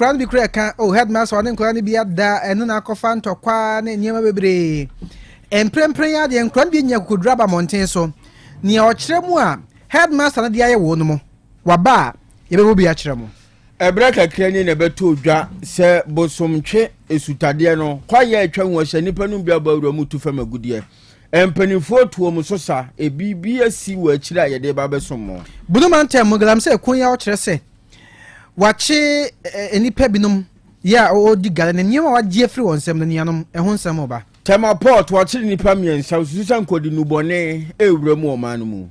Nkwadaa no bi koraa ɛka, oh headmaster ɔne nkwadaa no bi ada, ɛno na akɔfa ntɔkwa ne nneɛma bebree. Mprempren yi adeɛ nkwadaa no bi anya akokoduru aba mmɔnten so. Nea ɔkyerɛ mu a headmaster no de ayɛ wɔn no mu, waba a yɛbɛbɔ bi akyerɛ mo. Ɛberɛ kakra ni na ɛbɛtɔɔ dwa sɛ bosomtwe asutadeɛ no kwaeɛ a atwa ho ahyia nnipa no bi abɔ awura mu tu fam agudeɛ. Mpanimfoɔ tu wɔn so sa, ebi bi asi wɔ akyire a yɛde reba abɛsom mo. Bunu mantam mu galamsey ko yi a ɔkyerɛ sɛ wakye nnipa binom yɛ a ɔredi gale ne nneɛma a wagye afiri wɔn nsam no nuanom ɛho nsɛm reba. Tema Port, Wɔakyere nnipa mmiɛnsa, wɔsusu sɛ anka wɔde nnubɔne rewura mu wɔ ɔman no mu.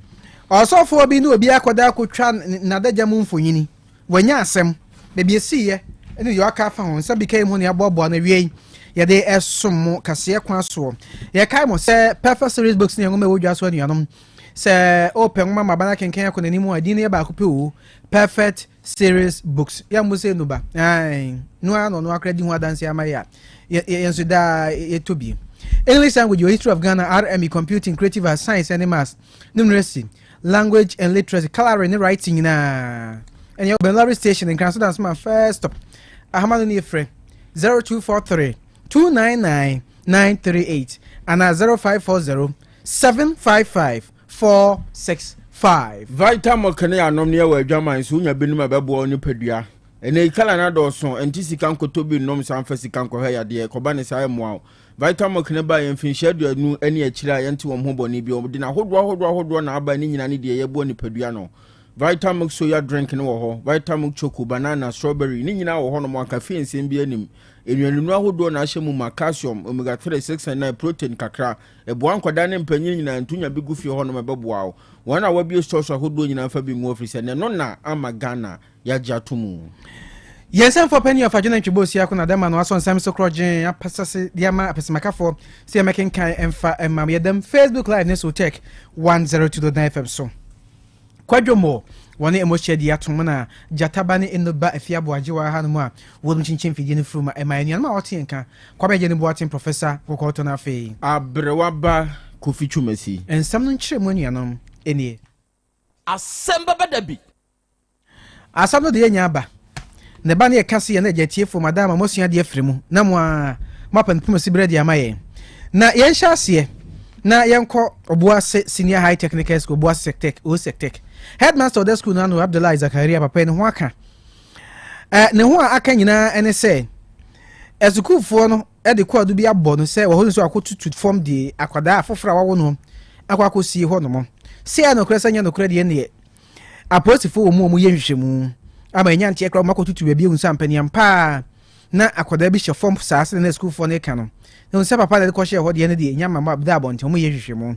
Ɔsɔfoɔ bi ne obi akɔda akɔtwa n'adagya mu mfonini. Wanya asɛm. Baabi esiiɛ ne deɛ waka afa ho. Nsɛm bi ka mu ne aboaboa no awiei. Yɛde ɛsom mo kaseɛ kwan soɔ. Yɛkae mo sɛ Perfect Series Books ne nwoma ɛwɔ dwa so anuanom. Sɛ wopɛ nwoma ma aba no akenkan akɔ n'anim a, din no yɛ baako pɛ o. Perfect Series Books. Yɛ mo sɛ nuba. Ae. No ara na ɔno akora di ho adanse ama yɛ a. Yɛn nso daa yɛtɔ bi. English Language, History of Ghana, RME, Computing, Creative Arts, Science ne Maths, Numeracy, Language and Literacy, Colouring ne Writing nyinaa. Ɛne ɛwɔ Lorry Station, Nkranso Dansoma first stop. Ahoma no ne frɛ 0243 299 938 anaa 0540 755 465. Vitamilk ne anom ne ɛwɔ adwaman so wonya binom a ɛbɛboa wo nipadua. Ɛnɛ yi kala no adɔɔso, ɛnte sika nkɔtɔ bi nnom saa mfa sika nkɔhwɛ yadeɛ, kɔba ne saa ɛmmoa wo. Vitamilk no baeɛ mfinhyia aduonu ne akyire a yɛnte wɔn ho bɔne bio. Wɔde no ahodoɔ ahodoɔ ahodoɔ na aba ne nyinaa ne deɛ yɛboa nipadua no. Vitamilk soya drink no wɔ hɔ, Vitamilk choco, banana, strawberry, ne nyinaa wɔ hɔnom a caffeine nsɛm biara nnim. Nnuanennuro ahodoɔ na ahyɛ mu ma, calcium, omega 3, 6 and 9, protein kakra. Ɛboa nkwadaa ne mpanyin nyinaa nti wonya bi gu fie hɔnom a ɛbɛboa wo. Wɔn a wɔabue stores ahodoɔ nyinaa mfa bi ngu ɛfiri sɛ na ɛno na ama Ghana yɛagye ato mu. Yɛn nsɛmfoɔ panin ɔfa Dwene Ntwebɔ Osiako na dɛma no asɔ nsɛm so korɔgyee apasase de ama apɛsɛmakafoɔ sɛ yɛmmɛkenkan mfa mma mo. Yɛdam Facebook Live ne so Tech 102.9 FM so. Kwadwo Mo wɔne ɛmɔ hyia di atom na Gyata ba ne Eno ba Afie Aboagye wɔ ha no mu a wɔnom kyinkyin mfidie no firi mu ɛma anuanom a wɔte yɛn nka Kwame Agye ne Boateng Professor Kɔkɔɔtɔ no afei. Aberewa ba Kofi Twumasi. Nsɛm no nkyerɛmu anuanom nie. Asɛm bɛba da bi. Asɛm no de yɛnya aba. Na ɛba ne yɛka se yɛn agya atiefo mo adaama moasua adeɛ afiri mu na mo ara moapa no poma siberɛ de ama yɛn. Na yɛnhyɛ aseɛ na yɛnkɔ Obuase Senior High Technical School, Obuase Sectec, OSectec. Headmaster ɔda school no ano Abdullahi Zakaria papa yi ne ho aka. Eh, ne ho a aka nyinaa ɛne sɛ asukuufoɔ no de kwaadu bi abɔ no sɛ wɔhɔ nso akɔtutu fam de akwadaa foforɔ a wawo no akɔ akɔsie hɔ nom. Sɛ ɛyɛ nokorɛ sɛ nyɛ nokorɛ deɛ neɛ Apolisifo wɔ mu a wɔyɛ nhwehwɛmu ama anya nteɛ koraa wɔakɔtutu baabi ahu sɛ ampaniampa a na akwadaa bi hyɛ fam saa sɛdeɛ na sukuufoɔ no reka no. Na hu sɛ papa na ɛde kɔhyɛɛ hɔ deɛ no deɛ ɛnya ma da abɔnten wɔyɛ nhwehwɛmu.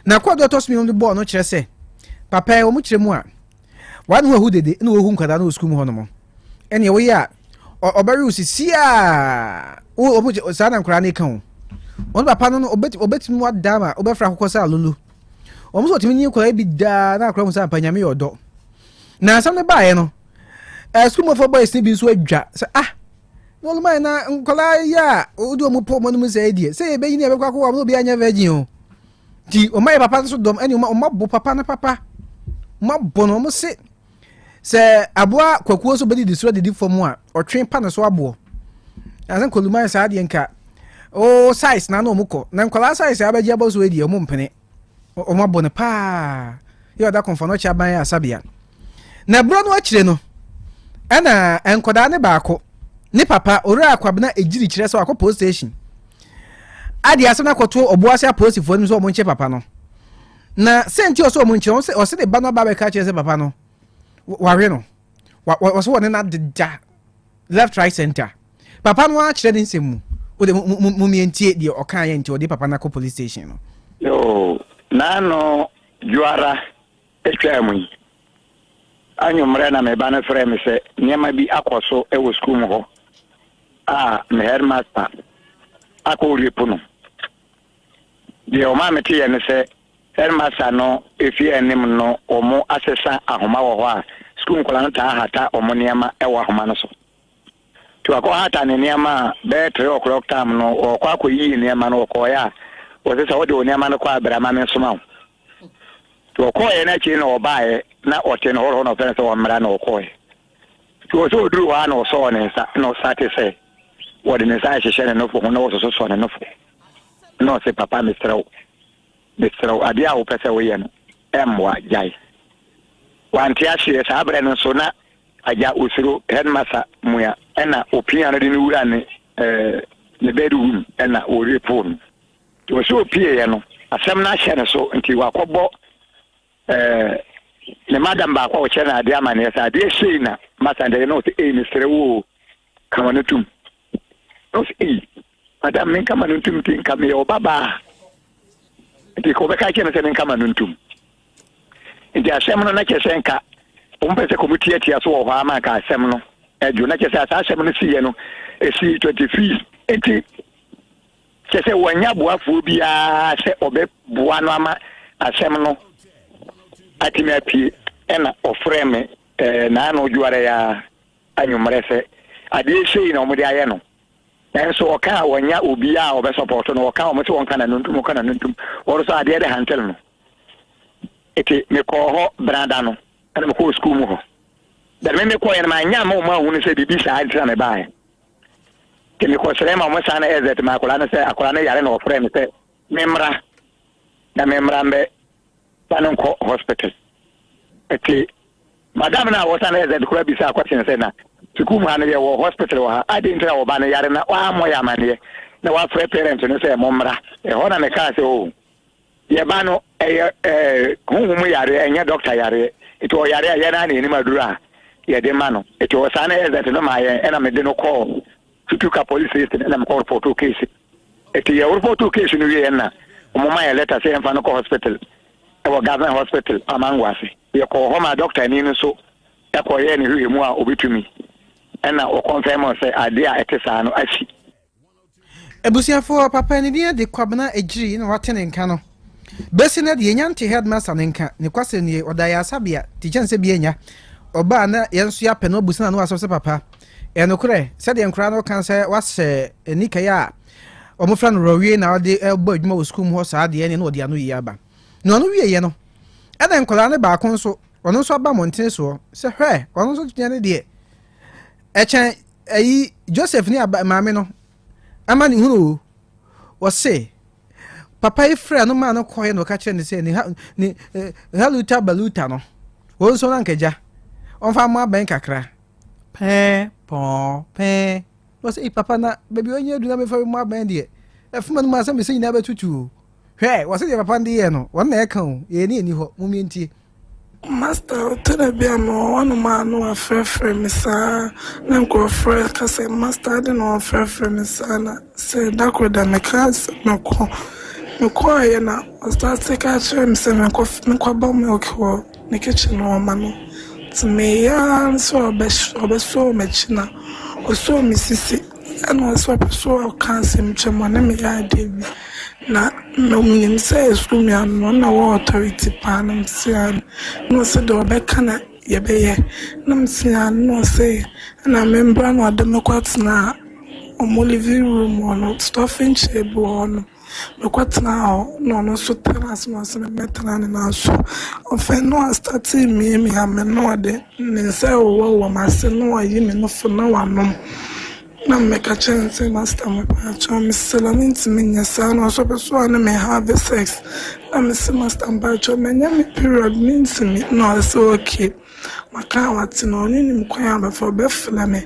Na akwadaa ɔtɔ so mmienu de bɔɔ no kyerɛ sɛ papa yi wɔn kyerɛ mu a wɔn ho ahu dede na wɔhu nkwadaa no wɔ sukuu mu hɔ nom. Ɛnneɛ woyɛ a ɔbɛwe wo sisi a wɔn saa na nkwadaa no reka o. Wɔn papa no ɔbɛtumi wada ma wobɛfra akokɔ sɛ alolo. Wɔn nso wɔtumi nyi nkwadaa bi daa na akwadaa mu sɛ ampa nyame yɛ ɔdɔ. Na asɛm no baeɛ no, ɛɛ sukuu mɔfra boys no bi nso adwa sɛ ah na wɔn mayɛ na nkwadaa yi a wode wɔn pɔ wɔn anom sɛ deɛ sɛ yɛbɛyi ne yɛbɛkɔ akɔwɔ wɔn obi anyɛ virgin o. Nti wɔn ayɛ papa nso dɔm ɛne wɔn abo papa no papa wɔn abo no wɔn se sɛ aboa kwakuo nso bɛdidi soro adidi fam a ɔtwe pa ne so aboɔ. Na sɛ nkɔluma saa deɛ nka o oh, size na na wɔn kɔ na nkwadaa size a abɛgye abɔ so deɛ wɔn mpene wɔn abɔ no paa yɛ ɔda kɔnfɔ no ɔkyɛ aban yɛ asabea na ɛborɔ no akyire no ɛna nkwadaa ne baako ne papa owura akwabena egyiri kyerɛ sɛ wakɔ police station ade asɛm no akɔto ɔboase apolisifoɔ anim sɛ wɔn nkyɛ papa no na sɛnti ɔsɛ wɔn nkyerɛ wɔn sɛ ɔsɛ ne ba no aba abɛka kyerɛ sɛ papa no wawe no wɔsɛ wɔne no adeda left right center Papa no ara kyerɛ ne nsɛm mu. Wo de, mo mmientie deɛ ɔkaeɛ nti ɔde papa no akɔ police station no. Yoo, n'ano dwoara twaa mu yi, anwummerɛ na me ba no frɛɛ me sɛ nneɛma bi akɔ so wɔ sukuu mu hɔ a me headmaster akɔ rape no. Deɛ ɔmaa meteeɛ ne sɛ headmaster no efie anim no wɔasesa ahoma wɔ hɔ a sukuu nkwadaa no taa hata wɔn nneɛma wɔ ahoma no so. Nti wakɔhata ne nneɛma a bɛyɛ three o'clock time no ɔɔkɔ akɔyiyi nneɛma no ɔkɔɔeɛ a wɔse sɛ wode wo nneɛma no kɔ a bra ma mensoma wo. Nti ɔkɔɔeɛ no akyiri na ɔbaeɛ na ɔte no hɔrɔ na ɔfrɛ no sɛ ɔmmra na ɔkɔɔeɛ. Nti ɔsɛ ɔduru hɔ a na ɔsɔɔ ne nsa na ɔsate sɛ wɔde ne nsa ahyehyɛ ne nofo ho na wɔsososɔ ne nofo. Na ɔse papa mesrɛ wo, mesrɛ wo adeɛ a wopɛ sɛ woyɛ no ɛmmoa gyae. Wante aseɛ saa berɛ no nso na agya osuro headmaster mua ɛna opia no de no wura ne eh, ne bedroom ɛna ɔrepoo no. Nti ɔsɛ opieeɛ no asɛm no ahyɛ ne so nti wakɔbɔ eh, ne madam baako a ɔkyerɛ no adeɛ amaneɛ sɛ adeɛ sei na masa deɛ na ɔsɛ ei mesrɛ wo o ka ma no tum na ɔsɛ ei madam menka ma no ntum nti nka meyɛ ɔbabaa nti ka ɔbɛka kyerɛ me sɛ menka ma no ntum nti asɛm no na kyerɛ sɛ nka wɔn pɛ sɛ kɔm tiatia so wɔ hɔ ama nka asɛm no adwo na kyerɛ sɛ saa asɛm no siiɛ no ɛsii 25 nti Kyerɛ sɛ, wannya boafoɔ biara sɛ ɔbɛboa no ama asɛm no atumi apue. Ɛna ɔfrɛɛ me naano dwoara yi ara anwummerɛ sɛ adeɛ sei na wɔde ayɛ no. Nanso ɔka a wɔnnya obiara a ɔbɛsɔpɔɔto no, ɔka wɔn sɛ wɔnka n'ano ntom, ɔka n'ano ntom, wɔn nso adeɛ de hantel no. Eti mekɔɔ hɔ benada no, ɛna mekɔɔ sukuu mu hɔ. But me mekɔeɛ no mannya amma wɔn anhunu sɛ biribi saa nti na mebaeɛ. Nti mekɔsrɛɛ ma wɔsan no exit ma akwadaa no sɛ akwadaa no yare na wɔfrɛɛ me sɛ memmra na memmra mbɛ fa no nkɔ hospital. Nti madam no a wɔsan no exit koraa bisaa question sɛ na sukuu mu ha no yɛwɔ hospital wɔ ha adɛn nti na wɔba no yare na wɔammɔ yɛ amanneɛ na wɔafrɛ parent no sɛ mommra. Ɛhɔ na mekaa sɛ oh Yɛ ba no ɛyɛ ɛɛ honhom mu yareɛ ɛnyɛ dɔkta yareɛ nti ɔyare a yɛn ara na yɛnim aduro a yɛde ma no nti ɔsaa no ɛzɛt no maa yɛn ɛna mede no kɔɔ Tutuka police station ɛna mekɔ repɔtoo case nti yɛ repɔtoo case no wieɛ na wɔn ma yɛ lɛta sɛ yɛmfa no kɔ hospital ɛwɔ government hospital Amango ase yɛkɔɔ hɔ ma dɔkta ni no so ɛkɔ yɛɛ ne hwehwɛ mu a obetumi ɛna ɔkɔnfɛm sɛ adeɛ a ɛte saa no asi. Abusuafoɔ, papa ne din de Kwabena Agyiri na wate ne nka no. Bɛsi nnɛ deɛ yɛnya nte headmaster no nka. Ne kwasɛm nie, ɔda ayaresabea, nti kyɛn sɛ bi anya. Ɔba a na yɛn nso yɛapɛ no abusa n'ano asɛm sɛ papa, ɛyɛ nokorɛ sɛdeɛ nkwadaa no ka sɛ wahyɛ nika yi a wɔfrɛ no rɔwie na ɔde bɔ adwuma wɔ sukuu mu hɔ saa deɛ ɛneɛ na ɔde ano yie aba. Na ɔno wieɛ no, ɛna nkwadaa no baako nso, ɔno nso aba mmɔntene soɔ sɛ hwɛ, ɔno nso deɛ ne deɛ ɛkyɛn Ayi Joseph ne aba maame no ama ne hunu o. Wɔse papa yi frɛ no maa no kɔɛ na ɔka kyerɛ ne sɛ ne ha ne eh, haluta baluta no wɔn nso na nkagya ɔmfa mo abɛn kakra pɛɛ pɔn pɛɛ wɔse papa na baabi ɔnyɛ adu na mefa mo abɛn deɛ ɛfoma no mu asɛm sɛ nyinaa bɛtutu o hwɛ wɔse deɛ papa no de yɛ no wɔn na ɛka o yɛn ni ɛni hɔ mumie ntie. Master, ɔtɔ da bi a mewɔ hɔnom a na wɔafrɛfrɛ me saa na nkurɔfoɔ reka sɛ Master adɛn na wɔafrɛfrɛ me saa na sɛ da koro da mekaa sɛ mɛkɔ. Mekɔeɛ na ɔstarte ka kyerɛɛ me sɛ menkɔ menkɔbɔ milk wɔ ne kitchen hɔ ma no. Nti meyɛ ara ne sɛ ɔbɛsɔɔ m'akyi na ɔsɔɔ me sisi. Ɛna ɔsɛ ɔpɛ sɛ ɔka asɛm kyerɛ me, ɔne me yɛ adeɛ bi. Na menim sɛ sukuu nua no, ɔno na ɔwɔ authority paa na mese aane. Na ɔse deɛ ɔbɛka na yɛbɛyɛ. Na mese aane na ɔse ɛna membra na ɔde me kɔtenaa ɔmo living room hɔ no, stuffing chair bi wɔ hɔ nom. Mekɔtenaa hɔ na ɔno nso tenaa ase na ɔse memmɛtena ne nan so. Afei na ɔastate remiamia me na ɔde ne nsa rewowɔwowɔ m'ase na wayi me nofo na wanom. Na meka kyerɛɛ no sɛ Master mepaakyɛw mesrɛ wo mentumi nyɛ saa na ɔse ɔpɛ sɛ ɔne me have sex. Na mese Master mpaakyɛw manya me period mentumi na ɔse okay. Maka a wate no, ɔno nim kwan a ɔbɛfa, ɔbɛfrɛ me.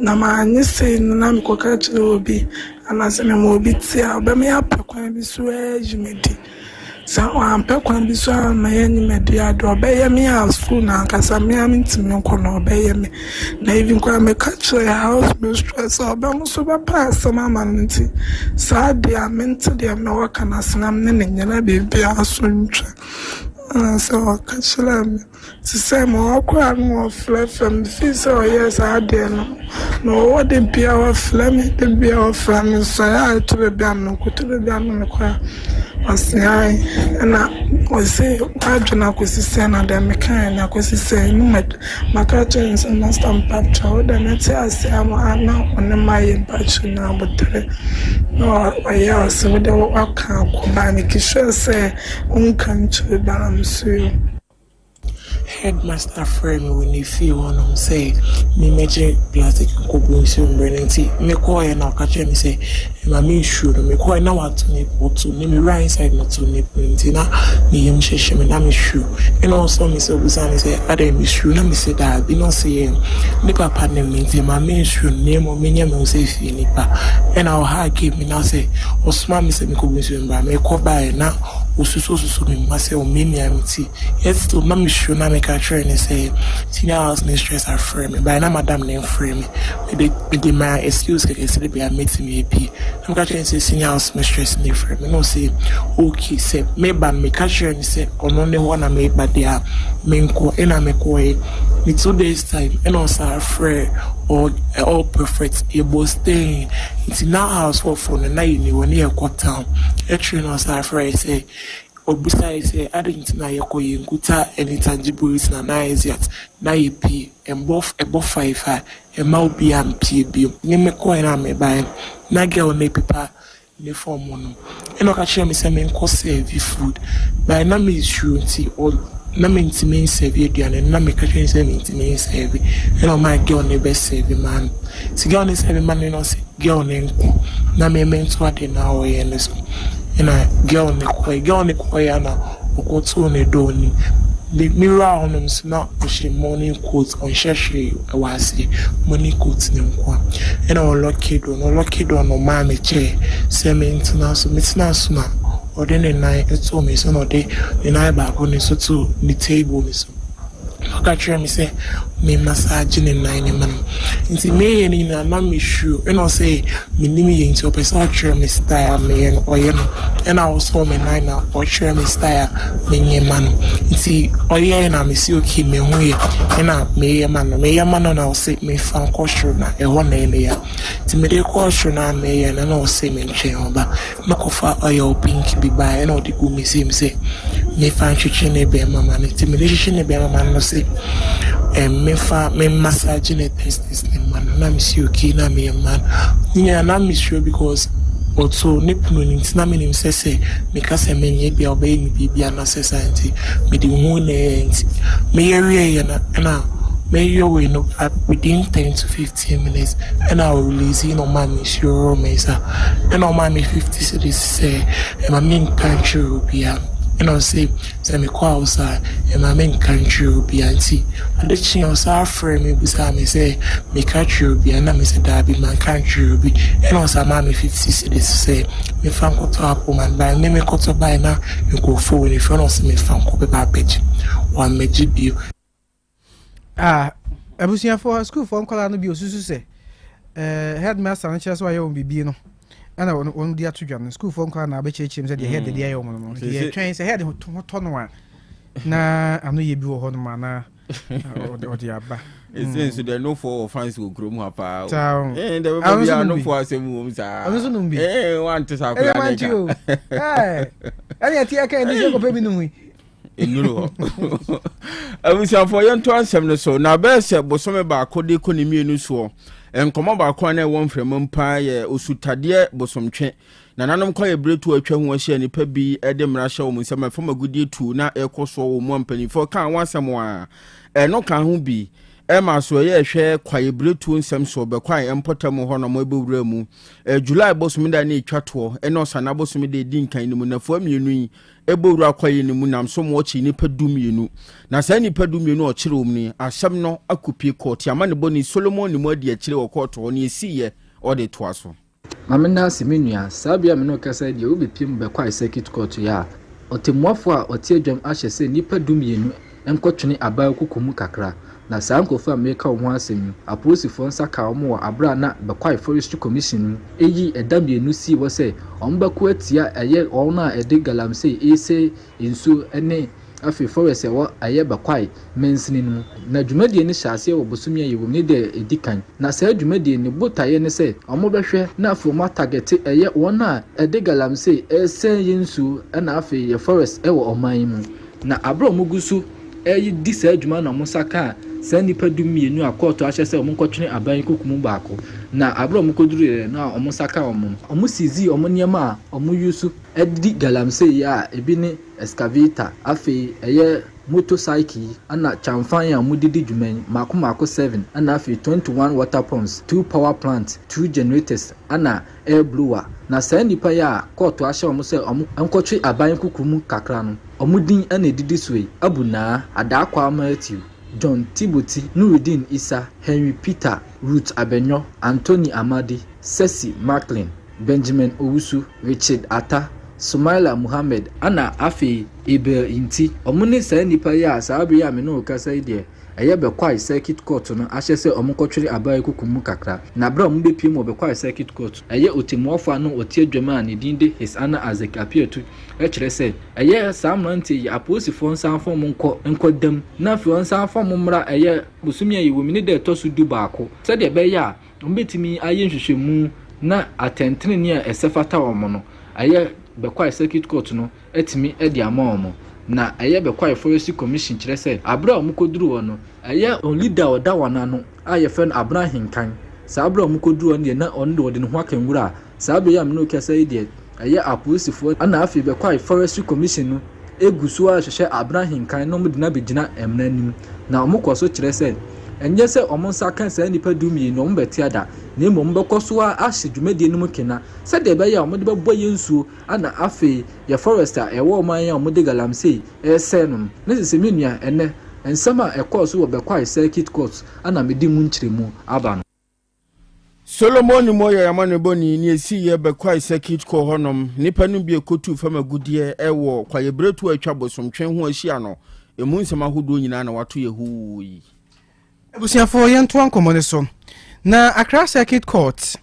Na manyɛ sei no na mekɔka kyerɛ obi anaasɛ mema obi te a, ɔbɛma yɛapɛ kwan bi so ayi me adi. Sɛ wampɛ kwan bi so amma yɛanyi me adi a, deɛ ɔbɛyɛ me a sukuu no ankasa me ara mentumi nkɔ no, ɔbɛyɛ me. Na even koraa meka kyerɛ house mistress a, ɔbɛ nso bɛpɛ asɛm ama no nti saa deɛ a mente deɛ mewɔ ka no ase na me ne no nyɛ na biribiara so ntwa. Anaasɛ ɔka kyerɛɛ me. Te sɛ ma ɔkora no ɔfrɛfrɛ me fii sɛ ɔyɛɛ saa adeɛ no na ɔwɔ da biara ɔfrɛ me da biara ɔfrɛ me nso ɛyɛ a ɛtɔ da bi a menkɔ ɛtɔ da bi a na mekɔ a ɔse ae ɛna ɔse w'adwene akɔsi sɛn na deɛ mekaeɛ no akɔsi sɛn na maka akyerɛ no sɛ master mpakyɛw wo deɛ mɛte aseɛ ama na ɔne mayɛ mpakyɛw na aboterɛ na ɔyɛ ɔse wo deɛ waka akɔ but make sure sɛ wonka nkyerɛ obiara nso. Headmaster frɛɛ me wɔ ne fie hɔnom sɛ memmɛgye plastic nkɔbu nsuo mbrɛ no nti mekɔeɛ na ɔka kyerɛɛ me sɛ mma mennsuro no. Mekɔeɛ na wato ne ɔto ne mewura inside na ɔto ne pono nti na me yam hyehye me na mesuro. Ɛna ɔsɔɔ me sɛ ɔbisaa me sɛ adɛn mesuro na mese daabi na ɔse yɛ ne papa ne me nti mma mennsuro no na mmom menyɛ me ho sɛ fie nipa. Ɛna ɔhugee me na ɔsɛ ɔsoma me sɛ menkɔbu nsuo mbra. Mekɔ baeɛ na ɔsusuosusuo me mu asɛ ɔmiamia me ti. Yet still na mesuro na meka kyerɛɛ no sɛ senior house mistress afrɛ me but na madam no mfrɛ me. Mede mede maa excuse kɛkɛ sɛ bia mɛtumi apue. Na meka kyerɛɛ no sɛ senior house mistress no afrɛ me na ɔse okay sɛ meba no meka kyerɛɛ no sɛ ɔno ne hɔ na meba deɛ a menkɔ ɛna mekɔɛ. Ne 2 days time ɛna ɔsan frɛ all all prefect yɛbɔ staying nti na house foforɔ no na yɛni hɔ ne yɛkɔ town. Akyire na ɔsan frɛ sɛ obisae sɛ adɛn nti na yɛkɔ yɛnkuta any tangible na na exit na yɛpie ɛbɔ ɛbɔ 5 a ɛma obiara mpie bio. Ne mekɔɛ na mebaeɛ na girl no pepa ne fam no ɛna ɔka kyerɛ me sɛ menkɔ serve food but na mesuro nti ɔ na mentumi nserve aduane no na meka kyerɛ no sɛ mentumi nserve ɛna ɔmaa girl no bɛ serve maa no nti girl no serve ma no na ɔsɛ girl no nkɔ na me mento ade na ɔyɛ no so ɛna girl no kɔɛ. Girl no kɔɛ a na ɔkɔtoo ne door nim. Mewura hɔnom so na ɔhyɛ morning coat, ɔnhyɛ hwee ɛwɔ aseɛ, morning coat ne nko a ɛna ɔlock door no. Ɔlock door no, ɔmaa me chair sɛ mentena so. Metena so na ɔde ne nan too me so na ɔde ne nan baako no nso too ne table no so. Ɔka kyerɛ me sɛ me massage ne nan ne ma no nti meyɛ no nyinaa na mesuro ɛna ɔsɛ menim yɛ nti ɔpɛ sɛ ɔkyerɛ me style a meyɛ no ɔyɛ no ɛna ɔsɔɔ me nan na ɔkyerɛ me style a menyɛ ma no nti ɔyɛɛ na mesi okay, mehu yɛ ɛna meyɛ ma no. Meyɛ ma no na ɔsɛ mefa nkɔ soro na ɛhɔ na ɛmɛyɛ nti mede kɔɔ soro na meyɛ no na ɔsɛ mentwɛn ɔba na kɔfa oil pink bi baeɛ ɛna ɔde gu me nsam sɛ mefa ntwetwe ne bɛrima ma no nti mede hwehwɛ ne bɛrima ma no sɛ mefa me massage ne testes ne ma no na mesi okay na meyɛ ma no ne nyinaa na mesuro because ɔto ne pono no nti na menim sɛ meka sɛ menyɛ bia ɔbɛyɛ me biribi anaasɛ saa nti mede hu na ɛyɛ nti meyɛ wieɛ no ɛna meyɛ wei no within 10 to 15 minutes ɛna ɔrelease na ɔmaa me nsuo me nsa ɛna ɔmaa me 50 cedis sɛ ɛma menka nkyerɛ obiara ɛna ɔsɛ sɛ mekɔ house a ɛma menka nkyerɛ obiara. Nti ade kye a ɔsan frɛ me bisaa me sɛ meka kyerɛ obiara na mesɛ daabi, manka nkyerɛ obi ɛna ɔsan maa me 50 cedis sɛ mefa nkɔtɔ apple man bae ne mekɔtɔ bae na nkurɔfoɔ wɔ ne fie ɛna ɔsɛ mefa nkɔ bɛba abɛgye wammɛgye bio. Ah, abusuafoɔ, sukuufoɔ nkɔlaa no bi osusu sɛ headmaster no kyerɛ sɛ wayɛ wɔn biribi no ɛna wɔn de ato dwa no. Sukuufoɔ nkɔlaa na abɛkyerɛkyerɛ mu sɛ deɛ head de ayɛ wɔn no nti yɛtwɛn sɛ head ho tɔ no a na ano yɛ bi wɔ hɔ nom anaa ɔde aba. Ɛsɛ nso deɛ nofoɔ wɔ fans wɔ kurom ha paa o. Saa o. Deɛ bɛba Ɔno bi nso a nom bi. nofoɔ asɛm wɔ mu saa. Ɔno nso nom bi. Wante saa ɛyɛ koraa ne mante o. ka. Ɛne ɛte ɛka ɛne sɛ kɔpɛ bi nom yi. Nnuru hɔ. Abusuafoɔ, yɛnto asɛm no so na bɛyɛ sɛ bosome baako de kɔ ne mmienu soɔ, nkɔmmɔ baako a na ɛwɔ mframa mu paa yɛ osutadeɛ bosomtwe. Nananom kɔ yɛ bere to atwa ho ahyia nnipa bi de mmara hyɛ wɔn nsam ɛfam agudie tu na ɛkɔ soɔ wɔ mu a mpanimfoɔ ka ho asɛm a ɛno ka ho bi ɛma so ɛyɛ ɛhwɛ kwaeɛ biretuo nsɛm so bɛkwae mpɔtam hɔ nom ɛbɛwura mu. July bosome da ne ɛtwa toɔ ɛne ɔsana bosome da ɛdi nkan no mu nafoɔ mmienu yi ɛbɛwura kwaeɛ no mu nam so ma ɔkye nnipa 12 na saa nnipa 12 a ɔkyerɛ wɔm ni asɛm no akɔpie kɔɔte ama ne bɔne Solomon ne mu adi akyire wɔ kɔɔto hɔ ne ɛsiiɛ ɔde toa so. Maame nnaase, me nua, saa bea a me ne wo kasa yi deɛ wobɛpie mu bɛkwae circuit court yi a ɔtɛmmuafoɔ a ɔte adwam ahyɛ sɛ nnipa 12 nkɔtwene abaa kuku mu kakra. Na saa nkurɔfoɔ a meka wɔn ho asɛm yi, apolisifoɔ nsa ka wɔn wɔ abere a na Bɛkwae Forestry Commission mu eyi ɛda mmienu sii hɔ sɛ wɔn bɛko atia ɛyɛ wɔn a ɛde galamsey ɛresɛe nsuo ne afei forest a ɛwɔ ɛyɛ Bɛkwae mansini no mu. Na dwumadie no hyɛ aseɛ wɔ bosome a yɛwɔ mu ne deɛ ɛdi kan. Na saa dwumadie no botaeɛ ne sɛ wɔn bɛhwɛ na afei wɔn atarget ɛyɛ wɔn a ɛde galamsey ɛresɛe yɛn nsuo ɛna afei yɛ forest ɛwɔ ɔman yi mu. Na abere a wɔn gu so ɛredi saa adwuma na wɔn nsa kaa saa nnipa 12 a kɔɔto ahyɛ sɛ wɔn nkɔtwene aban kuku mu baako. Na abere a wɔn kɔduru yɛ na wɔn nsa kaa wɔn no, wɔn seize wɔn nneɛma a wɔn use ɛde galamsey yi a ebi ne excavator, afei ɛyɛ Motorcycle yi ɛna kyamfan a wɔde di dwuma yi mmaako mmaako 7 ɛna afei 21 water pumps, 2 power plant, 2 generators ɛna air blower. Na saa nnipa yi a kɔɔto ahyɛ wɔn sɛ wɔnkɔtwe aban kuku mu kakra no, wɔn din na ɛdidi soɔ yi, Abu Naa, Adakwaa Matthew, John Tiboti, Nurudeen Issah, Henry Peter, Ruth Abenyo, Anthony Amadi, Ceci Macklin, Benjamin Owusu, Richard Atta, Sumaila Muhammed, ɛna afei Abel Nti. Wɔn ne saa nnipa yi a saa bere yi a me ne wo rekasa yi deɛ, ɛyɛ Bekwai Circuit Court no ahyɛ sɛ wɔnkɔtwere abaa yi kuku mu kakra. Na bere a wɔbɛpue mu wɔ Bekwai Circuit Court, ɛyɛ ɔtɛmmuafoɔ a na ɔte adwam a ne din de His Honour Isaac Apeatu kyerɛ sɛ, ɛyɛ saa mmeranteɛ yi, apolisifoɔ nsan mfa wɔn nkɔ nkɔda mu na afei wɔnsan mfa wɔn mmra ɛyɛ bosome a yɛwɔ mu yi ne da a ɛtɔ so dubaako sɛdeɛ ɛbɛyɛ a Wɔbɛtumi ayɛ nhwehwɛmu na atɛntenenee a ɛsɛ fata wɔn no, ɛyɛ Bekwai Circuit Court no atumi de ama wɔn. Na ɛyɛ Bekwai Forestry Commission kyerɛ sɛ, aberɛ a wɔkɔduruu hɔ no, ɛyɛ wɔn leader a ɔda wɔn ano a yɛfrɛ no Abena Ahenkan. Saa berɛ a wɔkɔduruu hɔ no deɛ na ɔno deɛ ɔde ne ho aka nwura a saa berɛ yi a me ne wo rekasa yi deɛ, ɛyɛ apolisifoɔ na afei Bekwai Forestry Commission no gu so ara rehwehwɛ Abena Ahenkan na wɔde no abɛgyina mmara anim. Na wɔkɔ so kyerɛ sɛ, ɛnyɛ sɛ wɔn nsa ka saa nnipa dumien no wɔbɛte ada, na mmom wɔbɛkɔ so ara ahyɛ dwumadie no mu kena sɛdeɛ ɛbɛyɛ a wɔde bɛbɔ yɛn nsuo na afei yɛn forest a ɛwɔ ɔman yi a wɔde galamsey resɛe no no. Na sese me nua, ɛnnɛ, nsɛm a ɛkɔɔ so wɔ Bekwai Circuit Court na mede mu nkyerɛmu aba no. Solomon Moyo amanebɔni ne esiiɛ Bekwai Circuit kɔɔ hɔnom. Nnipa no bi ekotuu fam agudeɛ wɔ kwaeɛbiretuo a atwa Bosomtwe ho ahyia no. Emu nsɛm ahodoɔ nyinaa na wɔato yɛ huu yi. Abusuafoɔ yɛntoa nkɔmmɔ no so. Na Accra Circuit Court,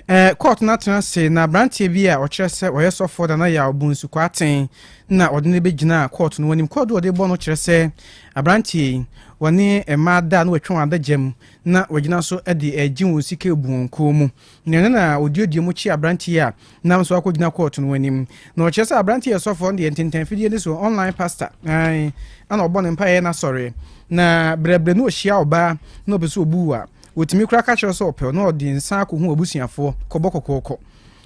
eh, court no atena ase na aberanteɛ bi a ɔkyerɛ sɛ ɔyɛ sɔfoɔ Nana Yaw Bonsu Kwarteng na ɔde no bɛgyinaa court no anim. Court a ɔde bɔ no kyerɛ sɛ aberanteɛ yi, wɔne mmaa da na watwa wɔn adagya mu na wɔagyina so de regye wɔn sika abu wɔn kɔn mu. Na ɛno na oduadua mu kye aberante yi a nam so akɔgyina kɔɔto no anim. Na ɔkyerɛ sɛ aberante yi yɛ sɔfoɔ no deɛ ntentan fidie ne so, online pastor, ae, ɛna ɔbɔ ne mpaeɛ n'asɔre. Na brɛbrɛ na ɔhyia ɔbaa na ɔpɛ sɛ ɔbu wo a, ɔtumi koraa ka kyerɛ sɛ ɔpɛ wo na ɔde nsa akɔhu w'abusuafoɔ kɔbɔ kɔkɔɔkɔ.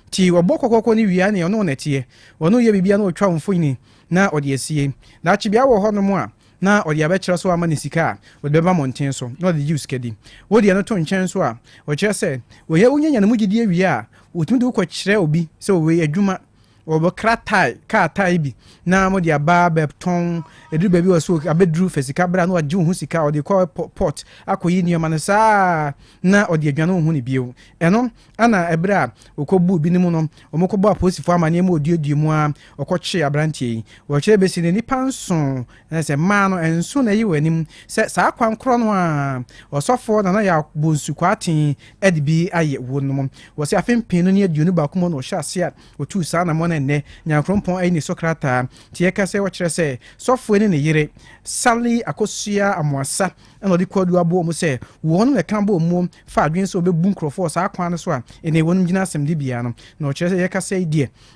Nti ɔbɔ kɔkɔɔkɔ no wie a ɛneɛ ɔne wo na ɛteɛ. Ɔne wo yɛ biribiara na ɔtwa wo mfonini na ɔde asie. Daakye biara wɔ hɔnom a, na ɔde abɛkyerɛ so ama no sika a ɔde bɛba mmɔnten so na ɔde gye wo sika di. Wo deɛ no to nkyɛn nso a, ɔkyerɛ sɛ wɔyɛ wonya nya ne mu gyidie wie a, wɔtumi de wo kɔkyerɛ obi sɛ wei adwuma, wɔbɛkra tae, kaa tae bi na mode aba abɛtɔn, ɛduru baabi wɔ so abɛduru fa sika bra na wagye wo ho sika, ɔde kɔ port akɔyi nneɛma no saa na ɔde adwane wo ho no bio. Ɛno Ɛnna ɛberɛ a wɔkɔbuu binom no, wɔkɔbɔɔ apolisifoɔ amanneɛ ma wɔduaduaa mu ara, wɔkɔkyee aberanteɛ yi. Wɔkyerɛ bɛsi nnɛ, nnipa nson, ɛne sɛ mmaa no, nson na ayi wɔn anim sɛ saa kwan korɔ no ara Ɔsɔfoɔ Nana Yaw Bonsu Kwarteng de bi ayɛ wɔnom. Wɔse afe mpenu ne 21 mu na wɔhyɛɛ aseɛ a wɔtuu saa anammɔn no ɛnnɛ Nyankoropɔn ayi ne so krataa. Nti yɛka sɛ wɔkyerɛ sɛ sɔfoɔ yi ne ne yere, Sally Akosua Amoasa, Ɛnna ɔde kwaadu abɔ wɔn sɛ wɔn na ɛka bɔɔ mu fa adwene sɛ wɔbɛbu nkurɔfoɔ wɔ saa kwan no so a ɛnnɛ wɔn gyina asɛmdibea no. Na ɔkyerɛ sɛ yɛkasa yi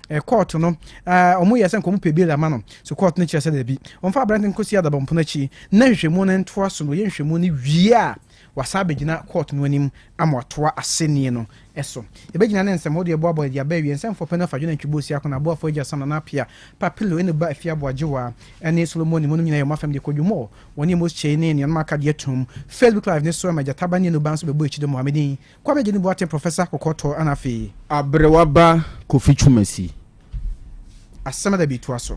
deɛ, kɔɔto no, wɔyɛɛ sɛ nka wɔpɛ bail ama no, so kɔɔto no kyerɛ sɛ dabi, wɔmfa aberante no nkɔsi adabɔmpono akyi na nhwehwɛmu no ntoa so, na wɔyɛ nhwehwɛmu no wie a, wasan abɛgyina kɔɔto no anim ama watoa asɛnnie no so. Yɛbɛgyina ne nsɛm hodoɔ ɛboaboa yɛde aba awie. Nsɛmfoɔ pɛ no afa dwene ntwebɔ osi akono aboafoɔ agya sam nana apia papilo ene ba afie aboa gyewa ɛne solomoni mo nom nyinaa yɛ wɔn afɛm de kɔ dwumɔ Wɔne Amos Kyei ne anuanom aka deɛ toom. Facebook Live no so ma Gyata Ba ne Anu Ba nso bɛbɔ akyidɔm wɔ ha. Me din, Kwame Agyeni Boateng Professor Kɔkɔɔtɔ ɛna afei. Aberewa ba Kofi Twumasi. Asɛm da bi toa so.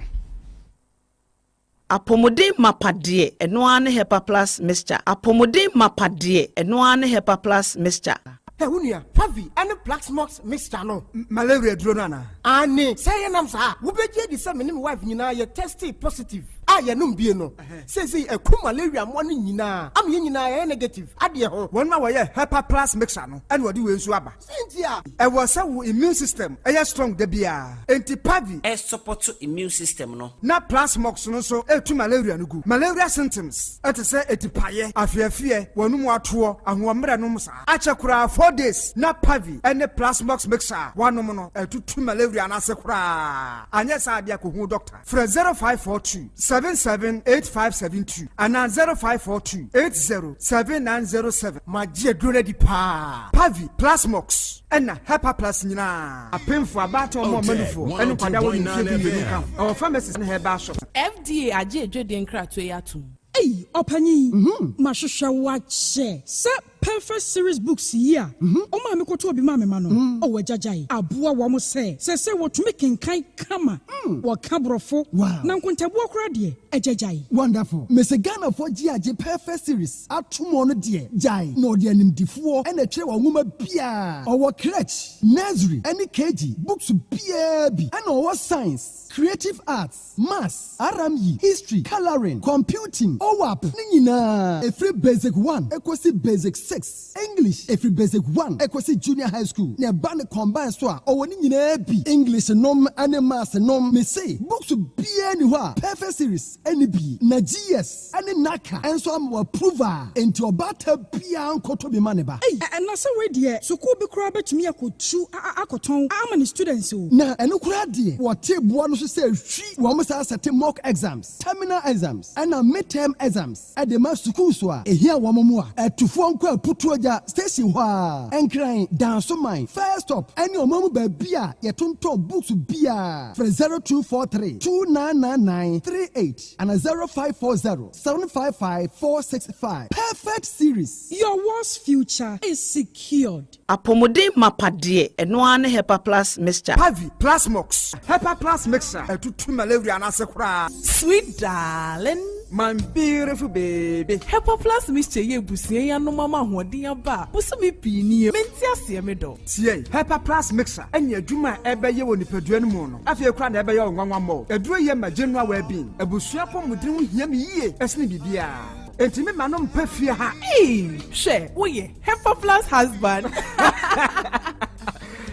Apɔmuden mapa deɛ, ɛno ara ne Hepa Plus Mixture. Apɔmuden mapa deɛ, ɛno ara ne Hepa Plus Mixture. Hɛ wo nua, Pavi ne Plaxmox mixture no, malaria aduro no anaa? Aane, sɛ ɛyɛ nam saa a, wobɛgye adi sɛ me ne me wife nyinaa yɛ testee positive a yɛnom bie no. Seesei aku malaria mmoa no nyinaa ama yɛn nyinaa yɛayɛ negative adeɛ ho. Wɔn a wɔyɛ Hepa Plus mixture no na wɔde wei nso aba. Sei nti a. Ɛwɔ sɛ wo immune system yɛ strong da biara. Enti Pavi. Ɛsupɔto immune system no. Na Plasmox no nso ɛtu malaria no gu. Malaria symptoms te sɛ atipaeɛ, afeafeɛ, w'anum atoɔ, ahoɔmmerɛ nom saa. Akyɛ koraa 4 days na Pavi ne Plasmox mixture a woanom no atutu malaria no ase koraa. Anyɛ saa a deɛ kɔhu doctor. Frɛ 0542 7. 778572 anaa 0542 80 7907. Magye aduro no adi paa. Pavi, Plasmox, ɛna Hepaplus nyinaa. Apemfo, abaatan, ɔmo a ɔma nufoɔ, ɛne nkwadaa a wɔnni mfeɛ 12 nka ho. Ɛwɔ pharmacies ne herbal shops. FDA agye adwadie nkratoɔ yi atom. Ei ɔpanyin, mahwehwɛ wo akyɛ sɛ Perfect Series Books yi a ɔmaa mekɔtɔɔ bi maa me mma no, oh agyagyae aboa wɔn sɛ seesei wɔtumi kenkan kama, wɔka Borɔfo, na nkontabuo koraa deɛ, agyagyae. Wonderful. Mese Ghanafoɔ gye agye Perfect Series atom ɔno deɛ gyae na ɔde animdifoɔ na ɛtwerɛ wɔ nwoma biara. Ɔwɔ crèche, nursery ɛne KG books biara bi ɛna ɔwɔ science, creative arts, maths, RME, history, colouring, computing, OAP ne nyinaa ɛfiri basic one ɛkɔsi basic six, English ɛfiri basic one ɛkɔsi junior high school na ɛba no combine so a ɔwɔ ne nyinaa bi, English nom ɛne maths nom, mese books biara nni hɔ a perfect series ɛnni bi na GS ɛne NaCCA nso ama wɔ approve a enti ɔbaatan biara nkɔtɔ bi ma ne ba. Ei na sɛ wei deɛ sukuu bi koraa bɛtumi akɔtu akɔtɔn ama ne students o. Na ɛno koraa deɛ wɔte boɔ no so sɛ hwi wɔn saa sɛte mock exams, terminal exams ɛna mid-term exams de ma sukuus a ɛhia wɔn mmoa. Atufoɔ nkɔ Aputuogya station hɔ ara, Nkran, Dansoman, First Stop ɛne ɔman mu baabi a yɛtontɔn books biara. Frɛ 0243 2999 38 anaa 0540 755 465. Perfect Series. Your world's future is secured. Apɔmuden mapa deɛ, ɛno ara ne Hepaplus mixture. Pavi, Plasmox, Hepaplus mixture ɛtutu malaria no ase koraa. Sweet darling. My beautiful baby. Hepaplus mixture yi abusua yi anom ama ahoɔden aba a bosome pii nie. Mente aseɛ me dɔ. Tie, Hepaplus mixture ɛne adwuma a ɛbɛyɛ wɔ nipadua no mu no afei koraa na ɛbɛyɛ wo nwanwa mmɔ. Aduro yi ɛma general well-being. Abusua apɔmuden ho hia me yie ɛsene biribiara. Enti me ma no mpa fie ha. Eii hwɛ woyɛ Hepaplus husband.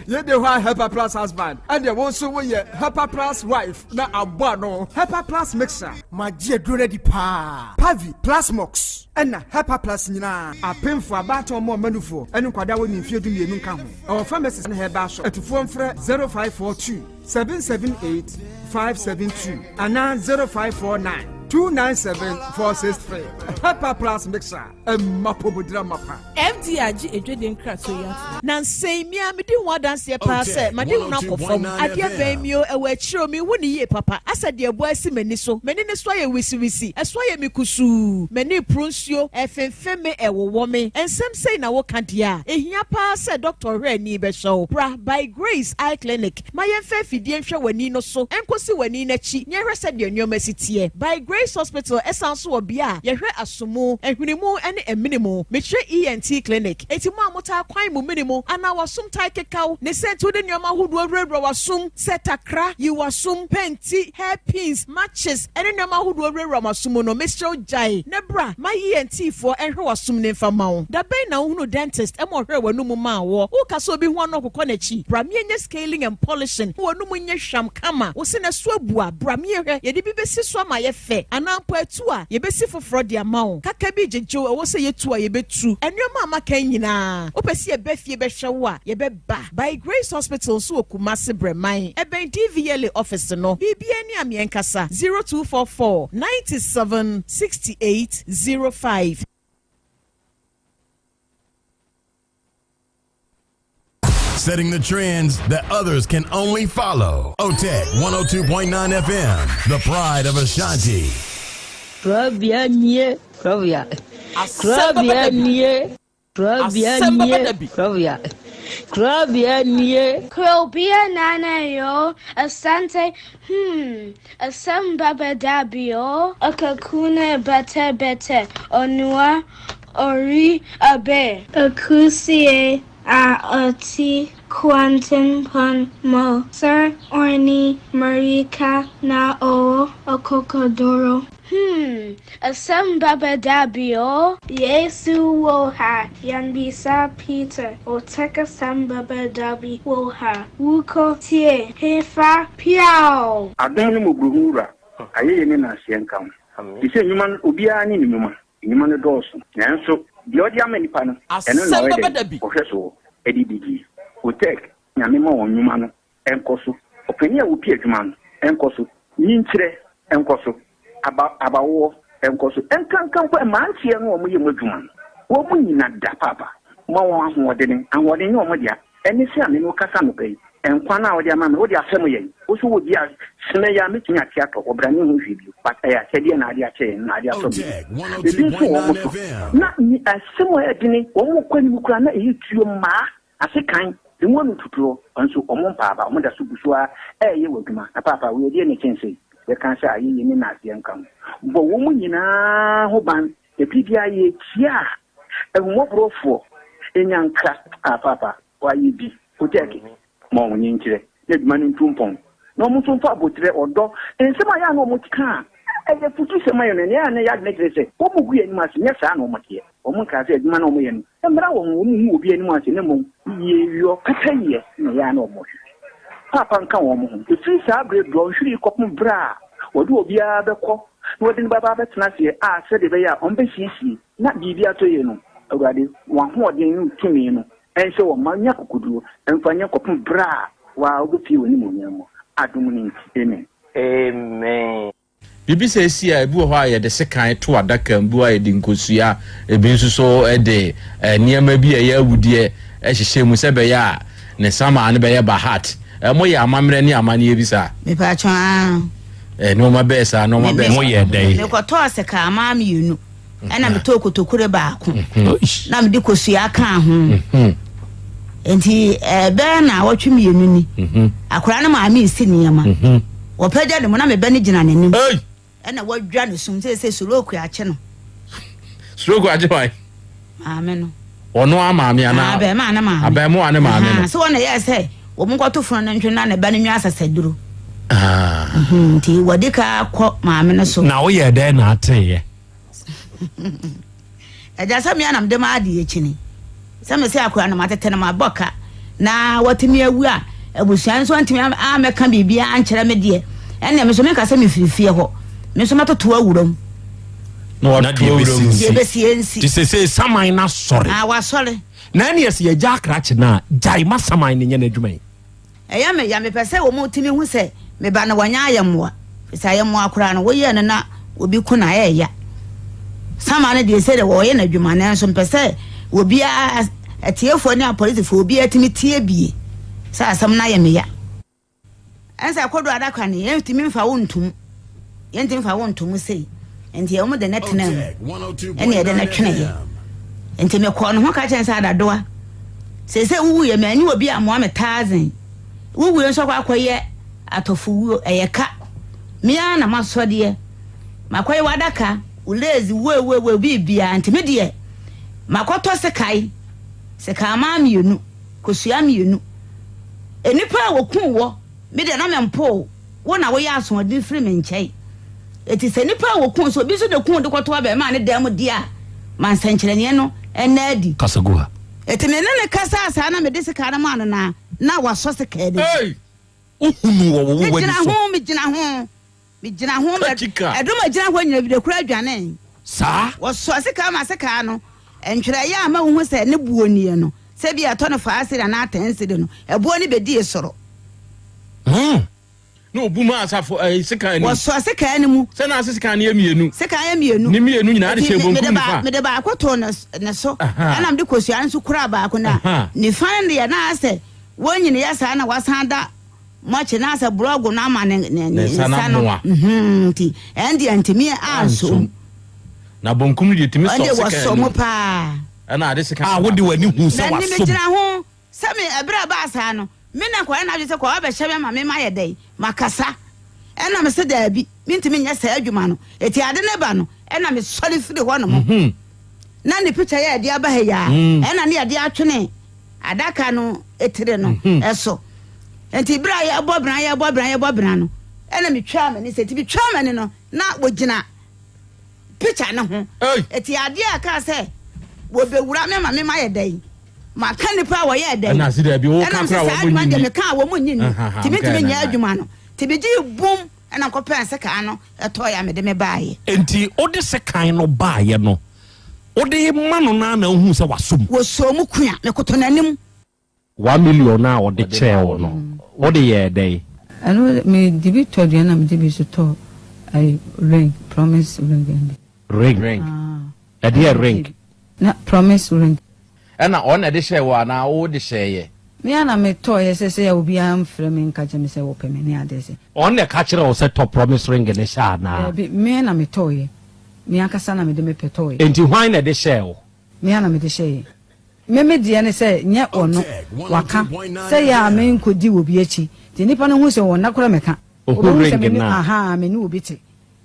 Yei de hɔ a Hepaplus husband ɛdeɛ wo nso woyɛ Hepaplus wife na abɔ ano. Hepaplus mixture. Magye aduro no adi paa. Pavi, Plasmox ɛna Hepaplus nyinaa. Apemfo, abaatan, ɔmo a ɔma nufoɔ ɛne nkwadaa a wɔnni mfeɛ 12 nka ho. Ɛwɔ pharmacies ne herbal shop. Atufoɔ mfrɛ 0542 778 572 anaa 0549 297 463. Hepaplus mixture ɛma pomodira mapa. FDA agye adwadie nkratoɔ yi atom. Nansa yi, me ara medi ho adanseɛ paa sɛ m'adehunu akɔ fam. Adeɛ bɛn mi o, ɛwɔ akyire o, menhu no yie papa. Asɛ deɛ ɛbɔ asi m'ani so. M'ani no so ayɛ wisiwisi, ɛso ayɛ me kusuu, m'ani reporo nsuo, ɛrefemfem me, ɛrewowɔ me. Nsɛm sei na woka deɛ a, ɛhia paa sɛ dɔkta ɔhwɛ ani bɛhwɛ wo. Bra By Grace Eye Clinic ma yɛmfa afidie nhwɛ w'ani no so nkɔsi w'ani no akyi na yɛnhwɛ sɛdeɛ nneɛma si teɛ. By Grace Hospital san nso wɔ bea a yɛhwɛ asomu, ahwene ne amene mu. Mekyerɛ ENT Clinic. Enti mo a motaa kwan mo mene mu anaa w'asom tae keka wo ne sɛ nti wode nneɛma ahodoɔ wurawura w'asom sɛ takra, yi w'asom, pɛnti, hair pins, matches, ne nneɛma ahodoɔ wurawura mo asom mu no, mesrɛ wo gyae na bra ma ENT foɔ nhwɛ w'asom no mfa mma wo. Da bɛn na wohunuu dentist ma ɔhwɛɛ w'anomu maa woɔ? Woka sɛ obi ho ano ɔkokɔ n'akyi? Bra meɛnyɛ scaling and polishing ma w'anomu nyɛ hwam kama. Wo se n'aso abu a, bra meɛhwɛ, yɛde bi bɛsi so ama ayɛ fɛ anaa mpo atu a, yɛbɛsi foforɔ de ama wo. Kaka bi gyegye wo, ɛwɔ sɛ yɛtu a, yɛbɛtu. Nnoɔma a maka yi nyinaa, wopɛ sɛ yɛba fie bɛhwɛ wo a, yɛbɛba. By Grace Hospital nso wɔ Kumasi Brɛman, ɛbɛn DVLA office no. Biribiara ni a meɛnkasa, 0244 97 68 05. Setting the trends that others can only follow. OTEC 102.9 FM, the pride of Ashanti. Krabea nie, krabea. Krabea nie, krabea nie, krabea. Krabea nie. Krobea nana yo, asante, hmm, asem baba dabio, akakuna bete bete, onua, ori abe. Akusie a ɔte kwantempɔn mu sɛ ɔne mmirika na ɔwɔ akokoduru. Hmm, asɛm bɛba da bi o. Yesu wɔ ha, yɛnbisa Peter, Ɔtɛk asɛm bɛba da bi wɔ ha, wokɔ tie hefa piaw! Adom ne mmɔborɔhunu Wura, ayɛyie ne nnaseɛ nka wo. Te sɛ nnwuma no, obiara ne ne nnwuma. Nnwuma no dɔɔso, nanso deɛ ɔde ama nnipa no, ɛno na ɔyɛ dɛn? Ɔhwɛ soɔ de didie. Otec, Nyame ma wɔn nnwuma no nkɔ so. Ɔpanin a ɔpi adwuma no nkɔ so. Nyinkyerɛ nkɔ so. aba abawoɔ nkɔ so. Nkanka mpo mmeranteɛ no a wɔyɛ mu adwuma no, wɔn nyina da paapa. Ma wɔn ahoɔdene. Ahoɔden nyɛ wɔn dea. Ɛne sɛ a me ne wo kasa anɔpa yi, nkwa no a wode ama me, wode afɛm yɛn. Wo nso wɔ bi a, sene yi a mɛtumi ate atɔ hɔ, bra menhu hwee bio. But ɛyɛ akyɛdeɛ na ade akyɛ yɛn, na ade asɔ me mu. Ebi nso wɔ wɔn so. Na asɛm a ɛyɛ dene, wɔn kɔ anim koraa na ɛyɛ tuo mmaa. Ase kan, emu ano tutuɔ, nso wɔn mpa aba, wɔn da so gu so ara reyɛ wɔ adwuma. Na paapa, wei ɛdeɛn na ɛkyɛn sei? Yɛka sɛ ayɛyie ne nnaseɛ nka ho. Bɔ wɔn nyinaa ho ban, na biribiara yɛretia a, ahummɔborɔfoɔ nya nkra. Ah, paapa, wɔayɛ bi. Kotɛɛke, ma wɔn nkyerɛ, na adwuma no ntu mpɔn. Na wɔn nso mfa aboterɛ, ɔdɔ, nsɛm a ɛyɛ a na wɔka a ɛyɛ afutusɛm ma yɛn no, nea ɛyɛ a na ɛyɛ adwene kyerɛ sɛ wɔgu yɛn anim ase, nyɛ saa na wɔteɛ. Wɔnkaa sɛ adwuma no a wɔyɛ no mmra wɔn ho, wɔnhu obi anim ase, na mmom yieyɔ, pɛpɛyɛ na ɛyɛ a na wɔhwehwɛ. Paapa nka wɔn ho. Ɛfiri saa berɛ dɔnhwere yi kɔpem berɛ a wɔde obiara bɛkɔ na wɔde no bɛba abɛtena aseɛ a sɛdeɛ ɛbɛyɛ a wɔbɛsiesie na biribi atɔ yie no, Awurade, w'ahoɔden ne wo tumi no nhyɛ wɔn ma nya akokoɔduro mfa nyɛ kɔpem berɛ a wo ara wobɛpue w'animuonyam mu. Adom no nti, amen. Amen. Biribi saa si a, ebi wɔ hɔ a yɛde sekan to adaka mu, ebi wɔ hɔ a yɛde nkosua, ebi nso so de nneɛma bi a ɛyɛ awudeɛ hyehyɛ mu sɛ ɛbɛyɛ a ne samaa no bɛyɛ bahat. Moyɛ amammerɛ ne amanneɛ bi saa? Mepatwɔ aa. Nneɛma bɛɛ saa, nneɛma bɛɛ saa. Moyɛ dɛn? Mekɔtɔɔ sekanmaa mmienu. ɛna metɔɔ kotokure baako mhm. na mede kosua kaa ho mhm. nti ɛbɛyɛ na awɔtwe mmienu ni mhm. akwadaa no maame esi nneɛma wɔpɛgya ne mu na mebɛ no gyina n'anim ɛna wadwa ne sum sɛ sɛ stroke akye no stroke akye hwan maame no ɔno a maame anaa abɛɛmaa ne maame abɛɛmoa ne maame no sɛ wɔn na yɛ sɛ wɔn nkɔto funu no ntwe na ne ba no nwa asasaduro ah. Nti wɔde ka kɔ maame no so na woyɛ dɛn na ateeɛ Agya sɛ me a na mede m'adeɛ kyini sɛ me sɛ akora no matete no mabɔ ka na watumi awu a abusua nso antumi amɛka biribiara ankyerɛ me deɛ ɛnna me nso menka sɛ mefiri fie hɔ me nso mɛtoto awura mu na wato awura mu deɛ ɛbɛsi ɛnsi te sɛ sɛ saman no asɔre ah wasɔre na ɛne ɛsɛ yɛgya akrakye no a gyae ma saman no nyɛ n'adwuma yi Ɛyɛ me ya, mepɛ sɛ wɔtumi hu sɛ me ba no wanyɛ ayɛmmoa, ɛfiri sɛ ayɛmmoa koraa no woyɛ no na obi ko no a ɛyɛ ya. Sama no deɛ sɛdeɛ wɔyɛ no adwuma nanso mepɛ sɛ obiara, atiefoɔ ne apolisifoɔ obiara tumi tie bie sɛ asɛm no ayɛ me ya. Ɛnsɛ kodo adaka no yɛntumi mfa wo ntom. Yɛntumi mfa wo nto mu sei. Nti wɔn de no tenaa mu, ɛne yɛde no tweneeɛ. Nti mekɔɔ ne ho ka kyerɛ no sɛ adadoa, seesei wowuiɛ, manyi obi ammoa me taazen. Wowuiɛ nso akɔ akɔyɛ atɔfowuo, ɛyɛ ka. Me ara na masɔdeɛ, makɔyɛ w'adaka, wo lazy, woewoewoe, biribiara. Nti me deɛ, makɔtɔ sekae, sekanmaa mmienu, kosua mmienu. Nnipa a wɔkuu wɔ, me deɛ na mempoo. Wo na woyɛ asoɔden firi me nkyɛn. Enti sɛ nnipa a wɔkum, sɛ obi nso na kum de kɔto abarimaa no dan mu deɛ a, ma nsɛnkyerɛnneɛ no nna adi. Kasa gu ha. Enti me ne no kasaa saa na mede sekan no maa no na na wasɔ sekan no mu. Ei! Wohunuu wɔ wo w'ani Megyina so. ho, megyina ho, megyina ho, ma Katika. ɛdɔm a ɛgyina hɔ nyina bi de kora dwanee. Saa. Wɔsɔɔ sekan ma sekan no, ntwerɛeɛ a ama wohu sɛ ne boɔ nie no, sɛ ebia ɛtɔ no faa sidi anaa tɛn sidi no, ɛboɔ no bɛdii soro. Hmm. Na obu maa asafo ɛɛ eh, sekan anim. Wɔsɔɔ sekan no mu. Sɛ na ase sekan no yɛ mmienu. Sekan yɛ mmienu. Ne mmienu nyinaa de hyɛ bonkum nifa. Mede baako too ne ne so. Ɛna mede kosua nso kuraa baako na nifa no deɛ na asɛ wɔn nyini yɛ saa na wasan da mɔkye na asɛ borɔgo no ama ne ne ne nsa no. Mhm, nti ɛn deɛ ntumi ansom. Na bonkum no deɛ tumi sɔ sekan no. Ɛn deɛ wɔsɔ mu paa. Ɛna ade sekan. A wode w'ani hu sɛ wasom. Na ni megyina ho. Sɛ me, ɛberɛ a ɛbaa saa no, me na nkwadaa no adwene sɛ kɔ abɛhyɛ me ama me mayɛ dɛn? Makasa. Ɛna me se daabi, mentumi nyɛ saa adwuma no. Eti ade no ba no, ɛna me sɔre firi hɔ nom. Na ne picture yɛ ɛde aba ha yi ara, ɛna ne yɛde atwene adaka no etire no ɛso. Nti berɛ a yɛbɔ bena, yɛbɔ bena, yɛbɔ bena no, ɛna metwaa m'ani sɛ, nti metwaa m'ani no, na wɔgyina picture no ho. Eti adeɛ a ɛkaa sɛ wɔbɛwura me ma me mayɛ dɛn? Maka nnipa a wɔyɛɛ dɛn? Ɛna se daabi, woka Ɛna koraa mese saa wɔn adwuma nyi deɛ ni. meka a wɔn nyi ni. Nti mentumi nyɛ adwuma no. Nti megyee bum ɛna mekɔpɛɛ sekan no tɔeɛ a mede me baeɛ. Enti wode sekan no baeɛ no, wode rema no no ara na wohuu sɛ wasɔ mu? Wɔsɔɔ mu kua, mekoto n'anim. One million no a ɔde kyɛɛ wo no, wode yɛɛ dɛn? Ɛno mede bi tɔ aduane na mede bi nso tɔ. Ayi ring, promise ring ɛnde. Ring. Ring. Ah. Ɛdeɛ ring? Na promise ring. Ɛna ɔno na ɛde hyɛɛ wo anaa wo de hyɛɛyɛ? Me ara na me tɔɔyɛ sɛ sɛ obiara nfrɛ me nka kyerɛ me sɛ wɔpɛ me ne adeɛ sɛ. Ɔno na ɛka kyerɛɛ wo sɛ tɔ promise ring no hyɛ anaa? Daabi, me na me tɔɔyɛ. Me ankasa na mede me pɛ tɔɔyɛ. Enti hwan na ɛde hyɛɛ wo? Me ara na mede hyɛeɛ. Me me deɛ ne sɛ nyɛ ɔno, waka sɛ yɛ a menkɔdi obi akyi. Nti nnipa no hu sɛ ɔnna koraa mɛka. Ɔhu Ɔbɛhu sɛ ring me ne no a. ahaa me ne obi te.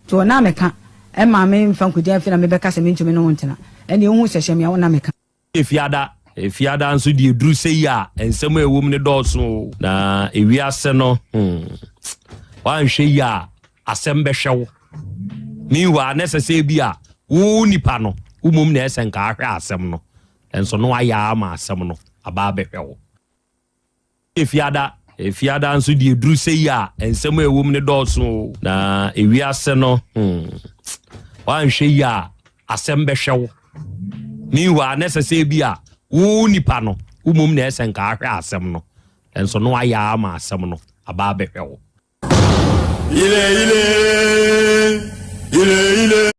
Nti ɔnna mɛka. Ɛmma memfa nkɔdi afei na mebɛka sɛ mentumi ne wo ntena. Ɛnneɛ wohu sɛ hyɛ me a wonna mɛka. Efiada. Efiada nso deɛ ɛduru sei a, nsɛm a ɛwɔ mu no dɔɔso o. Na ewiase no, hmm, woanhwɛ yie a, asɛm bɛhwɛ wo. Meanwhile, na ɛsɛ sɛ ebi a wo nipa no, wo mmom na ɛsɛ nka ahwɛ asɛm no, nso no ayɛ ama asɛm no aba abɛhwɛ wo. Efiada. Efiada nso deɛ ɛduru sei a, nsɛm a ɛwɔ mu no dɔɔso o. Na ewiase no, hmm, woanhwɛ yie a, asɛm bɛhwɛ wo. Meanwhile, na ɛsɛ sɛ ebi a wo nipa no, wo mmom na ɛsɛ nka ahwɛ asɛm no, nso no ayɛ ama asɛm no aba abɛhwɛ wo. Ile ile ile ile.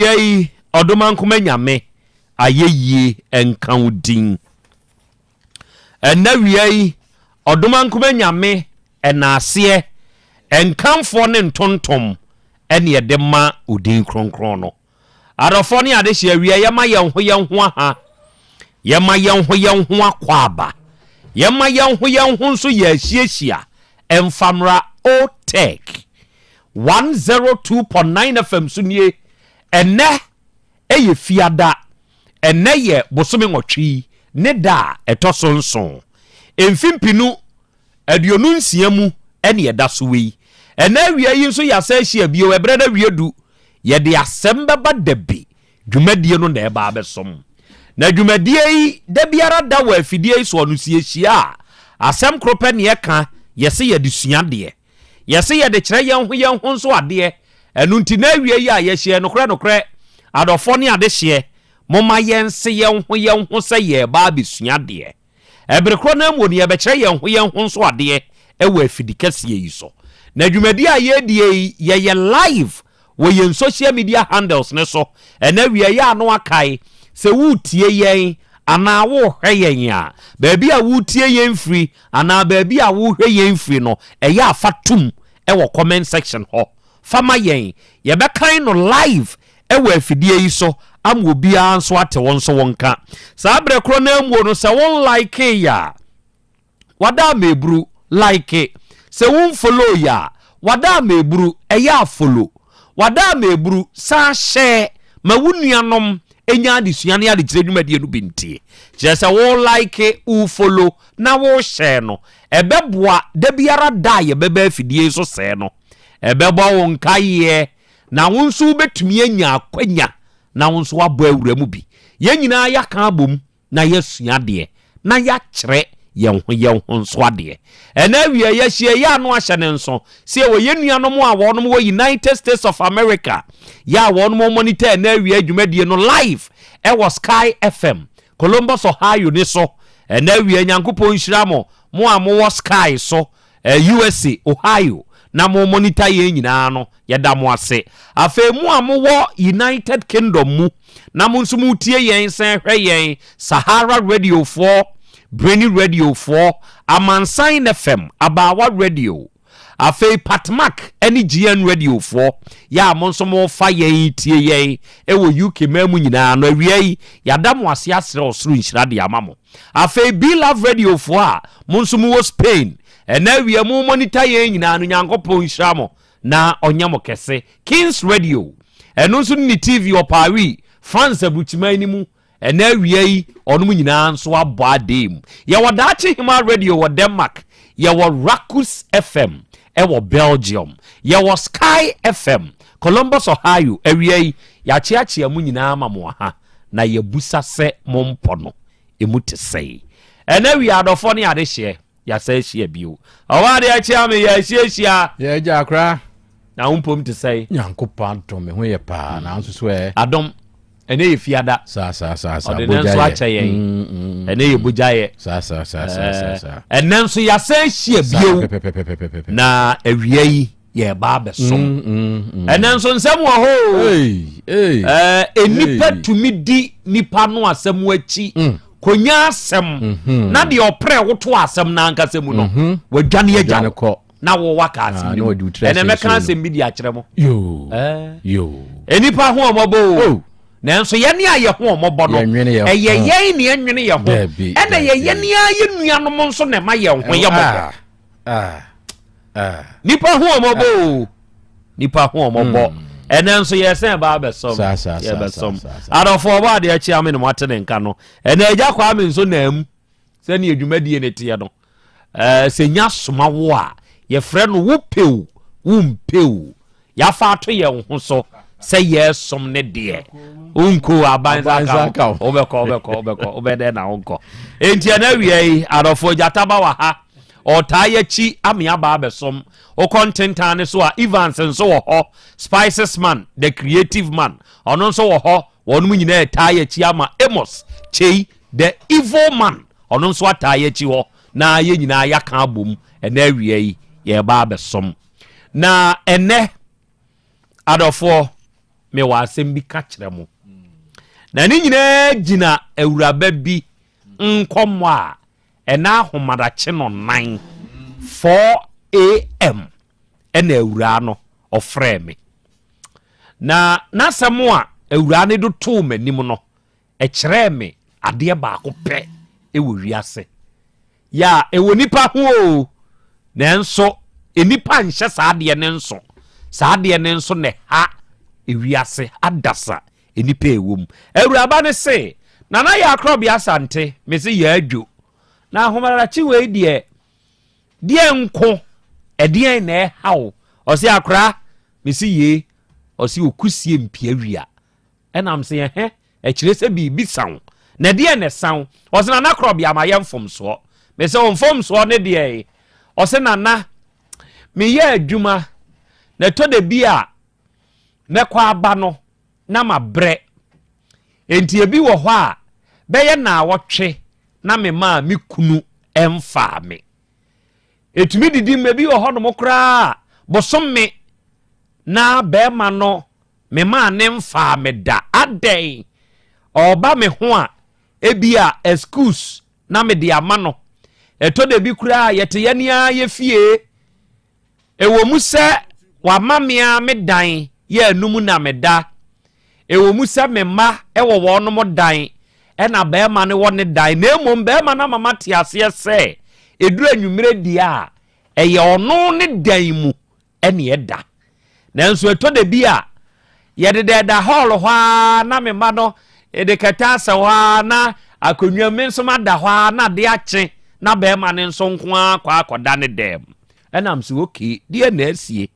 Awia yi, Ɔdomankoma Nyame ayɛyie nka wo din. Ɛnnɛ awia yi, Ɔdomankoma Nyame ɛnaaseɛ, nkamfoɔ ne ntontom ɛne ɛde ma wo din kronkron no. Adɔfoɔ ne adehyeɛ awia yɛma yɛn ho yɛn ho aha, yɛma yɛn ho yɛn ho akwaaba, yɛma yɛn ho yɛn ho nso yɛahyiahyia ɛmfa mmra OTEC 102.9 FM so nie. Ɛnnɛ ɛyɛ Fiada, ɛnnɛ yɛ bosome nwɔtwe yi ne da a ɛtɔ so nson, mfempinu 26 mu ɛne ɛda so wei. Ɛnnɛ awia yi nso yɛasan ahyia bio, ɛberɛ no awie du, yɛde asɛm bɛba dabi, dwumadie no na ɛba abɛsom. Na dwumadie yi, da biara da wɔ afidie yi soɔ no, sɛ yɛhyia a, asɛm koro pɛ ne yɛka, yɛse yɛde sua adeɛ. Yɛse yɛde kyerɛ yɛn ho yɛn ho nso adeɛ. Ɛno nti na awie yi a yɛhyia yi, nokorɛ nokorɛ, adɔfoɔ ne adehyeɛ, momma yɛnse yɛn ho yɛn ho sɛ yɛreba abɛsua adeɛ. Ɛbere korɔ no ara mu no, yɛbɛkyerɛ yɛn ho yɛn ho nso adeɛ wɔ afidi kɛseɛ yi so. Na dwumadie a yɛredie yi, yɛyɛ live wɔ yɛn social media handles no so. Ɛnɛ awia yi a na wakae sɛ woretie yɛn anaa worehwɛ yɛn a, baabi a woretie yɛn firi anaa baabi a worehwɛ yɛn firi no, ɛyɛ a fa tom wɔ comment section hɔ fa ma yɛn. Yɛbɛkan no live wɔ afidie yi so ama obiara nso ate wo nso wo nka. Saa berɛ korɔ no ara muo no, sɛ wo nlikee a, Wada ama eburu, like. Sɛ wo nfollow yɛ a, wada ama eburu, ɛyɛ a follow. Wada ama eburu, san share ma wo nuanom nya adesua ne adekyerɛ dwumadie no bi ntie. Kyerɛ sɛ wo like, wo follow na wo share no, ɛbɛboa da biara da a yɛbɛba afidie yi so sɛɛ no. Ɛbɛbɔ wo nkaeɛ na wo nso wobɛtumi anya akwanya na wo nso woabɔ awura mu bi. Yɛn nyinaa yɛaka abom na yɛasua adeɛ, na yɛakyerɛ yɛn ho yɛn ho nso adeɛ. Ɛnnɛ awia yi, yɛahyia yi ano ahyɛ no nso sɛ yɛwɔ yɛn nuanom a wɔnom wɔ United States of America, yɛ a wɔnom monitor ɛnnɛ awia dwumadie no live ɛwɔ Sky FM, Columbus, Ohio ne so. Ɛnnɛ awia Nyankopɔn nhyira mo, mo a mowɔ Sky so, USA, Ohio, na mo monitor yɛn nyinaa no, yɛda mo ase. Afei mo a mowɔ United Kingdom mu, na mo nso motie yɛn san hwɛ yɛn, Sahara Radiofoɔ, Brainy Radiofoɔ, Amansan FM, Abaawa Radio, afei Patmak ne GN Radiofoɔ, yɛ a mo nso mofa yɛn tie yɛn wɔ UK man mu nyinaa no, awia yi, yɛada mo ase asrɛ ɔsoro nhyira de ama mo. Afei Be Love Radio foɔ a mo nso mo wɔ Spain ɛnɛ awia mo monitor yɛn nyinaa no, Nyankopɔn nhyira mo na ɔnyɛ mo kɛse. Kings Radio ɛno nso ne ne TV wɔ Paris, France aburukyiman no mu ɛnɛ awia yi ɔnom nyinaa nso abɔ adee mu. Yɛwɔ Daakye Hema Radio wɔ Denmark, yɛwɔ Rakus FM ɛwɔ Belgium, yɛwɔ Sky FM Columbus, Ohio awia yi yɛakyeakyea mo nyinaa ma mo aha. na yɛabusa sɛ mo mpɔ no emu te sɛn? Ɛnɛ wia adɔfoɔ ne adehyeɛ yɛasan ahyia bio. Ɔwɔ adeɛ akyea me yɛahyiahyia. Yɛ agya akora. Na wo mpom te sɛn? Nyankopɔn adom me ho yɛ paa na nso so ɛ. Adom ɛnɛ yɛ fiada. Saa saa saa saa. Ɔde ne nso akyɛ yɛn. Mm, mm, ɛnɛ yɛ bogya yɛ. Saa saa saa saa saa saa. Ɛnɛ nso yɛasan ahyia bio. Pɛpɛpɛpɛpɛpɛ. Na awia yi yɛreba abɛsom. Mm, mm, mm. Ɛnɛ nso nsɛm wɔ hɔ o. Nnipa tumi di nipa no asɛm akyi mm. konya asɛm mm-hmm. na deɛ ɔprɛ woto asɛm no ankasa mu no mm-hmm. wadwane agya wo na wɔwɔ aka asɛm ah, bi mu ɛnɛ mɛka asɛm bi de akyerɛ mo nnipa ho ɔmɔbɔ o oh. nanso yɛne a yɛ ho ɔmɔbɔ no ɛyɛ yɛn ne ɛnwene yɛ ho ɛna yɛ yɛne a yɛ nuanom nso na ɛma yɛn ho yɛ mɔbɔ Ah, ah. Nipa ho ɔmɔbɔ o. Nipa ho ɔmɔbɔ. Hmm. Ɛnɛ nso yɛsɛn ba abɛsɔm. Yɛbɛsɔm. Adɔfo ɔbɔ adeɛ akyi ame ne mo ate ne nka no. Ɛnɛ agya Kwame nso nam sɛnea dwumadie ne teɛ no. Ɛɛ sɛ nya soma wo a yɛfrɛ no wo pew wo mpew. Yɛafa ato yɛn ho so sɛ yɛresom ne deɛ. Wonko aban nsa ka ho. Wobɛkɔ wobɛkɔ wobɛkɔ wobɛdɛn na wonkɔ. Enti ɛna awia yi adɔfoɔ gyata ba wɔ ha. Ɔtaa yɛakyi ame aba abɛsom. Wokɔ ntentan ne so a Evans nso wɔ hɔ. Spices man, the creative man, ɔno nso wɔ hɔ. Wɔnom nyinaa ɛtaa yɛakyi ama Amos Kyei, the evil man, ɔno nso ataa yɛakyi hɔ. Na yɛn nyinaa yɛaka abom ɛna awia yi yɛreba abɛsom. Na ɛnnɛ, adɔfoɔ, mewɔ asɛm bi ka kyerɛ mo. Na ne nyinaa gyina awuraba bi nkɔmmɔ a ɛna ahomadakye no nan 4 am ɛna awuraa no ɔfrɛɛ me. Na n'asɛm a awuraa no de too m'anim no, ɛkyerɛɛ me adeɛ baako pɛ wɔ wiase. Yɛ a ɛwɔ nipa ho o, nanso nnipa nhyɛ saa adeɛ no nso. Saa adeɛ no nso na ɛha ewiase adasa nnipa ɛwɔ mu. Awuraba no se, Nana yɛ akorɔbea Asante, me se yɛ adwo. Na ahomarakye wei deɛ, deɛ nko, ɛdeɛn na ɛha wo? Ɔse akora, me se yee, ɔse okusie mpia wia. Ɛna mese ɛhɛ, ɛkyerɛ sɛ biribi sa wo. Na ɛdeɛn na ɛsa wo? Ɔse, Nana Korɔbea, mayɛ mfomsoɔ. Mese, Wo mfomsoɔ ne deɛn? Ɔse, Nana, meyɛ adwuma, na ɛtɔ da bi a mɛkɔ aba no na mabrɛ. Enti ebi wɔ hɔ a, bɛyɛ naawɔtwe na memaa me kunu mfaa me. Ɛtumi didi ma ebi wɔ hɔnom koraa a, bosome na bɛrima no memaa ne mfaa me da. Adɛn? Ɔreba me ho a, ebia excuse na mede ama no. Ɛtɔ da bi koraa a, yɛte yɛn ara yɛ fie. Ɛwɔ mu sɛ wama me ara me dan yɛ anum na meda. Ɛwɔ mu sɛ me mma wɔ wɔnom dan ɛna barima no wɔ ne dan na mmom barima no ama mate aseɛ sɛ ɛduru anwummerɛ deɛ a ɛyɛ ɔno ne dan mu ɛne ɛda. Nanso ɛtɔ da bi a, yɛdedɛɛda hɔɔl hɔ ara na me mma no de kɛtɛ asɛ hɔ ara na akonnwa mu, me nso mada hɔ ara na ade akye na barima no nso nko ara kɔ akɔda ne dan mu. Ɛna m sɛ okay, deɛ na asie?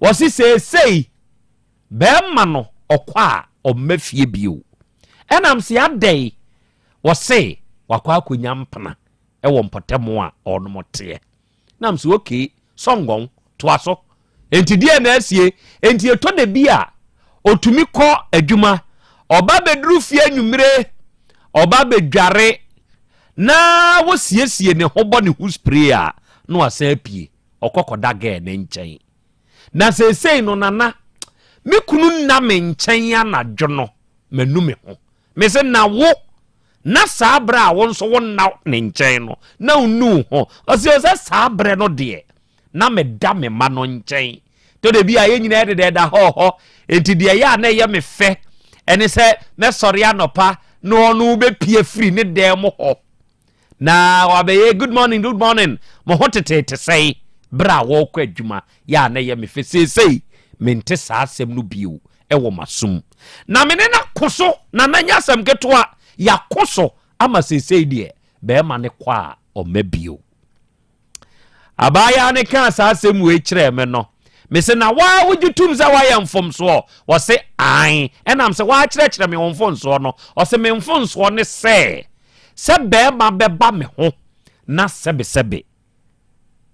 Wɔse seesei barima no ɔkɔ a ɔmma fie bio. Ɛna m sɛ adɛn? Wɔse wakɔ akɔnya mpena wɔ mpɔtam a ɔnom teɛ. Na m sɛ okay, sɔngɔn, toa so. Enti deɛ na asie? Enti ɛtɔ da bi a ɔtumi kɔ adwuma, ɔba bɛduru fie anwummere, ɔba bɛdware na wɔsiesie ne ho bɔ ne ho spray a na wasan apue, ɔkɔ kɔda gɛɛ ne nkyɛn. Na seesei no nana, me kunu nna me nkyɛn anadwo no, manu me ho. Mese na wo na saa berɛ a wo nso wo nna ne nkyɛn no na wonu wo ho. Ɔse o sɛ saa berɛ no deɛ na meda me mma no nkyɛn. Tɔ da bi a yɛn nyinaa deda ɛda hɔ hɔ. Enti deɛ ɛyɛ a na ɛyɛ me fɛ ɛne sɛ mɛsɔre anɔpa na ɔno bɛpie firi ne dan mu hɔ na wabɛyɛ good morning good morning mo ho teteete sɛe berɛ a wɔrekɔ adwuma yɛ a na ɛyɛ me fɛ. Seesei mente saa asɛm no bio wɔ m'asom. Na me ne no ako so, na na nyɛ asɛm ketewa, yɛako so ama seesei deɛ bɛrima no kɔ a ɔmma bio. Abaayaa no kaa saa asɛm wei kyerɛɛ me no, mese na waa wogye tom sɛ woayɛ mfomsoɔ? Ɔse ae. Ɛnam sɛ woakyerɛkyerɛ me wo mfomsoɔ no, ɔse me mfomsoɔ ne sɛ sɛ bɛrima bɛba me ho na sɛbesɛbe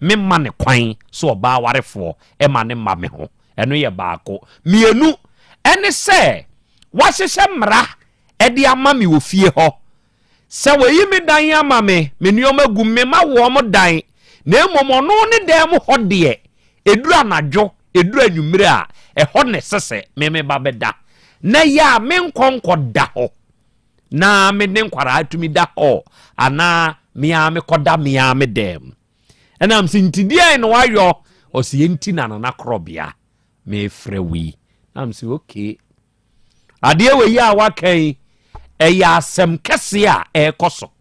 memma no kwan sɛ ɔbaa warefoɔ ma ne mma me ho. Ɛno yɛ baako. Mmienu, ɛne sɛ wahyehyɛ mmara de ama me wɔ fie hɔ sɛ wayi me dan ama me, me nneɛma gu mu, memma wɔn dan, na mmom ɔno ne dan mu hɔ deɛ, ɛduru anadwo, ɛduru anwummerɛ a, ɛhɔ na ɛsɛ sɛ me me ba bɛda. Na ɛyɛ a menkɔ nkɔda hɔ. na me ne nkwadaa tumi da hɔ anaa me ara mekɔda me ara me dan mu. Ɛna mese nti deɛn na wayɔ? Ɔse enti na Nana Korɔbea mefrɛ wo yi. Na mese okay. Adeɛ wei a waka yi ɛyɛ asɛm kɛseɛ a ɛrekɔ so.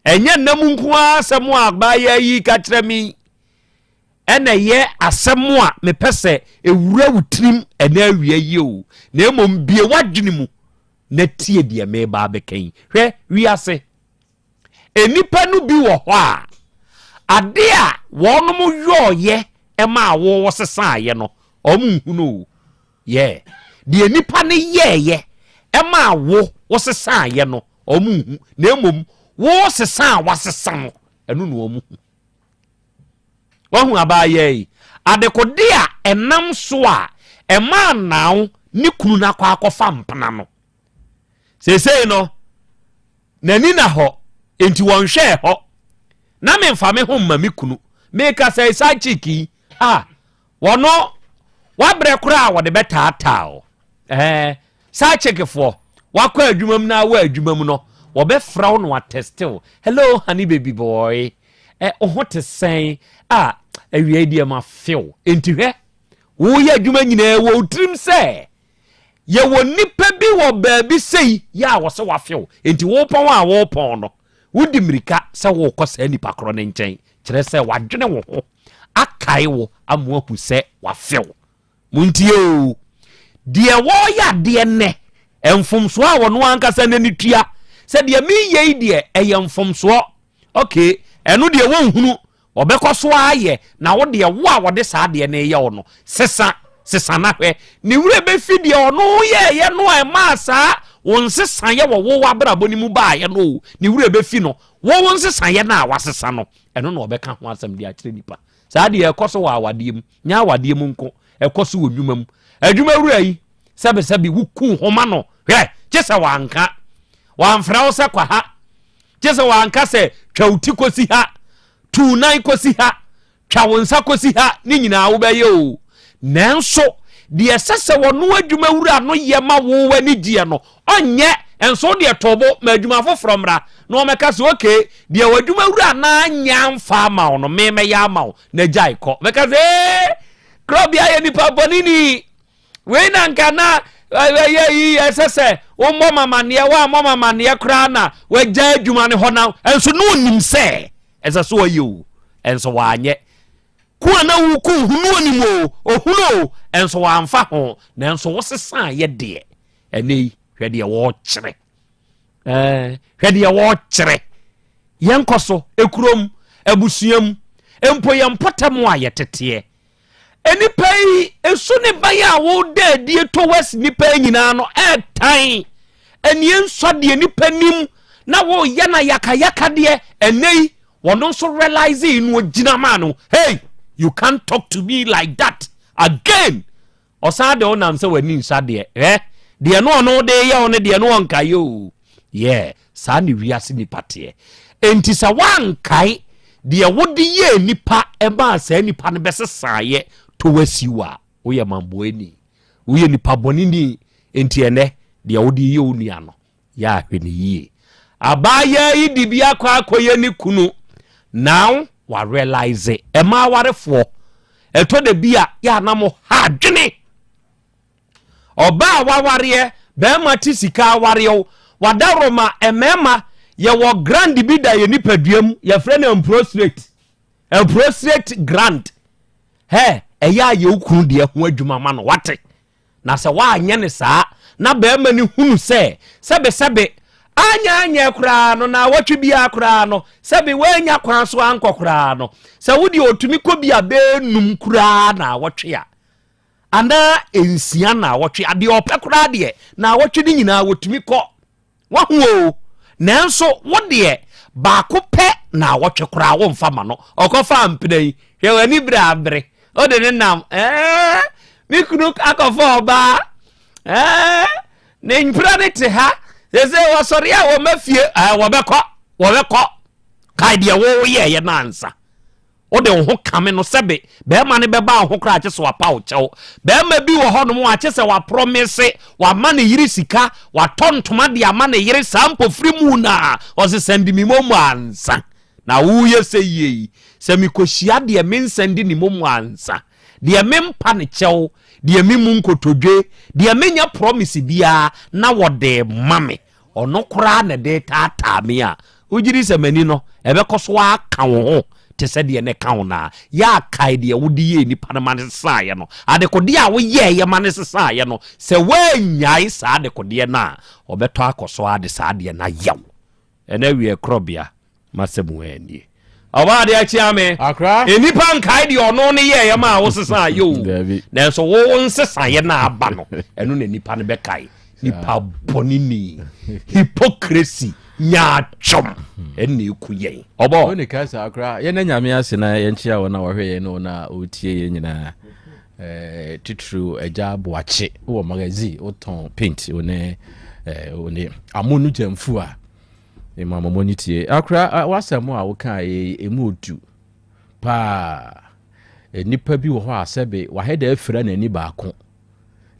Ɛnyɛ nna mu nko ara asɛm a abaayewa yi ka kyerɛ me yi ɛna ɛyɛ asɛm a mepɛ sɛ ɛwura wo tirim ɛna awia yi o, na mmom bie w'adwene mu na tie deɛ mereba abɛka yi. Hwɛ, wiase, nnipa no bi wɔ hɔ a, ade a wɔnom yɔɔyɛ maa wo wɔsesaeɛ no, wɔn nhunu o. Yeah. Deɛ nnipa no yɛɛyɛ maa wo wosesaeɛ no, wɔn nhu. Na mmom, wo sesa a wasesa no, ɛno na wɔn hu. Wahu abaayaa yi? Adekode a ɛnam so a ɛmaa Nao ne kunu no akɔ akɔfa mpena no. Seesei no, n'ani na hɔ, enti wɔnhwɛɛ hɔ. Na memfa me ho mma me kunu. Meka sɛ side chick yi, ah, Wɔno wabrɛ koraa a wɔde bɛtaataa o. Ɛɛ saa chickfoɔ wakɔ adwuma mu na awɔ adwuma mu no wɔbɛfrɛ wo na watɛste wo. Hello honey baby boy. Ɛ wo ho te sɛn? A awia yi deɛ ma few. Enti hwɛ woyɛ adwuma nyinaa wɔ wo tirim sɛ yɛwɔ nnipa bi wɔ baabi sei yɛ a wɔsɛ wafew. Enti wopɔn a wopɔn no wodi mmirika sɛ wokɔ saa nipa korɔ no nkyɛn kyerɛ sɛ wadwene wo ho. akae wo ama woahu sɛ wafe wo. Montie oo, deɛ wɔreyɛ adeɛ nnɛ, mfomsoɔ a ɔno ankasa n'ani tua sɛ deɛ mereyɛ yi deɛ ɛyɛ mfomsoɔ. Okay, ɛno deɛ wɔnhunu, wɔbɛkɔ so ara ayɛ, na wo deɛ wo a wɔde saa adeɛ no reyɛ wo no, sesa, sesa na hwɛ. Ne werɛ bɛfi deɛ ɔno yɛeɛ no a ɛmaa saa. Wo nsesaeɛ wɔ wo w'abrabɔ no mu baeɛ no o, ne werɛ bɛfi no. Wo wo nsesaeɛ no a wasesa no, ɛno na ɔbɛka ho asɛm de akyerɛ nipa. Saa deɛ ɛkɔ so wɔ awadeɛ mu, nyɛ awadeɛ mu nko, ɛkɔ so wɔ nnwuma mu. Adwuma wura yi, sɛbesɛbe woku ho ma no, hwɛ, gye sɛ wanka. Wamfrɛ wo sɛ kɔ ha, gye sɛ wanka sɛ twa wo ti kɔsi ha, tu wo nan kɔsi ha, Twa wo nsa kɔsi ha, ne nyinaa wobɛyɛ o. Nanso deɛ ɛsɛ sɛ ɔno adwuma wura no yɛ ma wo w'ani gyeɛ no, ɔnyɛ. Nso wo deɛ to bo ma adwuma foforɔ mmra na ɔmmɛka sɛ, okay, deɛ w'adwuma wura no anyɛ amfa ama wo no, me mɛyɛ ama wo, na gyae kɔ. Bɛka sɛ, ee, Krɔbea yɛ nipa bɔne ni. Wei na nka na ɛyɛ yi ɛsɛ sɛ wommɔ mamaneɛ, woammɔ mamaneɛ koraa na wagya adwuma no hɔ na nso na ɔnim sɛ ɛsɛ sɛ ɔyɛ o, nso wanyɛ. Ko a na woko ho no ɔnim o, ɔhunu o, nso wamfa ho, nanso wosesaeɛ deɛ, ɛnɛ yi hwɛ deɛ wɔrekyerɛ. Ɛɛ, hwɛ deɛ wɔrekyerɛ. Yɛnkɔ so, ekurom, abusua mu, mpo yɛn mpɔtam a yɛteteɛ. Nnipa yi, esu ne ban a woda adie towards nnipa yi nyinaa no ɛɛtan. Ɛnie nsɔ deɛ nnipa nim na woyɛ na yakayaka deɛ ɛnɛ yi wɔn nso realize yi no ogyina maa no hey you can't talk to me like that again. Ɔsan de wo nam sɛ w'ani nsa deɛ hwɛ deɛ no ɔno de yɛ wo no deɛ no ɔnkae o yeah saa ne wiase nipa teɛ enti sɛ woankae deɛ wode yɛɛ nipa ɛmaa saa nipa no bɛsesaeɛ to wasi wo a woyɛ mamboani woyɛ nipa bɔne ni enti ɛnɛ deɛ wode yɛ wo nua no Yɛ a hwɛ no yie. Abaayaa yi de bi akɔ akɔyɛ ne kunu now wa realize ɛma awarefoɔ ɛtɔ da bi a yɛ a na mo ha adwene. Ɔbaa a wawareɛ bɛrima te sika awareɛ wo wadaworo ma mmarima yɛwɔ grand bi da yɛ nipadua mu yɛfrɛ no prostrate prostrate grand hɛ ɛyɛ a yɛ wo kunu deɛ ho adwuma ma no wate. Na sɛ woanyɛ no saa na barima no hunu sɛ sɛbesɛbe anyɛ anyɛ koraa no naawɔtwe biara koraa no sɛbe woannya kwan so ankɔ koraa no sɛ wo deɛ ɔtumi kɔ bi a bɛyɛ num koraa naawɔtwe a anaa nsia naawɔtwe adeɛ ɔpɛ koraa deɛ naawɔtwe no nyinaa wɔtumi kɔ Wahu oo, nanso wo deɛ baako pɛ naawɔtwe koraa womfa ma no. Ɔkɔfaa mpena yi, hwɛ w'ani bere abere, wode ne nam, ɛɛ, me kunu akɔfa ɔbaa, ɛɛ, ne mpena no te ha, sese wɔsɔre a wɔma fie, ɛɛ, wɔbɛkɔ, wɔbɛkɔ. Kae deɛ woyɛɛyɛ no ansa. Wode wo ho kame no sɛbe bɛɛma no bɛba wo ho koraa kyesɛ wapa wo kyɛw. Bɛɛma bi wɔ hɔnom a kyesɛ waprɔmese, wama ne yere sika, watɔ ntoma de ama ne yere saa mpofiri mu no a ɔse sɛnde me momo ansa. Na woyɛ sɛ yie yi, sɛ mekɔhyia deɛ mensɛnde ne momo ansa, deɛ mempa ne kyɛw, deɛ memmu nkotodwe, deɛ menyɛ promise biara na wɔde ma me. Ɔno koraa na ɛde retaataa me a, wogye di sɛ m'ani no, ɛbɛkɔ so ara aka wo ho te sɛ deɛ na ɛka wo no ara? Yɛ a kae deɛ wode yɛɛ nipa no ma no sesaeɛ no. Adekodeɛ a woyɛeɛ ma no sesaeɛ no, sɛ woannyae saa adekodeɛ no a, ɔbɛtɔ akɔ so ara de saa adeɛ no ayɛ wo. Ɛnɛ awiɛ korɔbea. M'asɛm ɛ nie. Ɔbaa adeɛ akyia me. Akra. Nnipa nkae deɛ ɔno ne yɛɛyɛ maa wo sesa yɛ o. Dabi. Nanso wo wo nsesaeɛ no aba no, ɛno na nnipa no bɛkae. Nipa bɔne ni. Hypocrisy, nyaatwom, ɛna ɛku yɛn. Ɔbɔ. Wo ne ka saa akra. Yɛn na Nyame ase na yɛnkyea wɔn a wɔhwɛ yɛn ne wɔn a wɔtie yɛn nyinaa. Eh, titiriw Agya Boakye wɔ magazine, wotɔn paint, wo ne eh, wo ne Amonu Gyamfu a Mema mo ani tie. Akora, w'asɛm a wokaa yi, emu odu paa. Nnipa bi wɔ hɔ a sɛbe wahɛ da afira n'ani baako.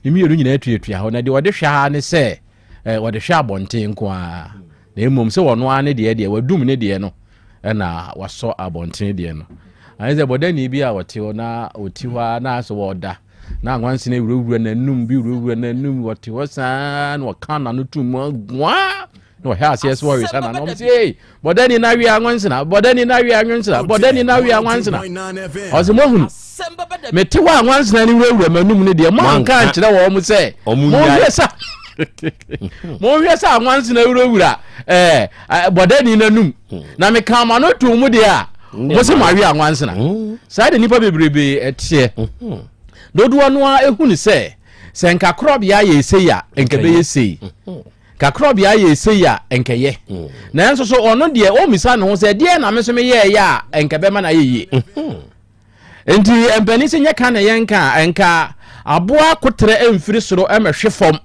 Ne mmienu nyinaa tuatua hɔ, na deɛ ɔde hwɛ ara ne sɛ wɔde hwɛ abɔnten nko ara. Na mmom sɛ ɔno ara ne deɛ deɛ, wadum ne deɛ no, ɛna wasɔ abɔnten deɛ no. Ayɛ sɛ bɔdani bi a ɔte hɔ na ɔti hɔ ara na asɛ wɔda na anwansene wurawura n'anum bi wurawura n'anum wɔte hɔ saa na ɔka n'ano tum mu aguaa na ɔhɛ aseɛ sɛ ɔresa na ɔm sɛ ei bɔdani na awie anwansena bɔdani na awie anwansena bɔdani na awie anwansena ɔsɛ moahunu mete hɔ anwansena no wurawura m'anum no deɛ moanka ankyerɛ wɔ mo sɛ monhwɛ sa monhwɛ sɛ anwansena wurawura ɛɛ bɔdani n'anum na meka ma no to mu deɛ a mo sɛ moawe anwansena saa de nnipa bebrebe ɛteɛ dodoɔ no ara ehunu sɛ sɛ nka korɔbea yɛ sei a nka bɛyɛ sei. Kakrɔbea yɛ sei a ɛnkɛyɛ. Mm. Nanso so ɔno deɛ ɔmmisa ne ho sɛ deɛ na me nso meyɛɛyɛ a ɛnkɛ bɛma no ayɛ yie. Mm-hmm. Nti mpanin sɛ nyɛ ka na yɛnka a ɛnka aboa koterɛ mfiri soro mmɛhwe fam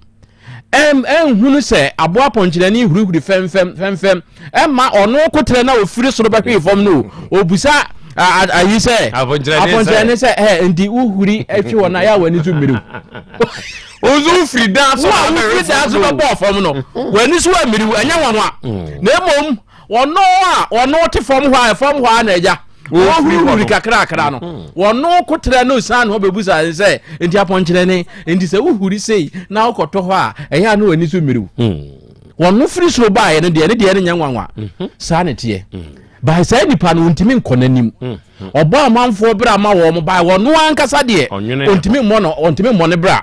ɛnhunu sɛ aboa pɔnkyerɛni hurihuri fɛmfɛm fɛmfɛm ɛma ɔno koterɛ na ofiri soro bɛhwee fam no obusa ayi sɛ apɔnkyerɛni sɛ ɛ nti wohuri hwe wɔn a yɛ a w'ani so mmiriw Ozu wofiri dan so wo a wofiri dan so bɛbɔɔ fam no w'ani so ammiriw ɛnyɛ wɔn a mm. na mmom ɔno a ɔno te fam hɔ a fam hɔ a na agya wɔhurihuri kakrakra no mm-hmm. wɔno kotrɛ no san ne hɔ bɛbusa ne sɛ nti apɔnkyerɛ ne nti sɛ wohuri sei na wokɔtɔ hɔ a ɛyɛ a ne w'ani so mmiriw mm. wɔno firi soro baeɛ no deɛ ne deɛ no nyɛ nwanwa mm-hmm. saa ne teɛ mm. bae saa nipa no ɔntumi nkɔ n'anim ɔbɔ amanfoɔ bra ma wɔn bae wɔno ankasa deɛ ɔntumi mmɔ no ɔntumi mmɔ ne bra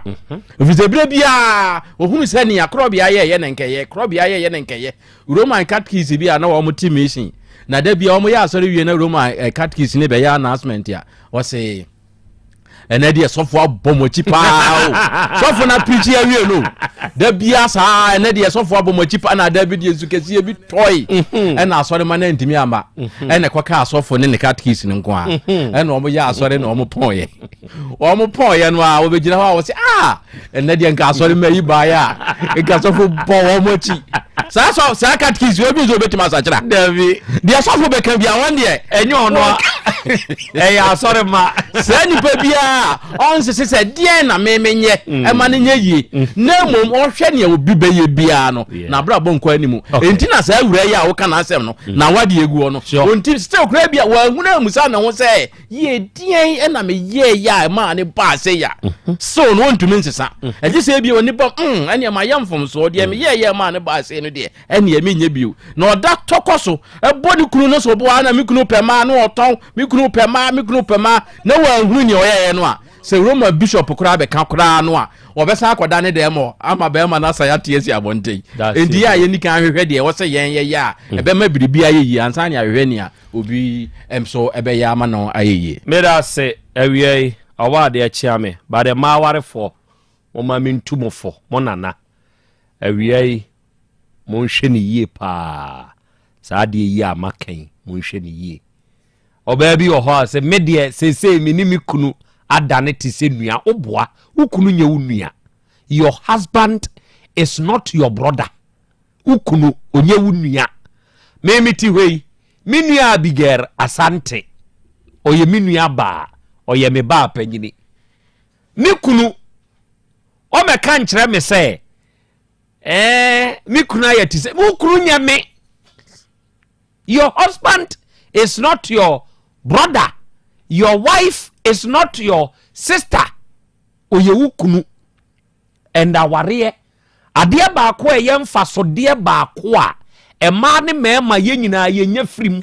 ɛfiri sɛ berɛ biara ɔhunu sɛ nea korɔbea yɛyɛ ne nkɛyɛ korɔbea yɛyɛ ne nkɛyɛ Roman catechist bi a na wɔn te mission na da bi a wɔn yɛ asɔre wie na Roman eh, catechist ne bɛyɛ announcement a ɔse ɛnɛ deɛ sɔfo abɔ mo akyi paa o sɔfo na pirikyi awie no da bia saa ɛnɛ deɛ sɔfo abɔ mo akyi paa na da bi deɛ nsu kɛseɛ bi tɔe mhm. ɛna asɔre ma na ntumi ama mhm. ɛna ɛkɔka asɔfo ne ne catechist no nko a mhm. ɛna wɔn yɛ asɔre na wɔn pɔn yɛ wɔn pɔn yɛ no a wɔbɛgyina hɔ a wɔsɛ ah ɛnɛ deɛ nka asɔre ma yi baeɛ a nka sɔfo bɔ wɔn akyi saa sɔ saa katikisi obi nso obetumi asakyera dabi deɛ sɔfo bɛka bi a wɔn deɛ ɛnyɛ ɔno a ɛyɛ asɔre ma saa nipa biara ɔnsese sɛ deɛn na meme nyɛ mm. ɛma no nyɛ yie mm. na mmom ɔhwɛ nea obi bɛyɛ biara no na abrabɔ nkɔ anim enti na saa awura yi a woka n'asɛm no mm. na wade egu hɔ no ɔnti still koraa bi a wɔahunu amusa ne ho sɛ Yie deɛn na meyɛeɛ a ɛmaa ne baa sɛ ya mhm. so no ɔntumi nsesa mhm. ɛgye sɛ ebia onipa mm ɛneɛ mayɛ mfomsoɔ deɛ mhm. meyɛeɛ ɛmaa ne baa sɛ no deɛ ɛneɛ menyɛ bio na ɔda tɔkɔ so ɛbɔ ne kunu no so boa na me kunu pɛ maa na ɔtɔn me kunu pɛ maa me kunu pɛ maa na wɔahunu nea ɔyɛeɛ no a sɛ Roma bishop koraa bɛka koraa no a wɔbɛsan akɔda ne dɛm hɔ ama bɛrima no asan ate asi abɔnten enti yɛ a yɛni kan ahwehwɛ deɛ ɛwɔ sɛ yɛn yɛyɛ a ɛbɛma biribi ayɛ yie ansa ne ahwehwɛ nea Obi nso bɛyɛ ama no ayɛ yie. Medase awia yi ɔwɔ adeɛ kyea me but mmaa awarefoɔ momma me ntu mo fo mo nana awia yi monhwɛ no yie paa saa adeɛ yi a maka yi monhwɛ no yie ɔbaa bi wɔ hɔ a sɛ me deɛ seesei me ne me kunu adane te sɛ nua woboa wo kunu nyɛ wo nua your husband is not your brother Wo kunu, ɔnyɛ wo nua. Me mete hɔ yi, me nua Abigail Asante, ɔyɛ me nua baa, ɔyɛ me baa panyini. Ne kunu, ɔmɛka nkyerɛ me sɛ, ɛɛ, me kunu ayɛ te sɛ, wo kunu nyɛ me. Your husband is not your brother. Your wife is not your sister. Ɔyɛ wo kunu. And awareɛ, adeɛ baako a ɛyɛ mfasodeɛ baako a mmaa ne mmarima yɛn nyinaa yɛnya firi mu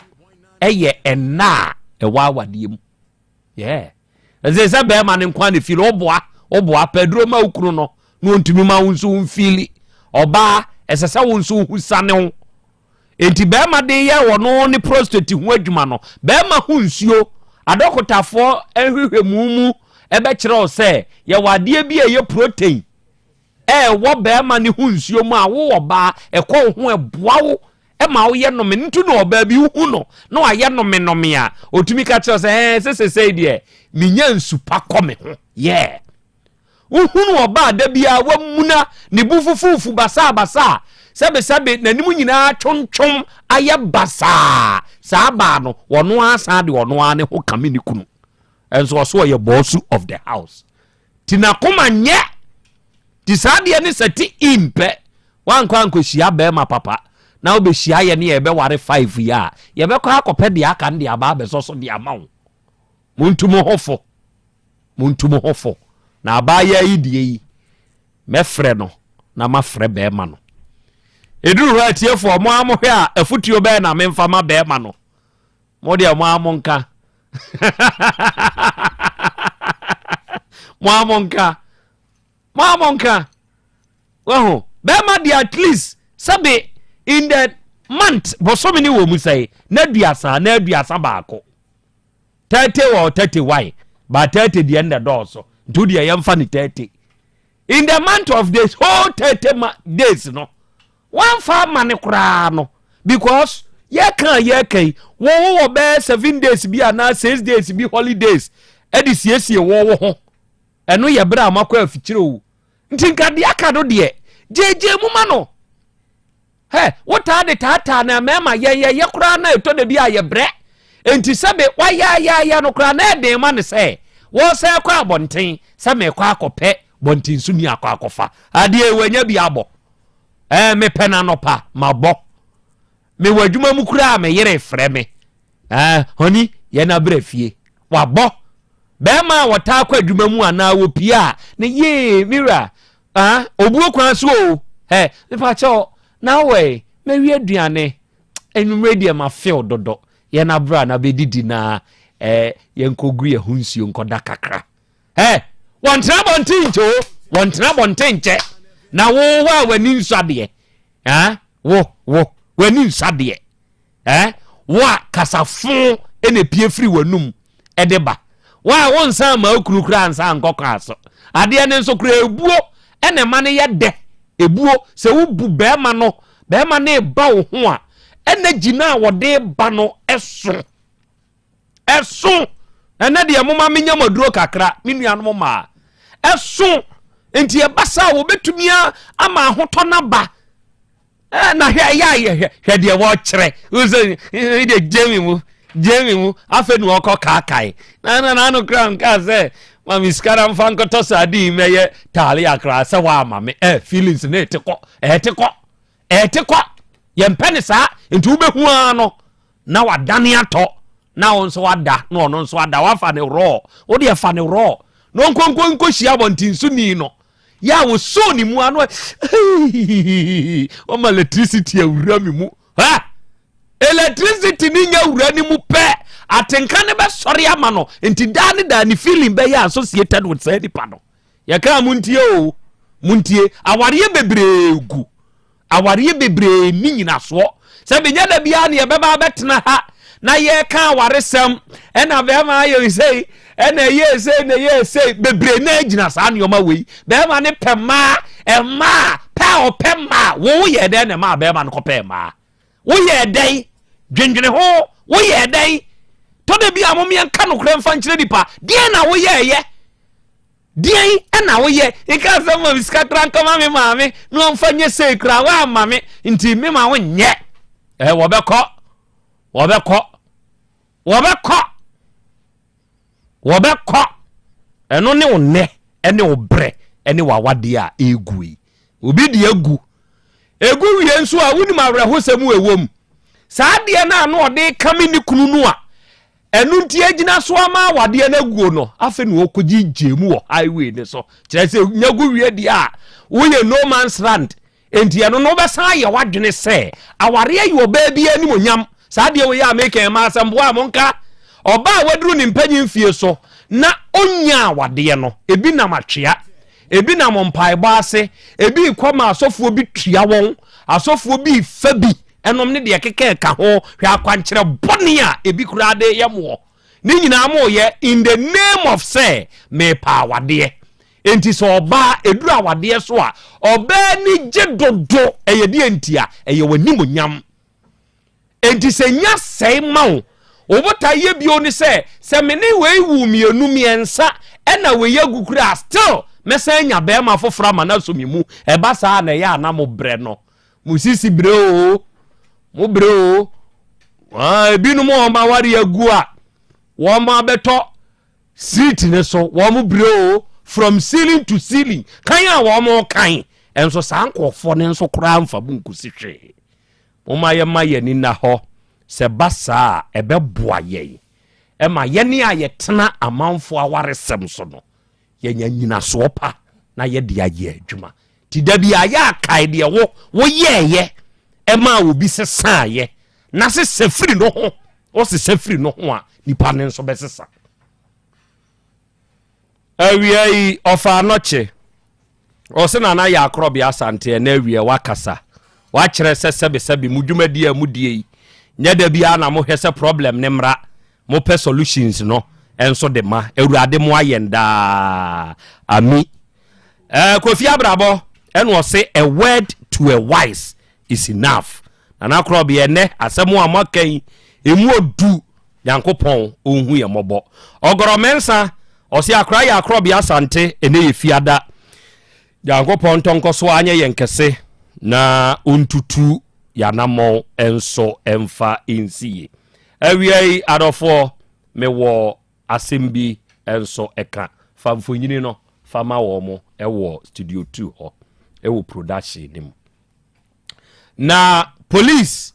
yɛ ɛnna a ɛwɔ awadeɛ mu. Yeah. Ɛsɛ sɛ bɛrima no nko na fili ɔboa ɔboa pɛ aduro ma wo kunu no na ɔntumi ma wo nso wo mfili. Ɔbaa ɛsɛ sɛ wo nso wo ho sane wo. Enti barima de yɛ ɔno ne prostate ho adwuma no, barima ho nsuo, adɔkotafoɔ nhwehwɛmu mu bɛkyerɛ wo sɛ yɛwɔ adeɛ bi a ɛyɛ protein a ɛwɔ barima ne ho nsuo mu a wo ɔbaa ɛkɔ wo ho ɛboa wo ma woyɛ nome nti na ɔbaa bi wohu no na wayɛ nome nome a ɔtumi ka kyerɛ sɛ ɛɛ sɛ sesei deɛ menya nsu pa kɔ me ho yɛ Wohunu ɔbaa a da biara wamuna, ne bo fufuufu basaabasaa, sɛbesɛbe n'anim nyinaa twomtwom ayɛ basaa. Saa baa no, ɔno ara san de ɔno ara ne ho kame ne kunu. Nso ɔso ɔyɛ bɔɔsu of the house. Ti n'akoma nyɛ. Ti saa deɛ ne sɛ ti in pɛ, wankɔ ankɔhyia bɛrima papa na wobɛhyia yɛ ne yɛbɛware five yi a, yɛbɛkɔ akɔpɛ deɛ aka no de aba abɛsɔ so de ama wo. Montu mo ho fo. Montu mo ho fo. Na abaayaa yi deɛ yi, mɛfrɛ no na mafrɛ bɛrima no. Ɛduru hɔ atiefoɔ, mo ara mohwɛ a afotuo bɛɛ na memfa ma bɛrima no. Mo deɛ mo ara monka. Mo ara monka. Mo ara monka. Wahu? Bɛrima deɛ at least sɛbe in the month bosome ne wɔ mu sɛe na aduasa na 31. 30 or 31 but 30 deɛ nna dɔɔso nti wo deɛ yɛmfa ne 30 in the month of the whole 30 days no. Wamfa ama no koraa no because yɛka a yɛka yi wo wɔ bɛyɛ 7 days bi anaa 6 days bi holidays ɛde siesie wo wo ho. Ɛno yɛ berɛ a makɔ afikyire o, nti nka deɛ aka no deɛ gyegye mu ma no. Hɛ, wotaa de taataa na mmarima yɛn yɛyɛ koraa na ɛtɔ da bi a yɛbrɛ, nti sɛbe wayɛayɛayɛ no koraa na ɛden ma no sɛ wɔsɛ kɔ abɔnten sɛ mekɔ akɔpɛ bɔnten so ni akɔ akɔfa adeɛ wanya bi abɔ. Mepɛ no anɔpa mabɔ, mewɔ adwuma mu koraa me yere frɛ me, "Honey, yɛn abrɛ fie." Wabɔ bɛrima a wɔtaa kɔ adwuma mu anaa wɔpie a ne yee mira ah, obuo kwan so o. Ɛ mepa kyɛw na wɔ mɛwi aduane enwumere deɛ ma feel dodo, yɛn abra na bɛdidi na yɛnkɔgu yɛn ho nsuo nkɔda kakra. Wɔntena bɔnten nkyɛ o, wɔntena bɔnten nkyɛ na wo wo a w'ani nsɔ adeɛ, ah, wo w'ani nsɔ adeɛ, wo a kasafo ɛna epie firi w'anum ɛde ba, wo a wo nsa ama okunu kura nsa nkɔ kwan so adeɛ no nso kura ebuo ɛna ɛma no yɛ dɛ. Ebuo sɛ wobu bɛrima no, bɛrima no eba wo ho a, ɛna gyina a wɔde ba no ɛso ɛso. Ɛnɛ deɛ moma menya mo aduro kakra, me nuanom maa ɛso nti ɛba saa wɔbɛtumi ama ahotɔ no aba. Na hwɛ ɛyɛ ayɛ hwɛ hwɛ deɛ wɔkyerɛ sɛ deɛ gyemi mu gyemi mu afei na wɔkɔ kaakae na na ano kora nka sɛ mami sika na mfa nkɔtɔ sardine mɛyɛ taale akora sɛ wɔama me feelings na ɛte kɔ ɛte kɔ ɛte kɔ. Yɛmpɛ ne saa nti wobɛhu ara no na wadane atɔ na wo nso wada na ɔno nso ada. Wafa ne rɔɔ, wo deɛ fa ne rɔɔ na ɔnkonko nkɔhyia abɔntensoni no yɛ a wɔsoo ne mu ano ɔma electricity awura me mu ha. Electricity ne nya wura ne mu pɛ, atenka ne bɛsɔre ama no nti daa ne daa ne feeling bɛyɛ associated with saa nipa no. Yɛka montie o, montie. Awareɛ bebree gu, awareɛ bebree ni nyinasoɔ sɛ menya da biara ne yɛbɛba abɛtena ha na yɛka awaresɛm ɛna bɛrima ayɛ sei ɛna ɛyɛ sei na ɛyɛ sei bebree na gyina saa nneɛma wei. Bɛrima ne pɛ mmaa, mmaa pɛ a ɔpɛ mmaa. Wo yɛ dɛn na mmaa bɛrima no kɔpɛ mmaa? Woyɛ dɛn? Dwendwene ho, woyɛ dɛn? Tɔda bi a momeɛ nka nokorɛ mfa nkyerɛ nipa deɛn na woyɛɛyɛ, deɛn ɛna woyɛ. Nka sɛ ma sika kora nkɔma me maame na ɔmfa nyɛ sei kora woamma me nti me ma wo nyɛ. Wɔbɛkɔ, wɔbɛkɔ, wɔbɛkɔ, wɔbɛkɔ. Ɛno ne wo nnɛ ɛne wo berɛ ɛne w'awadeɛ a ɛgu yi. Obi de agu ɛgu wie nso a wonim awerɛhosɛm ɛwɔ mu. Saa adeɛ no a na ɔde kame ne kunu no a ɛno nti agyina so ama awadeɛ no aguo no, afei na ɔkɔgye gyee mu wɔ highway no so. Kyerɛ sɛ nya gu wie deɛ a woyɛ no man's land nti ɛno no wobɛsan ayɛ w'adwene sɛ awareɛ yɛ ɔbaa bi anim onyam. Saa deɛ woyɛ a meka ɛma asɛmboa a monka ɔbaa a waduru ne mpanyin fie so na ɔnya awadeɛ no, ebi nam atwea, ebi nam mpaebɔ ase, ebi kɔ ma asɔfoɔ bi tua wɔn, asɔfoɔ bi fa bi ɛnom ne deɛ keka ɛka ho. Hwɛ akwankyerɛ bɔne a ebi koraa de yɛ moɔ ne nyinaa moyɛ in the name of sɛ mepa awadeɛ. Nti sɛ ɔbaa eduru awadeɛ so a, ɔbaa ni gye dodo. Ɛyɛ deɛ nti a ɛyɛ w'animonyam nti sɛ nya sɛe ma wo wobota yɛ bio ne sɛ sɛ me ne wei wu mmienu mmiɛnsa ɛna wei agu koraa, still mɛsan anya bɛrima foforɔ ama no aso me mu. Ɛba saa na ɛyɛ ana mo brɛ no mo sisi brɛ o, mo brɛ o. Ebinom a wɔn aware agu a wɔn abɛtɔ street ne so, wɔn brɛ o, from ceiling to ceiling kan a wɔn kan nso saa nkurɔfoɔ no nso koraa nfa mu nkusi hwee. Momma yɛma yɛn ani nna hɔ sɛ ba saa a ɛbɛboa yɛn ɛma yɛne a yɛtena amanfoɔ awaresɛm so no yɛnya nyinasoɔ pa na yɛde ayɛ adwuma. Nti da bi a yɛ akae deɛ wo woyɛɛyɛ ɛma obi sesaayɛ na sesa firi no ho. Wosesa firi no ho a, nipa no nso bɛsesa. Awia yi ɔfa anɔkye ɔsɛ Nana yɛ akorɔbea Asante. Ɛna awia wakasa wakyerɛ sɛ sɛbesɛbe mo dwumadi a modie yi nyɛ da biara na mohwɛ sɛ problem ne mmra, mopɛ solutions no nso de ma. Awurade mo ayɛn daa ami. Kofi Abrabɔ ɛna ɔse a word to a wise. is enough. Nana Korɔbea ɛnɛ asɛm a moaka yi ɛmu ɔdu Nyankopɔn ɔnhu yɛ mmɔbɔ. Ɔgɔrɔ Mɛnsa ɔse akora yɛ Akorɔbea Asante ɛnɛ yɛ fiada. Nyankopɔn ntɔ nkɔso anyɛ yɛn kɛse na ɔntutu yɛanammɔn nso mfa nsi yie. Awia yi adɔfoɔ mewɔ asɛm bi nso ka. Fa mfonyini no fa ma wɔn wɔ studio 2 hɔ wɔ production no mu. Na police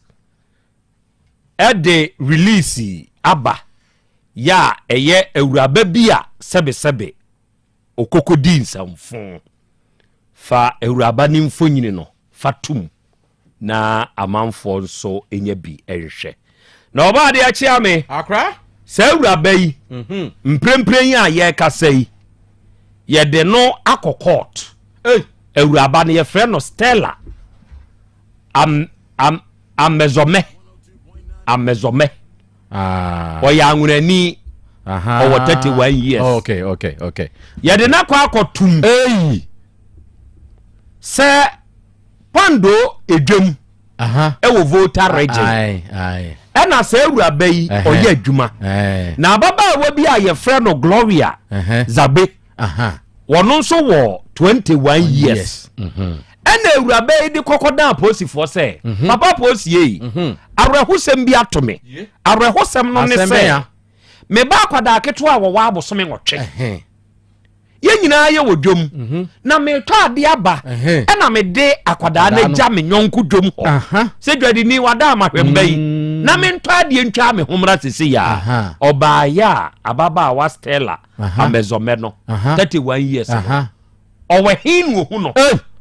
de release aba yɛ a ɛyɛ awuraba bi a sɛbesɛbe ɔkɔkɔdii nsɛmfo. Fa awuraba no mfonyini no fa tom na amanfoɔ nso nya bi nhwɛ. Na ɔbaa adeɛ akyea me. Akora? Saa awuraba yi, mhm. mprempren yi a yɛrekasa yi, yɛde no akɔ court. Awuraba no yɛfrɛ no Stella Am, am, Amezɔmɛ. Amezɔmɛ. Ah. Ɔyɛ anwonani. Ɔwɔ 31 years. Oh, okay, okay, okay. Yɛde no akɔ akɔtum. Hey. Sɛ Pando edwam ɛwɔ Volta region. Ɛna saa awuraba yi ɔyɛ adwuma. Na ababaawa bi a yɛfrɛ no Gloria Zabe. Wɔno nso wɔ 21 years. Mm-hmm. Ɛna awuraba yi de kɔkɔ dan apolisifoɔ sɛ, mm-hmm. papa apolisie yi, mm-hmm. awerɛhosɛm bi ato me. Awerɛhosɛm no ne sɛ, me ba akwadaa ketewa a wɔwɔ abosome nwɔtwe. Yɛn nyinaa yɛ wɔ dwam mhm. na metɔ adeɛ aba ɛna mede akwadaa no agya me nyɔnko dwam hɔ sɛ dwadini wada amahwɛmba yi mm. na mentɔ adeɛ ntwa me ho mmra sese yɛ a ɔbaayɛ a ababaawa Stella amɛzɔmɛ no 31 years no ɔwɔ he na ohu no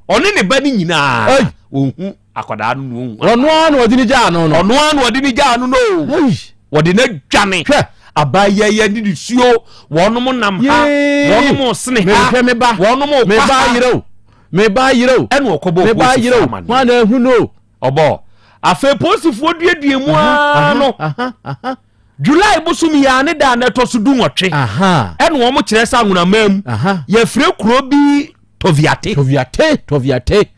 ɔne ne ba no nyinaa ɔhu akwadaa no na ohu. Ɔno ara na ɔde ne gyaa no no. Ɔno ara na ɔde ne gyaa no no. Wɔde no adwane. Hwɛ. Abaayɛyɛ ne nisuo wɔnom nam ha wɔnom sene ha mehwɛ me ba wɔnom kɔ ha. Me ba ayerɛ o me ba ayerɛ o ɛna ɔkɔbɔ me ba ayerɛ o wɔn na ehu no. Ɔbɔ afei polisifoɔ duadua mu ara no July bosom yi ara ne da a na ɛtɔ so 18 ɛna wɔn kyerɛ sɛ Anwonamaa mu yɛfrɛ kuro bi Toviate. Toviate Toviate.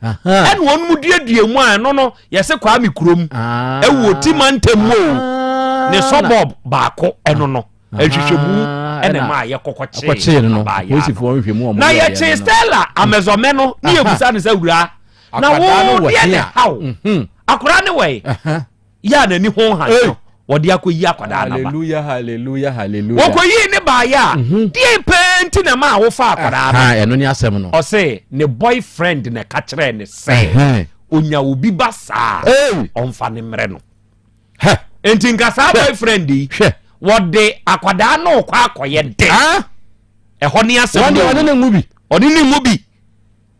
Ɛna wɔn mu duadua mu a ɛno no yɛsɛ Kwame kurom ah. ɛwɔ ti mantam mu o ne sɔbɔb baako ɛno no nhwehwɛmu ɛna ɛma a yɛkɔkɔ kyee no abaayɛ na yɛkyee Stella Amezɔmɛ no ne yɛbusa no sɛ wura na wo deɛ ne haw mhm. akwadaa ne wɔ yɛ a n'ani ho han no wɔde akɔyi akwadaa no aba. Hallelujah, hallelujah, hallelujah. Wɔkɔyii ne baayɛ a, mhm. deɛ pɛɛ nti na ma wofa akwadaa no. Ɛno ne asɛm no. Ɔse ne boyfriend na ɛka kyerɛɛ ne sɛ onya obi ba saa ɔmfa ne mmerɛ no. Enti nka saa boyfriend yi wɔde akwadaa no kɔ akɔyɛ dɛn? Ɛhɔ ne asɛm no. Ɔne ne ngu bi. Ɔne ne ngu bi.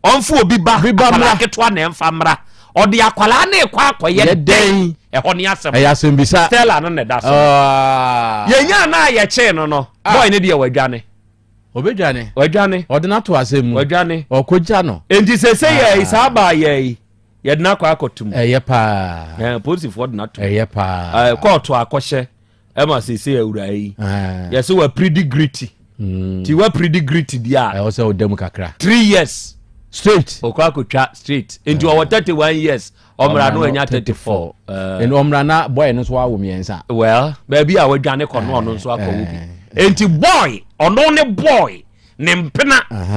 Ɔmfa obi ba akwadaa ketewa na ɛmfa mmra. Ɔde akwadaa no rekɔ akɔyɛ dɛn? Ɛhɔ ne asɛm. Ɛyɛ asɛmbisa. Stella no na ɛda so. Ah. Yɛnya na a yɛkyee no no, ah. boy no deɛ wadwane. Obedwane. Wadwane. Ɔde no ato asɛm mu. Wadwane. Ɔkɔgya no. Enti sese yɛ ah. saa baa yɛ yi yɛde no akɔ akɔto mu. Ɛyɛ paa. Ɛɛ polisifoɔ de no ato mu. Ɛyɛ paa. Ɛɛ kɔɔto akɔhyɛ. ɛma sese awura yi yɛsɛ wapiridi griti mm. ti wapiridi griti di a ɛwɔ sɛ ɔda mu kakra 3 years straight ɔkɔ akɔtwa straight nti ɔwɔ 31 years ɔmmra no anya 34 ɛnu ɔmmra na boy no nso awo mmiɛnsa well baabi a wadwane kɔ no ɔno nso akɔwo bi nti boy ɔno ne boy ne mpena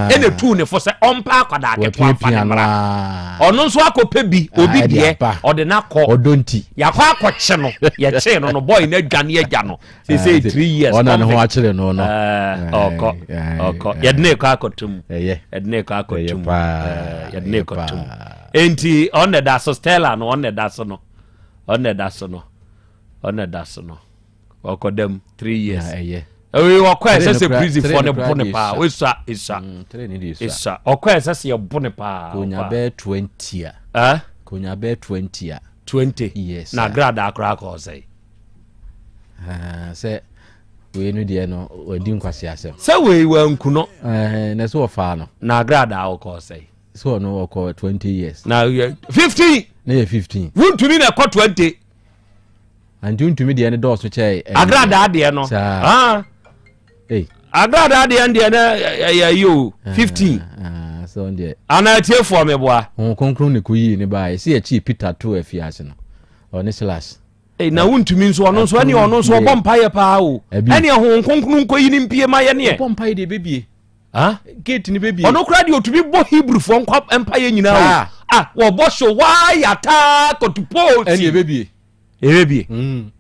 ɛna tuu ne fo sɛ ɔmpa akwadaa ketewa mfa ne mmra ɔno nso akɔpɛ bi ah, obi deɛ ɔde no akɔ ɔdɔ nti yɛakɔ akɔkye no yɛkyee no no bɔɔy no adwane agya no sesei 3 years ɔna ne ho akyere no no eh, ɔkɔ ɔkɔ yɛde ne kɔ akɔto mu yɛde ne kɔ akɔto mu eh, yɛde ne kɔto mu enti ɔna da so Stella no ɔna da so no ɔna da so no ɔna da so no ɔkɔ dɛm 3 years ɛyɛ Eyi ɔkɔ ɛsɛ sɛ prison ne bo ne paa esua esua mm, esua ɔkɔ ɛsɛ sɛ yɛbo ne paa. Konya bɛɛ 20 a. Eh? Konya bɛɛ 20 a. 20. Yes. Na gradaa koraa kɔ ɔsɛe. Ah, sɛ wei no deɛ no wadi nkwasi asɛm. Sɛ wei wanku no. Eh, na sɛ wɔfaa no. Na gradaa ɔkɔ ɔsɛe. Sɛ ɔno ɔkɔ 20 years. Na yɛ 15. Na yɛ 15. Wuntumi na ɛkɔ 20. Nti wontumi deɛ no dɔɔso kyɛ. Agradaa deɛ no. Saa. Agradaa deɛ no deɛ no ɛyɛ yi o 15. Sɛ ɔno deɛ. Anaa atiefoɔ meboa. Honhom Kronkron na ɛkɔyii no baeɛ. Sɛ yɛkyee Peter too afiase no, ɔne Silas. Ei, na wontumi nso ɔno nso ɛne ɔno nso ɔbɔ mpaeɛ paa o. Ɛne Honhom Kronkron nkɔyi no mpie ma yɛneɛ. Ɔbɔ mpaeɛ deɛ ɛbɛbie. Gate no bɛbie. Ɔno koraa deɛ ɔtumi bɔ Hebrewfoɔ nkwa mpaeɛ nyinaa o. Ah, wɔbɔ so waa yataa kɔtupɔɔ ti. Ɛne ɛbɛbie. Ɛbɛbie. Mm.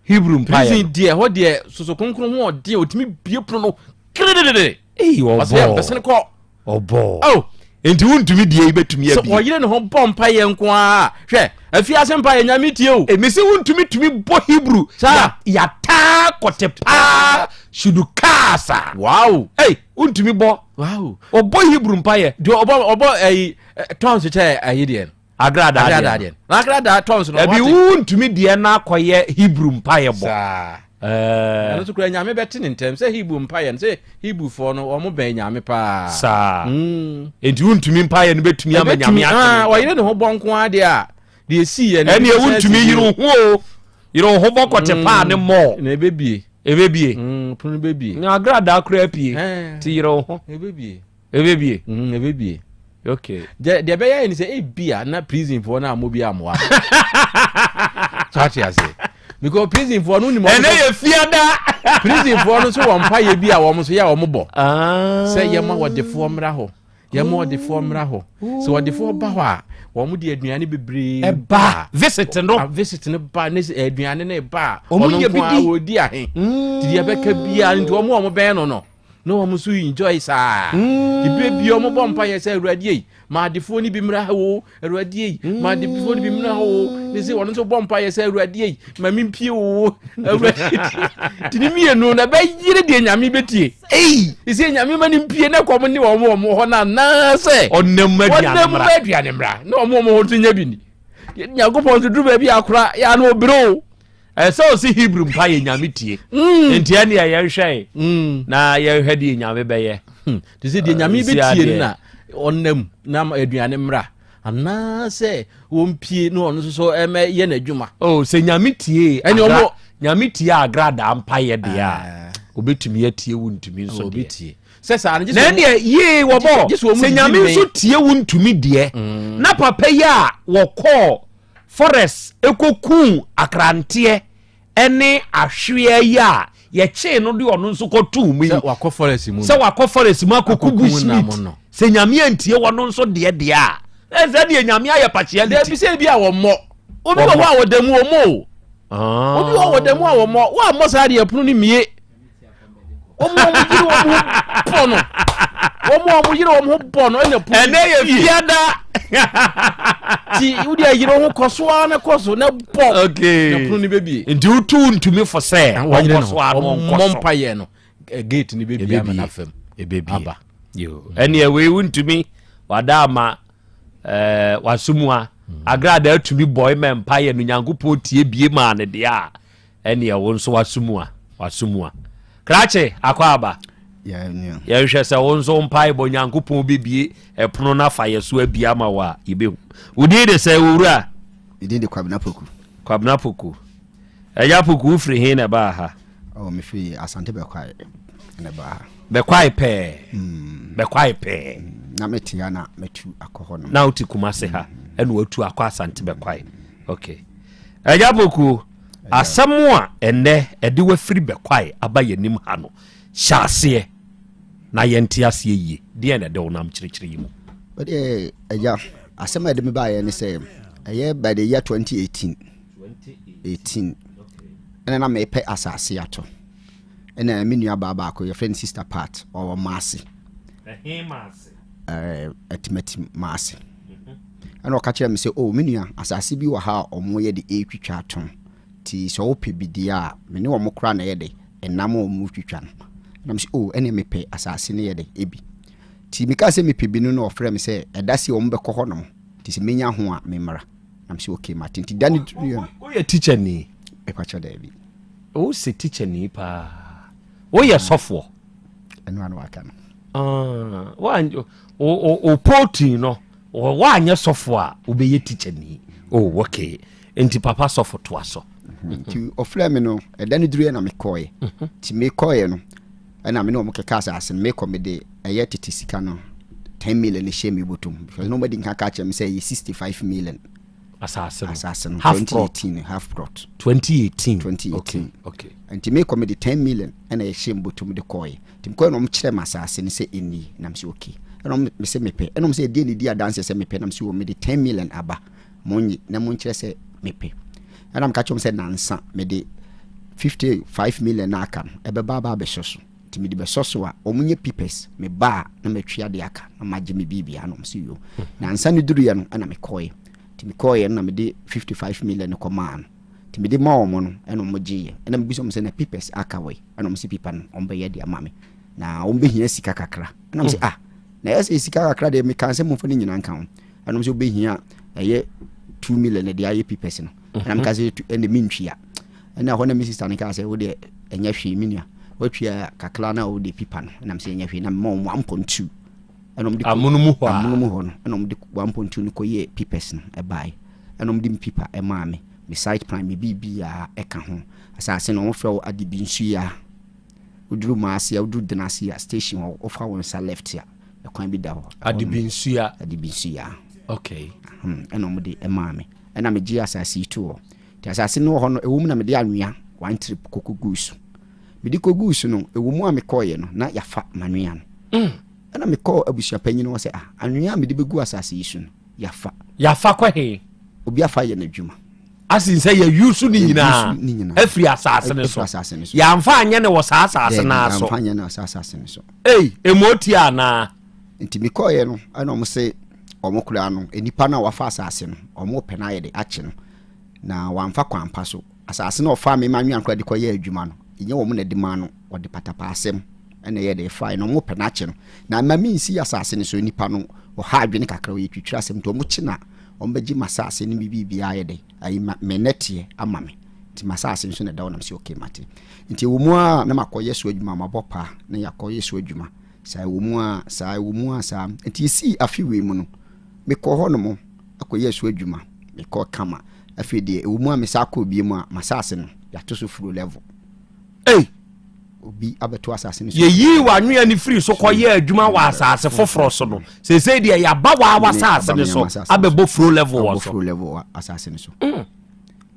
Hebrew mpaeɛ. Prison deɛ ɛhɔ deɛ soso kronkron ho ɔden ɔtumi bie pono no kiridididi. Ei ɔbɔ. Ɔsɛ bɛsɛn kɔ. Ɔbɔ. Oh. Nti wontumi deɛ yi bɛtumi abie. Sɛ ɔyere ne ho bɔ mpaeɛ nko ara hwɛ afiase mpaeɛ nyame tie o. Èmi sɛ wontumi tumi bɔ Hebrew. Saa. Yataa kɔte paa shudukaasa. Wow. Ei wontumi bɔ. Wow. Ɔbɔ Hebrew mpaeɛ. Deɛ ɔbɔ ɔbɔ ɛyi tɔn so kyɛ ɛyi deɛ no. Agradaa deɛ no. Na agradaa tɔn so no. Ɛbi wontumi deɛ no akɔyɛ Hebrew mpaeɛ bɔ. Saa. Ɛno nso kura nyame bɛte ne ntɛm sɛ Hebrew mpaeɛ no sɛ Hebrewfoɔ no wɔn bɛn nyame paa. Saa. Mm. Nti wontumi mpaeɛ no bɛtumi ama nyame ate. Ah, ɔyere ne ho bɔ nko ara deɛ a deɛ esi yɛ no. Ɛnneɛ wontumi yere wo ho o. Yere wo ho bɔ kɔte paa ne mmɔɔ. Na ebebie. Ebebie. Mm, pono bebie. Na agradaa koraa pie. Ti yere wo ho. Ebebie. Ebebie. Mm, ebebie. Okay. Deɛ deɛ ɛbɛyɛ ni sɛ ebia na prison foɔ na mo bi amoa. So ate ase. Because prison foɔ no nim. Ɛnɛ yɛ fiada. Prison foɔ no nso wɔn mpa yɛ bi a wɔn nso yɛ a wɔn bɔ. Ah. Sɛ yɛ ma wɔdefoɔ mmra hɔ. Yɛ ma wɔdefoɔ mmra hɔ. Sɛ wɔdefoɔ ba hɔ a wɔn de aduane bebree ba. Visit no. Ah, visit no ba ne aduane no ba a. Ɔno nko a wɔdi ahe. Ti deɛ ɛbɛka biara nti wɔn a wɔn bɛn no no. na wɔn nso enjoy saa mm. ebire bia wɔn bɔ mpa yɛ sɛ awurade yi ma adefoɔ no bi mmra ha o awurade yi ma adefoɔ no bi mmra ha o ne sɛ wɔn nso bɔ mpa yɛ sɛ awurade yi ma mi mpie o awurade ti ne mmienu na ɛbɛyere deɛ nyame bɛtie ei sɛ nyame ma ne mpie na kɔm ne wɔn wɔn hɔ no anaasɛ ɔnam mu aduane mmra na wɔn wɔn hɔ nso nya bi ni nyankopɔn nso duru baabi akora yɛ ano obere o Ɛsɛ ɔsi Hebrew mpa yɛ nyame tie. Mm. Nti ɛne yɛ yɛnhwɛ mm. na yɛnhwɛ deɛ nyame bɛyɛ. Hmm. Te sɛ deɛ nyame bɛtie no na ɔnam na aduane mmra anaasɛ wɔmpie na ɔno nso so ɛmɛ yɛ n'adwuma. Oh, sɛ nyame tie ɛne ɔmo nyame tie agradaa mpa yɛ deɛ a ah. obetumi atie wo ntumi nso oh, deɛ. Obetie. Sɛ saa no na ɛneɛ yee wɔbɔ sɛ nyame nso tie wo ntumi deɛ mm. na papa yi a wɔkɔɔ Forest kɔkuu akranteɛ ne ahweaa yi a yɛkyee no de ɔno nso kɔtoo mu yi. Sɛ wakɔ forest mu. Sɛ wakɔ forest mu akɔku bush meat. Sɛ nyame antie wɔno nso deɛ deɛ a, ɛsɛ deɛ nyame ayɛ partiality. Dabi sɛ ebi a wɔmmɔ. Obi wɔ hɔ a wɔda mu wɔmmɔ o. Ah. Obi wɔ hɔ wɔda mu a wɔmmɔ. Wɔammɔ saa deɛ pono no mmie. Wɔn a wɔn yere wɔn ho bɔ no. Wɔn a wɔn yere wɔn ho bɔ no ɛna pono Ɛnɛ yɛ fiada. Ti wodi ayere ho kɔ so ara na kɔ so na bɔ. Okay. Na pono no bɛbie. Nti wotu ntumi fo sɛ ɔnkɔ so ara na ɔnkɔ so. Ɔmmɔ mpa yɛ no eh, gate no bɛbie ama n'afam. Ebebie. Aba. Yo. Ɛne ɛwei wontumi wada ama ɛɛ eh, wasomua hmm. agrada atumi bɔ ɛmɛ mpa yɛ no Nyankopɔn tie bie maa ne deɛ a Ɛneɛ wo nso w'aso mu a, w'aso mu a. Krakye, akɔ aba. Yɛnhwɛ sɛ wo nso mpaebɔ Nyankopɔn bɛbie ɛpono no afa yɛ so abie ama wo a, yɛbɛhu. Wo din de sɛ, owura? Me din de Kwabena Poku. Kwabena Poku. Agya Poku, wofiri he na ɛbaa ha? Oh, mefiri Asante Bɛkwae na ɛbaa ha. Bɛkwae pɛɛ. Mm. Bɛkwae pɛɛ. Mm. Na mete ha na matu akɔ hɔ nom. Na wote Kumase ha, ɛna watu akɔ Asante Bɛkwae. Okay. Agya Poku, Asɛm a ɛnnɛ ɛde wo afiri bɛkwae aba yɛn anim ha no, hyɛ aseɛ na yɛnte aseɛ yie. Deɛn na ɛde wo nam kyerɛkyerɛ yi mu? Wodeɛ agya, asɛm a ɛde me baeɛ ne sɛ, ɛyɛ by the year 2018, 18, ɛna na mepɛ asase ato. Ɛna me nua baa baako, yɛfrɛ no Sister Pat, ɔwɔ Maase. Ɛhe Maase? Ɛɛ, Atimatim Maase. Ɛna ɔka kyerɛɛ me sɛ, O me nua, asase bi wɔ ha a wɔyɛ de retwitwa atom, nti sɛ wopɛ bi deɛ a, me ne wɔn koraa na ɛyɛ dɛ, ɛnam a wɔretwitwa no. Ɛna mese, O ɛneɛ mepɛ asase no yɛ dɛ, ebi. Nti mekaa sɛ mepɛ bi no na ɔfrɛɛ me sɛ ɛda sei wɔbɛkɔ hɔnom, nti sɛ menya ho a memmra. Na mese, ok, mate. Nti da no duruiɛ no. Woyɛ tikyani? Mepakyɛ daabi. Wose tikyani paa. Woyɛ sɔfoɔ? Ɛno ano aka no. Ah, wo poultry no woanyɛ sɔfo a wobɛyɛ tikyani. Oh, okay. Nti papa sɔfo toa so. Mhm. Nti ɔfrɛ me no, ɛda no duruiɛ na mekɔɔeɛ. Mhm. Nti mekɔɔeɛ no, ɛna me ne wɔn kɛka asase no, mekɔ mede ɛyɛ tete sika no, 10 million hyɛ me bɔtɔm because na ɔmadi nka ka kyerɛ me sɛ ɛyɛ 65 million. Asase no. Asase no. Half plot. 2018 half plot. 2018. 2018. Okay. Okay. Nti mekɔ mede 10 million ɛna ɛhyɛ me bɔtɔm de kɔɔɛ. Nti mekɔɛ na ɔmo kyerɛ me asase no sɛ ɛnie na mesɛ okay. Ɛna ɔmo mesɛ mepɛ. Ɛna ɔmo sɛ ɛdeɛ na ɛdi adanseɛ sɛ mepɛ na mesɛ wɔ mede 10 million aba. Monye na monkyerɛ sɛ mepɛ. Ɛna meka kyerɛ ɔmo sɛ nansa mede 55 million na aka no ɛbɛba aba abɛhyɛ so. Nti mede bɛsɔ so a ɔmo nyɛ pipɛs me ba a na matwia de aka na magye me biribia na ɔmo se yo. Nansa no duruiɛ no ɛna mekɔeɛ. Nti mekɔeɛ no na mede 55 million no kɔmaa no. Nti mede maa ɔmo no ɛna ɔmo gyeeɛ. Ɛna mebisa ɔmo sɛ na pipɛs aka wɔ he? Ɛna ɔmo se pipa no ɔmo bɛyɛ de ama me na ɔmo bɛhia sika kakra. Ɛna mese ah na ɛyɛ sɛ sika kakra deɛ mekaa sɛ momfa ne nyinaa nka ho. Ɛna ɔmo sɛ wobɛhia ɛyɛ 2 million de ayɛ pipɛs no. Ɛna meka sɛ ɛnde mentwia. Ɛna ɛhɔ na me sister no kaa sɛ wodeɛ ɛnyɛ hwee me nua watwia kakra na wode pipa no ɛna mesɛ ɛnyɛ hwee na mema wɔn 1.2 ɛna wɔde amono mu hɔ amono mu hɔ no ɛna wɔde 1.2 no kɔyɛɛ pipɛs no ɛbaeɛ ɛna wɔde me pipa ɛmaa me me site plan me biribiara ɛka ho asase no wɔfrɛ wo ade bi nsuya woduru maase a woduru denase a station hɔ wofa wo nsa left a ɛkwan bi da hɔ ade bi nsuya ade bi nsuya okay ɛna wɔde ɛmaa me ɛna megye asase yi to hɔ Nti asase no wɔ hɔ no, ɛwɔ mu na mede anwea one trip kɔkɔguu so. Mede kɔguu so no, ɛwɔ mu a mekɔeɛ no, na yɛafa m'anwea no. Mm. Ɛna mekɔɔ abusuapanyin hɔ sɛ, ah, anwea a mede bɛgu asase yi so no, yɛafa. Yɛafa kɔ he? Obi afa yɛ n'adwuma. Asin sɛ yɛyu so ne nyinaa afiri asase no so. Yɛamfa anyɛ no wɔ saa asase no so. Yɛamfa anyɛ no wɔ saa asase no so. Ei, emu otia anaa? Nti mekɔeɛ no, ɛna wɔn se wɔn koraa no, nnipa no a wɔafa asase no, wɔn repɛ no ayɛ de akye no. Na wamfa kwan pa so. Asase no a ɔfaa me ma anwea koraa de kɔyɛɛ adwuma no, ɛnyɛ wɔn na ɛde maa no, wɔde patapaasɛm na ɛyɛɛ dɛ fae, na wɔpɛ no akye no. Na mma minnsii asase no so, nnipa no, wɔha adwene kakra, wɔyɛ twitwiri asɛm, nti wɔkye no a, wɔbɛgye m'asase ne me biribiara ayɛ dɛ, ayi ma, me nnɛteɛ ama me. Nti m'asase nso na ɛda hɔ, na mese okay, mate. Nti ɛwɔ mu ara na makɔyɛ so adwuma, mabɔ paa na yɛakɔyɛ so adwuma. Saa ɛwɔ mu ara, saa ɛwɔ mu ara saa. Nti ɛsii afe wei mu no, mekɔɔ hɔnom kɔyɛɛ so adwuma. Mekɔɔ kama. Afei deɛ ɛwɔ mu a mesan kɔɔ bio a, m'asase no, yɛato so furo level. Ei! Obi abɛto asase no so. Yɛyii w'anwea no firii so kɔyɛɛ adwuma wɔ asase foforɔ so no, seesei deɛ yɛaba waa w'asase no so abɛbɔ furo level wɔ so. Abɔ furo level wɔ asase no so. Mm.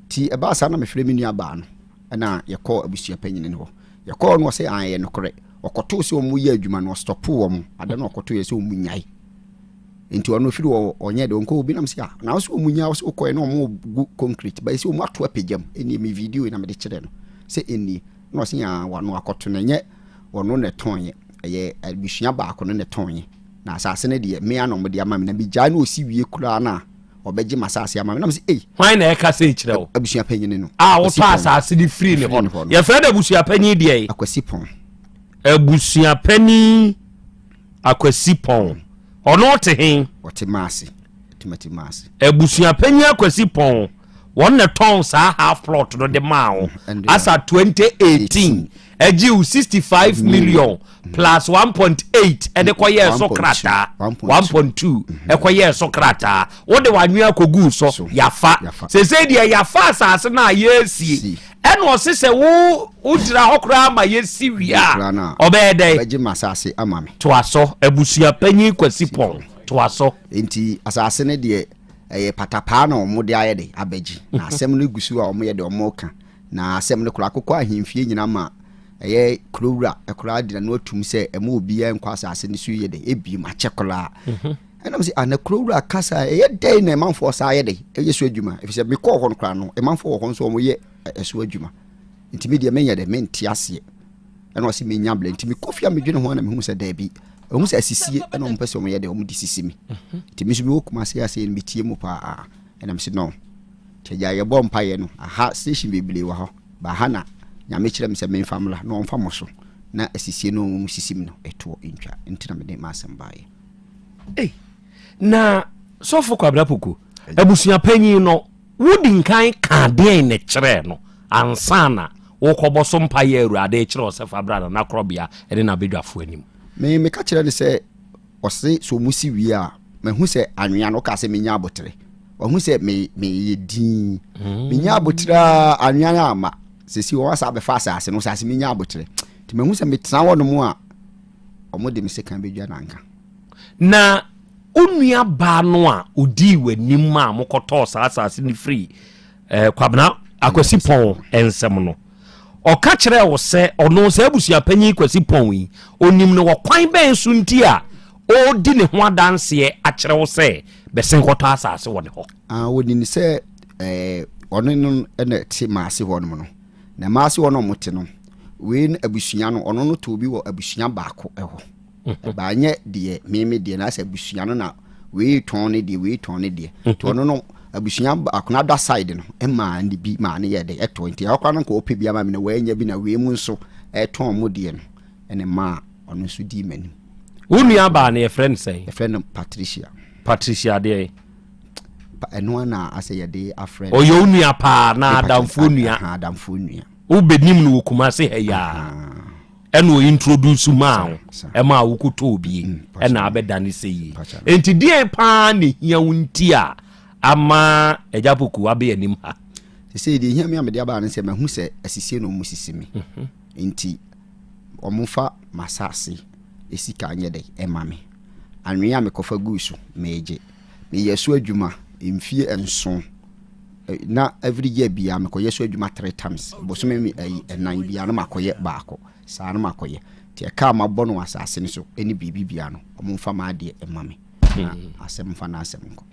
Ti ɛbaa saa na mefrɛ me nua baa no ɛna yɛkɔɔ abusua panyin no hɔ. Yɛkɔɔ no ɔsɛ an ɛyɛ nokorɛ. Ɔkɔtoo sɛ wɔn yɛ adwuma no ɔstɔpoo wɔn. Ada no ɔkɔtoo yɛ sɛ wɔn nyae. Nti ɔno firi hɔ ɔnyɛ de ɔnkɔ obi nam sɛ ah na ɔsɛ ɔmu nya ɔsɛ ɔkɔɛ na ɔmo gu concrete bɛyɛ sɛ ɔmu ato apagyam ɛnie me video na mede kyerɛ no sɛ ɛnie na ɔsɛ yaa wano akɔto no ɛnyɛ ɔno na ɛtɔn yɛ ɛyɛ abusua baako no na ɛtɔn yɛ na asase no deɛ mea na ɔmo de ama me na megyae na ɔsi wie koraa na ɔbɛgye m'asase ama me na mesɛ ei hwan na ɛka sɛ kyerɛ wo abusua panyin no a wotɔ asase no firi ne hɔ no yɛfrɛ no abusua panyin deɛ akwasi pɔn abusua panyin Akwasi Pɔn. Ɔno ɔte he? Ɔte Maase. Timothy Maase. Abusuapanyin Akwasi Pɔn, wɔn na tɔn saa half plot no de maa wo. Asa 2018, ɛgye wo 65 million plus 1.8 ɛde kɔyɛɛ so krataa. 1.2 ɛkɔyɛɛ so krataa. Wode w'anwea kɔguu so, yafa. Seesei deɛ yafa asase no a yɛresie. Ɛna ɔse sɛ wo wogyina hɔ koraa ma yɛsi wie a ɔbɛyɛ dɛn? Ɔbɛgye m'asase ama me. Toa so, abusua panyin Kwasi Pɔn, toa so. Enti asase no deɛ ɛyɛ patapaa na wɔn de ayɛ de abɛgye. Na asɛm no gu so a wɔn yɛ de wɔn reka. Na asɛm no koraa akokɔ ahemfie nyina ma ɛyɛ kuro wura koraa de n'ano atum sɛ ɛma obiara nkɔ asase no so yɛ de ebiem akyɛ koraa. Ɛna mese, ah, na kuro wura ka saa, ɛyɛ dɛn na ɛmanfoɔ saa yɛ dɛn ɛyɛ so adwuma? Ɛfiri sɛ mekɔɔ hɔ no koraa no, ɛmanfoɔ wɔ hɔ nso wɔyɛ ɛso adwuma. Nti me deɛ menyɛ dɛ, mente aseɛ. Ɛna ɔse menya blɛ. Nti mekɔ fie a medwene ho a na mehu sɛ daabi. Ɛhu sɛ asisie ɛna wɔn pɛ sɛ wɔyɛ dɛ, wɔn de sisi me. Mhm. Nti me nso mewɔ Kumase ase no metie mu paa. Ɛna mese no. Nti agya yɛbɔ mpaeɛ no, aha station bebree wɔ hɔ. Ba ha na Nyame kyerɛ me sɛ memfa mmra na ɔmfa mo so na asisie no wɔn sisi me no ɛtoɔ ntwa. Nti na mede m'asɛm baeɛ. Ei, na sɔfo Kwabena Poku, abusua panyin no, wodi nkan ka deɛn na kyerɛɛ no ansa na wokɔbɔ so mpaeɛ Awurade kyerɛ ɔsɛ fa bra Nana Korɔbea ne n'abadwafoɔ anim? Me meka kyerɛ no sɛ ɔse sɛ ɔmo si wie a mahu sɛ anwea no ɔkaa sɛ menya abotere wahu sɛ me meyɛ din mm. menya abotere a anwea no ama sɛsi wɔn asa abɛfa asase no asase menya abotere nti mahu sɛ metena hɔ nom a wɔde me sekan bɛdwa no anka. Na wo nua baa no a odii w'anim a mokɔtɔɔ saa asase no firi eh, Kwabena Akwasi Pɔn nsɛm no, ɔka kyerɛɛ wo sɛ ɔno saa abusuapanyin Kwasi Pɔn yi, onim no wɔ kwan bɛn so nti a ɔredi ne ho adanseɛ akyerɛ wo sɛ bɛsen kɔtɔ asase wɔ ne hɔ? Ah, wɔnim sɛ eh, ɔne no na ɛte maase hɔ nom no. Na maase hɔ no ɔmo te no, wei no abusua no, ɔno no too bi wɔ abusua baako hɔ. Ɛbaa nyɛ deɛ me me deɛ na asɛ abusua no na wei tɔn ne deɛ wei tɔn ne deɛ nti ɔno no abusua baako na ada side no ɛmaa ne bi maa ne yɛ de ɛtɔ nti ɛhɔ koraa no nka ɔpɛ bi ama me na wɔanya bi na wei mu nso ɛtɔn mo deɛ no ɛna maa ɔno nso dii m'anim. Wo nua baa no yɛfrɛ no sɛn? Yɛfrɛ no Patricia. Patricia deɛ? Ɛno ara na asɛ yɛde afrɛ no. Ɔyɛ wo nua paa na adamfoɔ nua? Adamfoɔ nua. Wobɛnim no wɔ Kumase ha yi ara? Ɛna ɔ introduce maa wo ɛmaa wokɔtɔɔ bie mm, ɛna abɛda ne sɛ yie. Enti deɛn paa na ɛhia wo nti a ama Agya Poku abɛ anim ha? Sesei deɛ ɛhia me a mede aba ne sɛ mahu sɛ asisie na ɔmo sisi me mhm. nti ɔmo fa m'asase sika nyɛ dɛ ɛma me. Anwea a mekɔfa guu so meegye. Meyɛ so adwuma mfie nson na every year biara mekɔyɛ so adwuma three times bosome mi ɛyi ɛnan biara na makɔyɛ baako saa na makɔyɛ nti ɛka a mabɔ no wɔ asase no so ɛne biribi biara no wɔn mfa m'adeɛ ɛma me na hmm. asɛm mfa n'asɛm nkɔ.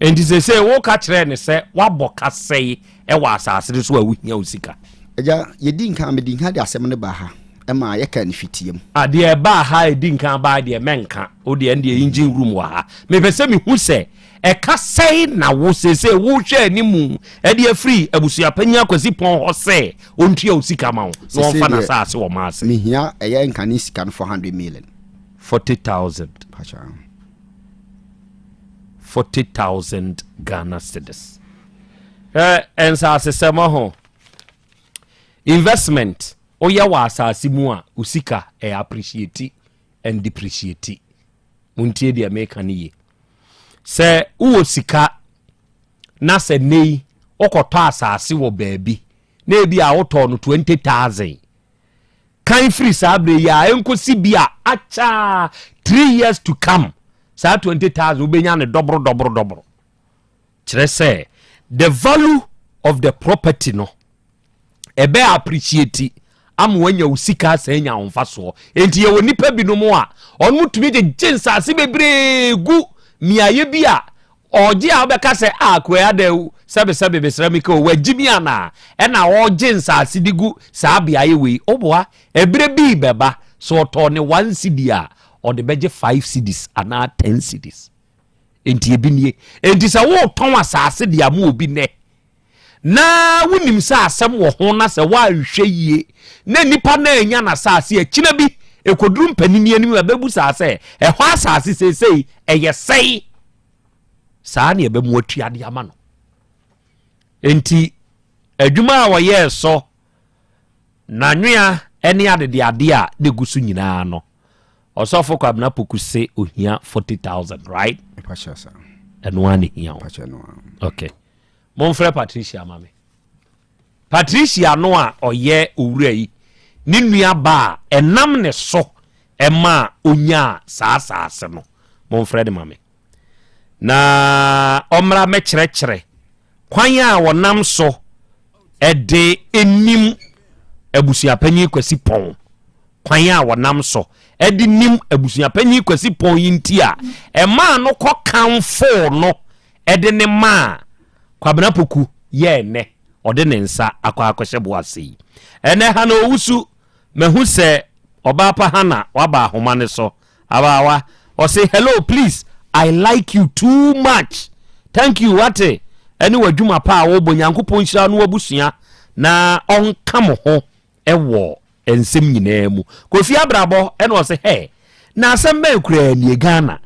Nti sese woka kyerɛ ne sɛ wabɔ ka sɛe ɛwɔ asase no so a wohia wo sika. Agya yɛdi nkan medi nkan de asɛm no baa ha ɛma yɛka ne fitia mu. Adeɛ ɛbaa ha ɛdi nkan baa deɛ mɛnka wo deɛ ɛndeɛ engine room wɔ ha mepɛ sɛ mehu sɛ Ɛka sɛn na wo seesei worehwɛ anim de afiri abusuapanyin Akwasi Pɔn hɔ sɛ ɔntua wo sika ma wo na ɔmfa n'asaase wɔ Maase? Mehia ɛyɛ nkane sika no 400 million. 40,000. 40,000 Ghana cedis. Ɛ nsaasesɛm ho investment woyɛ wɔ asase mu a wo sika ɛ appreciate and depreciate. Montie deɛ meka no yie. Sɛ wowɔ sika na sɛ nnɛ yi wokɔtɔ asase wɔ baabi na ebi a wotɔɔ no 20,000 kan firi saa berɛ yi a ɛnkɔsi bi a akyɛ 3 years to come saa 20,000 wobɛnya no dɔboro dɔboro dɔboro. Kyerɛ sɛ the value of the property no ɛbɛ appreciate ama wanya wo sika asan anya wo mfasoɔ. Enti yɛwɔ nnipa binom a wɔn tumi gyegye nsaase bebree gu mmeaeɛ bi a ɔgye a wobɛka sɛ a akoa ada sɛbesɛbe mesrɛ me ka o wagye mi anaa ɛna ɔgye nsaase de gu saa beaeɛ wei. Woboa ɛberɛ bi bɛba sɛ ɔtɔɔ ne one cedi a ɔde bɛgye five cedis anaa ten cedis. Enti ebi nie. Enti sɛ woretɔn asase de ama obi nnɛ na wonim sɛ asɛm wɔ ho na sɛ woanhwɛ yie na nipa no annya n'asase a, kyina bi ɛkɔduru mpanin anim a bɛbu saa sɛ ɛhɔ asase seesei ɛyɛ sɛe. Saa ne ɛbɛmu atua de ama no. Enti adwuma a wɔyɛɛ so N'anwea ne adedeade a na egu so nyinaa no, Ɔsɔfo Kwabena Poku se ohia 40,000, right? Ɛno ara na ehia wo. Okay. Momfrɛ Patricia ma me. Patricia no a ɔyɛ owura yi ne nua ba a ɛnam ne so ɛma onyaa saa asaase no, momfrɛ no ma me. Na ɔmmra mɛkyerɛkyerɛ Kwan a wɔnam so de nim Abusuapanyin Kwasi Pɔn Kwan a wɔnam so de nim Abusuapanyin Kwasi Pɔn yi nti a ɛmaa no kɔ kamfoo no de ne maa Kwabena Poku yɛɛ nnɛ ɔde ne nsa akɔ akɔhyɛ bo ase yi. Ɛnnɛ Hannah Owusu Mahu sɛ ɔbaa pa Hannah waba ahoma no so Abaawa ɔse hello please I like you too much thank you wate ɛne w'adwuma pa a wobɔ Nyankopɔn nhyira no w'abusua na ɔnka mo ho ɛwɔ nsɛm nyinaa mu Kofi Abrabɔ ɛna ɔse hɛ na asɛm bɛn koraa nie Ghana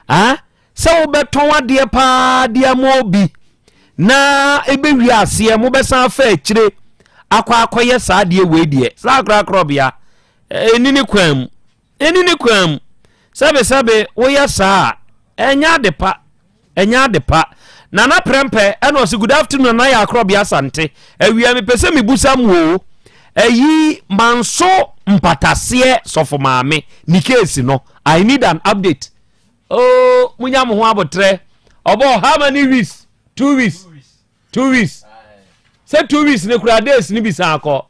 ah Sɛ wobɛtɔn adeɛ paa de ama obi na ɛbɛwie aseɛ mobɛsan afa akyire akɔ akɔyɛ saa adeɛ wei deɛ saa korakorɔbea ɛni ne kwan mu ɛni ne kwan mu sɛbesɛbe woyɛ saa a ɛnyɛ ade pa ɛnyɛ ade pa nana prɛmpɛ ɛna ɔse good afternoon nana yɛ akorɔbea asante awia mepɛ sɛ mebusa mu o ɛyi manso mpataseɛ sɔfo maame ne keesi no i need an update. Oh, munya mo ho abotrɛ. Ɔbɔ how many weeks? 2 weeks. 2 weeks. Sɛ 2 weeks ne kura days ne bi san akɔ.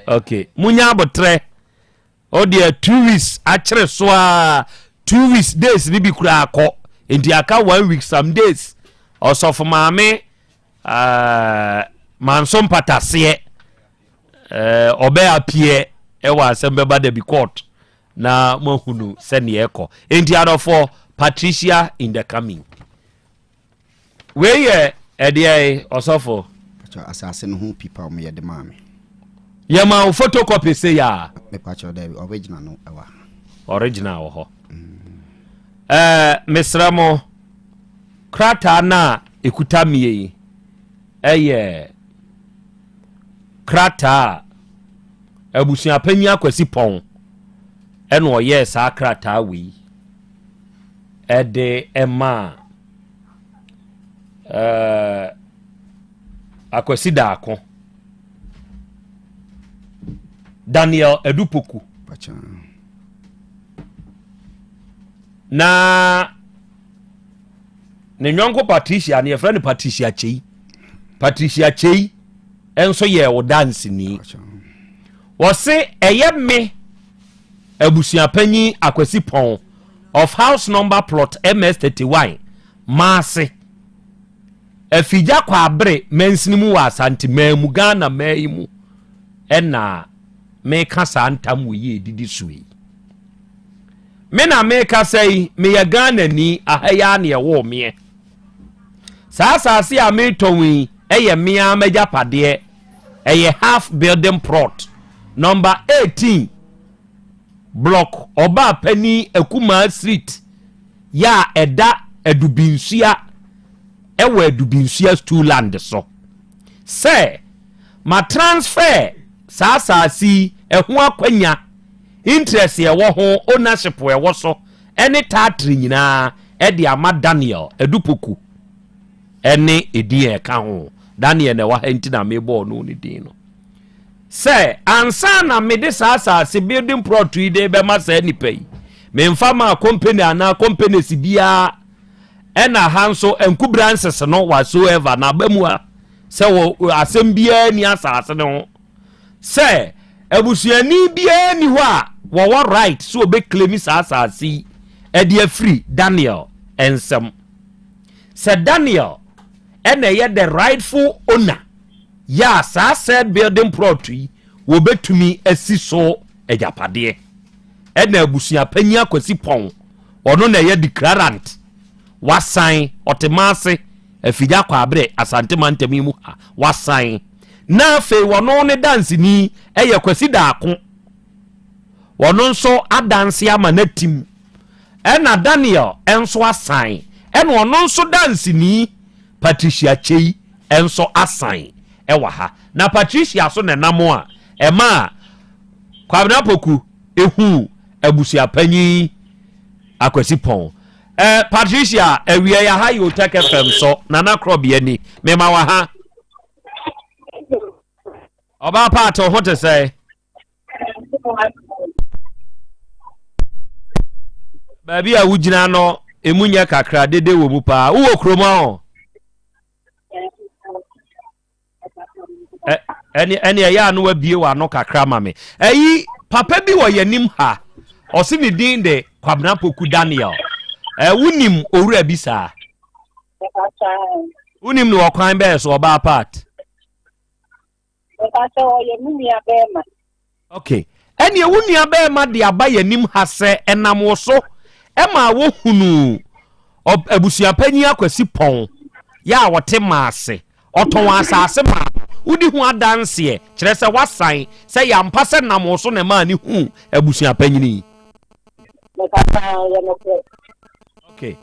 Okay, munya abotrɛ. O deɛ 2 weeks akyere so a 2 weeks days ne bi kura akɔ. Nti aka one week some days. Ɔsɔfo maame manso mpataseɛ ɔbɛ appear ɛwɔ asɛm bɛba da bi court na moahunu sɛneɛ ɛkɔ. Enti adɔfoɔ, Patricia in the coming. Wei yɛ ɛdeɛ, ɔsɔfo? Asase no ho pipa ɔmo yɛde maa me. Yɛma wo photocopy se yɛ a? Mepakyɛw, daabi, original no ɛwɔ. Original wɔ hɔ. Mesrɛ mo, krataa no a ɛkuta mie yi ɛyɛ krataa a abusuapanyin Akwasi Pɔn ɛna ɔyɛɛ saa krataa wei ɛde ɛmaa Akwasi Daako, Daniel Adupoku, na ne nyɔnko Patricia ne yɛfrɛ no Patricia Kyei. Patricia Kyei nso yɛ wo danseni. Wɔse ɛyɛ me abusuapanyin Akwasi Pɔn of house number plot MS 31 Maase, Afigya Kwaabere mansini mu wɔ Asante maa mu, Ghana maa yi mu, ɛna meka saa ntam wɔ yi edidi so yi. Me na meka sɛ yi meyɛ Ghana ni aha yi a na ɛwɔ meɛ. Saa asase a metɔn yi ɛyɛ mmea m'agyapadeɛ. Ɛyɛ half building plot number 18, block Ɔbaa Panin Akumaa Street yɛ a ɛda Adubinsua, ɛwɔ Adubinsua stool land so, sɛ ma transfer saa asase yi ɛho akwanya, interest ɛwɔ ho, ownership ɛwɔ so, ɛne title nyinaa ɛde ama Daniel Adupoku ɛne edin a ɛka ho. Daniel na ɛwɔ ha nti na mebɔ ɔno ne din no, sɛ ansa na mede saa asase building plot yi de bɛma saa nipa yi, memfa ma company anaa companies biara, ɛna ha nso encumbrance no whatsoever na aba mu a sɛ wɔ asɛm biara ni asase no ho, sɛ abusuani biara ni hɔ a wɔwɔ right sɛ wɔbɛclaim saa asase yi ɛde afiri Daniel nsɛm, sɛ Daniel ɛna ɛyɛ the rightful owner yɛ a saa said building plot yi wɔbɛtumi asi so agyapadeɛ. Ɛna abusuapanyin Akwasi Pɔn, ɔno na ɛyɛ declarant, wasan ɔte maase Afigya Kwaabere Asante mantam yi mu ha, wasan na afei wɔno ne danseni ɛyɛ Kwasi Daako, wɔno nso adanse ama n'atim, ɛna Daniel nso asan, ɛna ɔno nso danseni Patricia Kyei nso asan ɛwɔ ha. Na Patricia so nenam a ɛma Kwabena Poku ehu abusuapanyin Akwasi Pɔn. Patricia, awia yɛ ha yi, Otec FM so Nana Korɔbea ni mema wɔ ha. Ɔbaa paate, ho te sɛ baabi a wogyina no emu nyɛ kakra, dede wɔ mu paa. Wowɔ kurom ahɔ? Ɛne ɛyɛ a no wabie w'ano kakra ma me. Ɛyi papa bi wɔ yɛnim ha, ɔse ne din de Kwabena Poku Daniel. Wonim owura bi saa? Wonim no wɔ kwan bɛɛ so, ɔbaa part? Ɔyɛ me nua bɛrima. Okay, ɛneɛ wo nua bɛrima de aba yɛnim ha sɛ ɛnam wo so ɛma wohunu abusuapanyin Akwasi Pɔn yɛ a wɔte maase, ɔtɔn asase maa no. Wodi ho adanseɛ, kyerɛ sɛ wasan sɛ yɛampa sɛ nam wo so na ɛmaa ne hu abusuapanyin yi. Mepatwa, yɛ nokorɛ. Okay,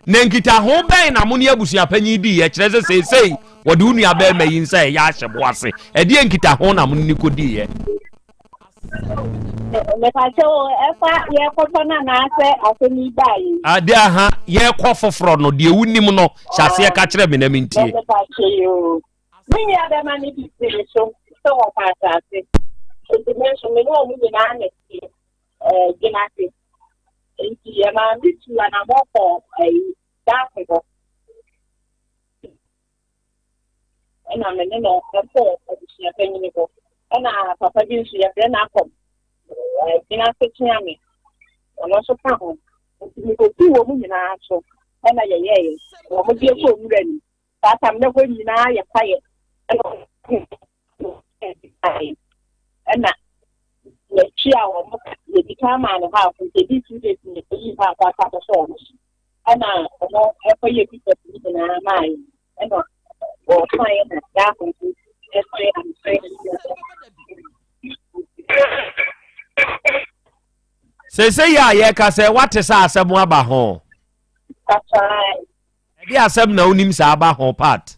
na nkitaho bɛn na mo ne abusuapanyin di yɛ, kyerɛ sɛ seesei wɔde wo nua bɛrima yi nsa ɛyɛ ahyɛ bo ase, ɛdeɛ nkitaho na mo ne ne kɔdi yɛ? Mepatwa, ɛfa yɛkɔtɔ no anaasɛ asɛm yi baa yi? Ade aha yɛkɔ foforɔ no deɛ, wonim no, hyɛ aseɛ ka kyerɛ me na mentie. Mepatwa yi o, me nua bɛrima no bi tiri so sɛ wɔpa asase, nti me nso me ne ɔmo nyinaa na tie gyina ase. Nti ɛmaa me tuu anammɔn kɔɔ ayi Daako hɔ. Ɛna me ne no kɔɔ abusua panyin hɔ. Ɛna papa bi nso yɛfrɛ no Akɔm. Gyina ase kyea me. Ɔno nso ka ho. Nti mekɔsii wɔn nyinaa so ɛna yɛyɛeɛ. Wɔn deɛ kɔɔ nwura nim. Saa tam na hɔ nyinaa yɛ kwaeɛ. Ɛna ɛna yɛtua wɔn ka yɛdi kan maa no half nti ebi 2 days na eyi half aka akɔsɔ wɔn so ɛna wɔn ɛkɔyɛ papers no nyinaa maa yɛn ɛna wɔsan na daako nso ɛsan na mesan na. Seesei yi a yɛreka sɛ woate sɛ asɛm aba ho. Ɛde asɛm na wonim sɛ aba ho part.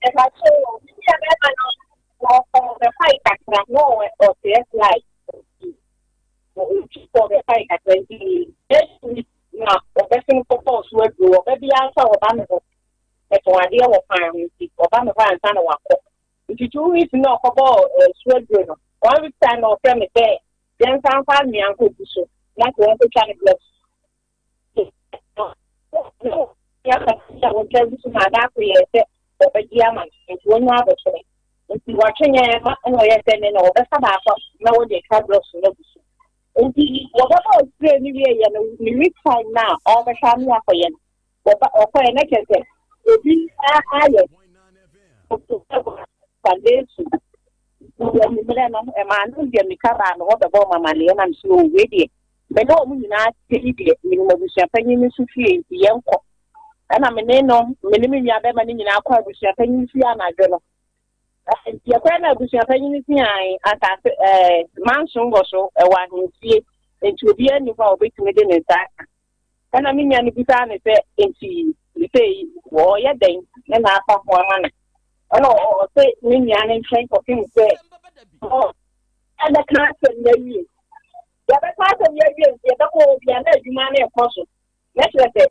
Ɛbɛkyɛ o, me nua bɛrima no wɔkɔ bɛfae kakra na ɔwɔ ɔteɛ fly. Ɔtwi kɔ bɛfae kakra nti ɛsi na ɔbɛsen kɔtɔɔ so aduro ɔbɛ bi ansa ɔba me hɔ. Ɛtɔn adeɛ wɔ kwan ho nti ɔba me hɔ ansa na wakɔ. Nti 2 weeks na ɔkɔbɔɔ so aduro no. One week time na ɔfrɛ me sɛ yɛnsa mfa anwea nkɔgu so na sɛ wɔnkɔtwa ne blocks. Wɔtwa gu so ma adaako yɛ sɛ wɔbɛgye ama no nti wɔnya abɔkyerɛ nti wɔatwe yɛn ma ɛna ɔyɛ sɛ ne na wɔbɛfa baako na wɔde atwa blocks no agu so nti wɔbɛba ɔspray no wie yɛ no ne week time na ɔbɛhwɛ ano akɔyɛ no wɔba ɔkɔyɛ na kyerɛ sɛ obi ayɛ foundation mmerɛ no ɛmaa no deɛ mika baa no hɔ bɛbɔ ɔmo amaneɛ nam so wei deɛ me ne ɔmo nyinaa te yi deɛ menim abusuapanyin no nso fie nti yɛnkɔ. Ɛna me ne no me ne me nua bɛrima no nyinaa kɔ abusuapanyin fie anadwo no. Nti yɛkɔɛ na abusuapanyin no si an asase mansion wɔ so ɛwɔ ahemfie nti obiara nni hɔ a obetumi de ne nsa aka. Ɛna me nua no bisaa ne sɛ nti sɛ wɔyɛ dɛn ne na afa ho ama no. Ɛna ɔsɛ me nua no nkyɛn kɔpem sɛ ɛbɛka asɛm no awie. Yɛbɛka asɛm no awie nti yɛbɛkɔ hɔ bia na adwuma no ɛkɔ so. Na kyerɛ sɛ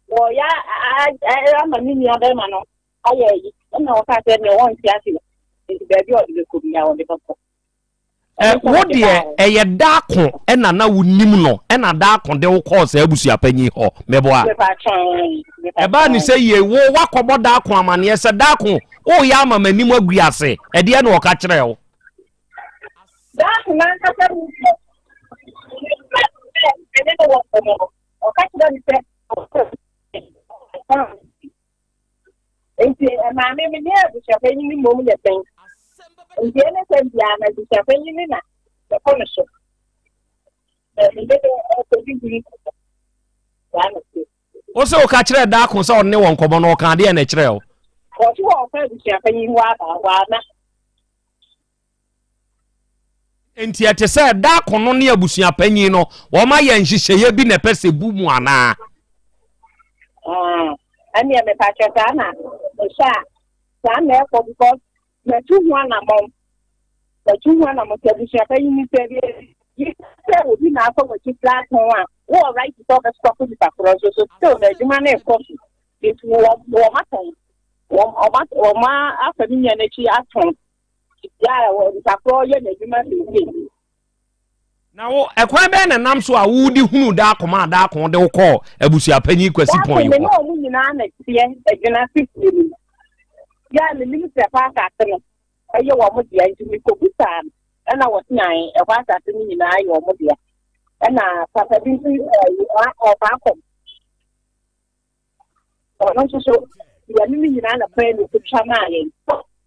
wɔyɛ ama me nua bɛrima no ayɛ ayi. Ɛna ɔka sɛ nea wɔnte ase nti baabi a ɔde bɛkɔ bia ɔde bɛkɔ. Wo deɛ ɛyɛ daako ɛna na wonim no ɛna daako de wo kɔɔ saa abusuapanyin hɔ mɛboa. Ɛbaa ne sɛ yie wo wakɔbɔ daako amaneɛ sɛ daako woyɛ ama m'anim agu ase ɛdeɛ na ɔka kyerɛ wo. Daako n'ankasa mu sɛ ɛne no wɔ nkɔmmɔ no ɔka kyerɛ me sɛ nti maame me ne abusuapanyin no mmom yɛ pɛn nti ɛne sɛ biara na abusuapanyin no na ɛkɔ no so na mede no ɛkɔdi huri saa na se. Wo sɛ woka kyerɛ daako sɛ ɔne wɔ nkɔmmɔ no ɔka adeɛ na ɛkyerɛ wo. Wɔte wɔ ɔkɔ abusuapanyin hɔ aba hɔ ana. Nti ɛte sɛ daako no ne abusuapanyin no wɔn ayɛ nhyehyɛeɛ bi na ɛpɛ sɛ bu mu anaa. Ɛnneɛ mepakyɛ saa na mehyɛ a saa na ɛkɔ because matu ho anammɔn matu ho anammɔn sɛ abusuapanyin ni sɛ bi sɛ obi na akɔ w'akyi kura atɔn a wowɔ right sɛ ɔbɛstɔpo nipa korɔ nso so still na adwuma no ɛkɔ so nti wɔn wɔn atɔn wɔn wɔn afa me nua n'akyi atɔn yɛ a nipa korɔ yɛ n'adwuma seesei. Na wo, ɛkwan bɛn na ɛnam so a wode hunuu Daako maa Daako de wo kɔɔ abusuapanyin Kwasi Pɔn yi Daako, me hɔ? ne wɔn nyinaa na ɛteɛ Adwinase fie no mu. Yɛ a menim sɛ ɛhɔ asase no yɛ wɔn dea nti mekɔbisaa no, ɛna wɔse ae, ɛhɔ asase no nyinaa yɛ wɔn dea. Ɛna papa bi nso ɔfa akɔm. Ɔno nso so, yɛne no nyinaa na pɛɛ na ɔkɔtwa maa yɛn.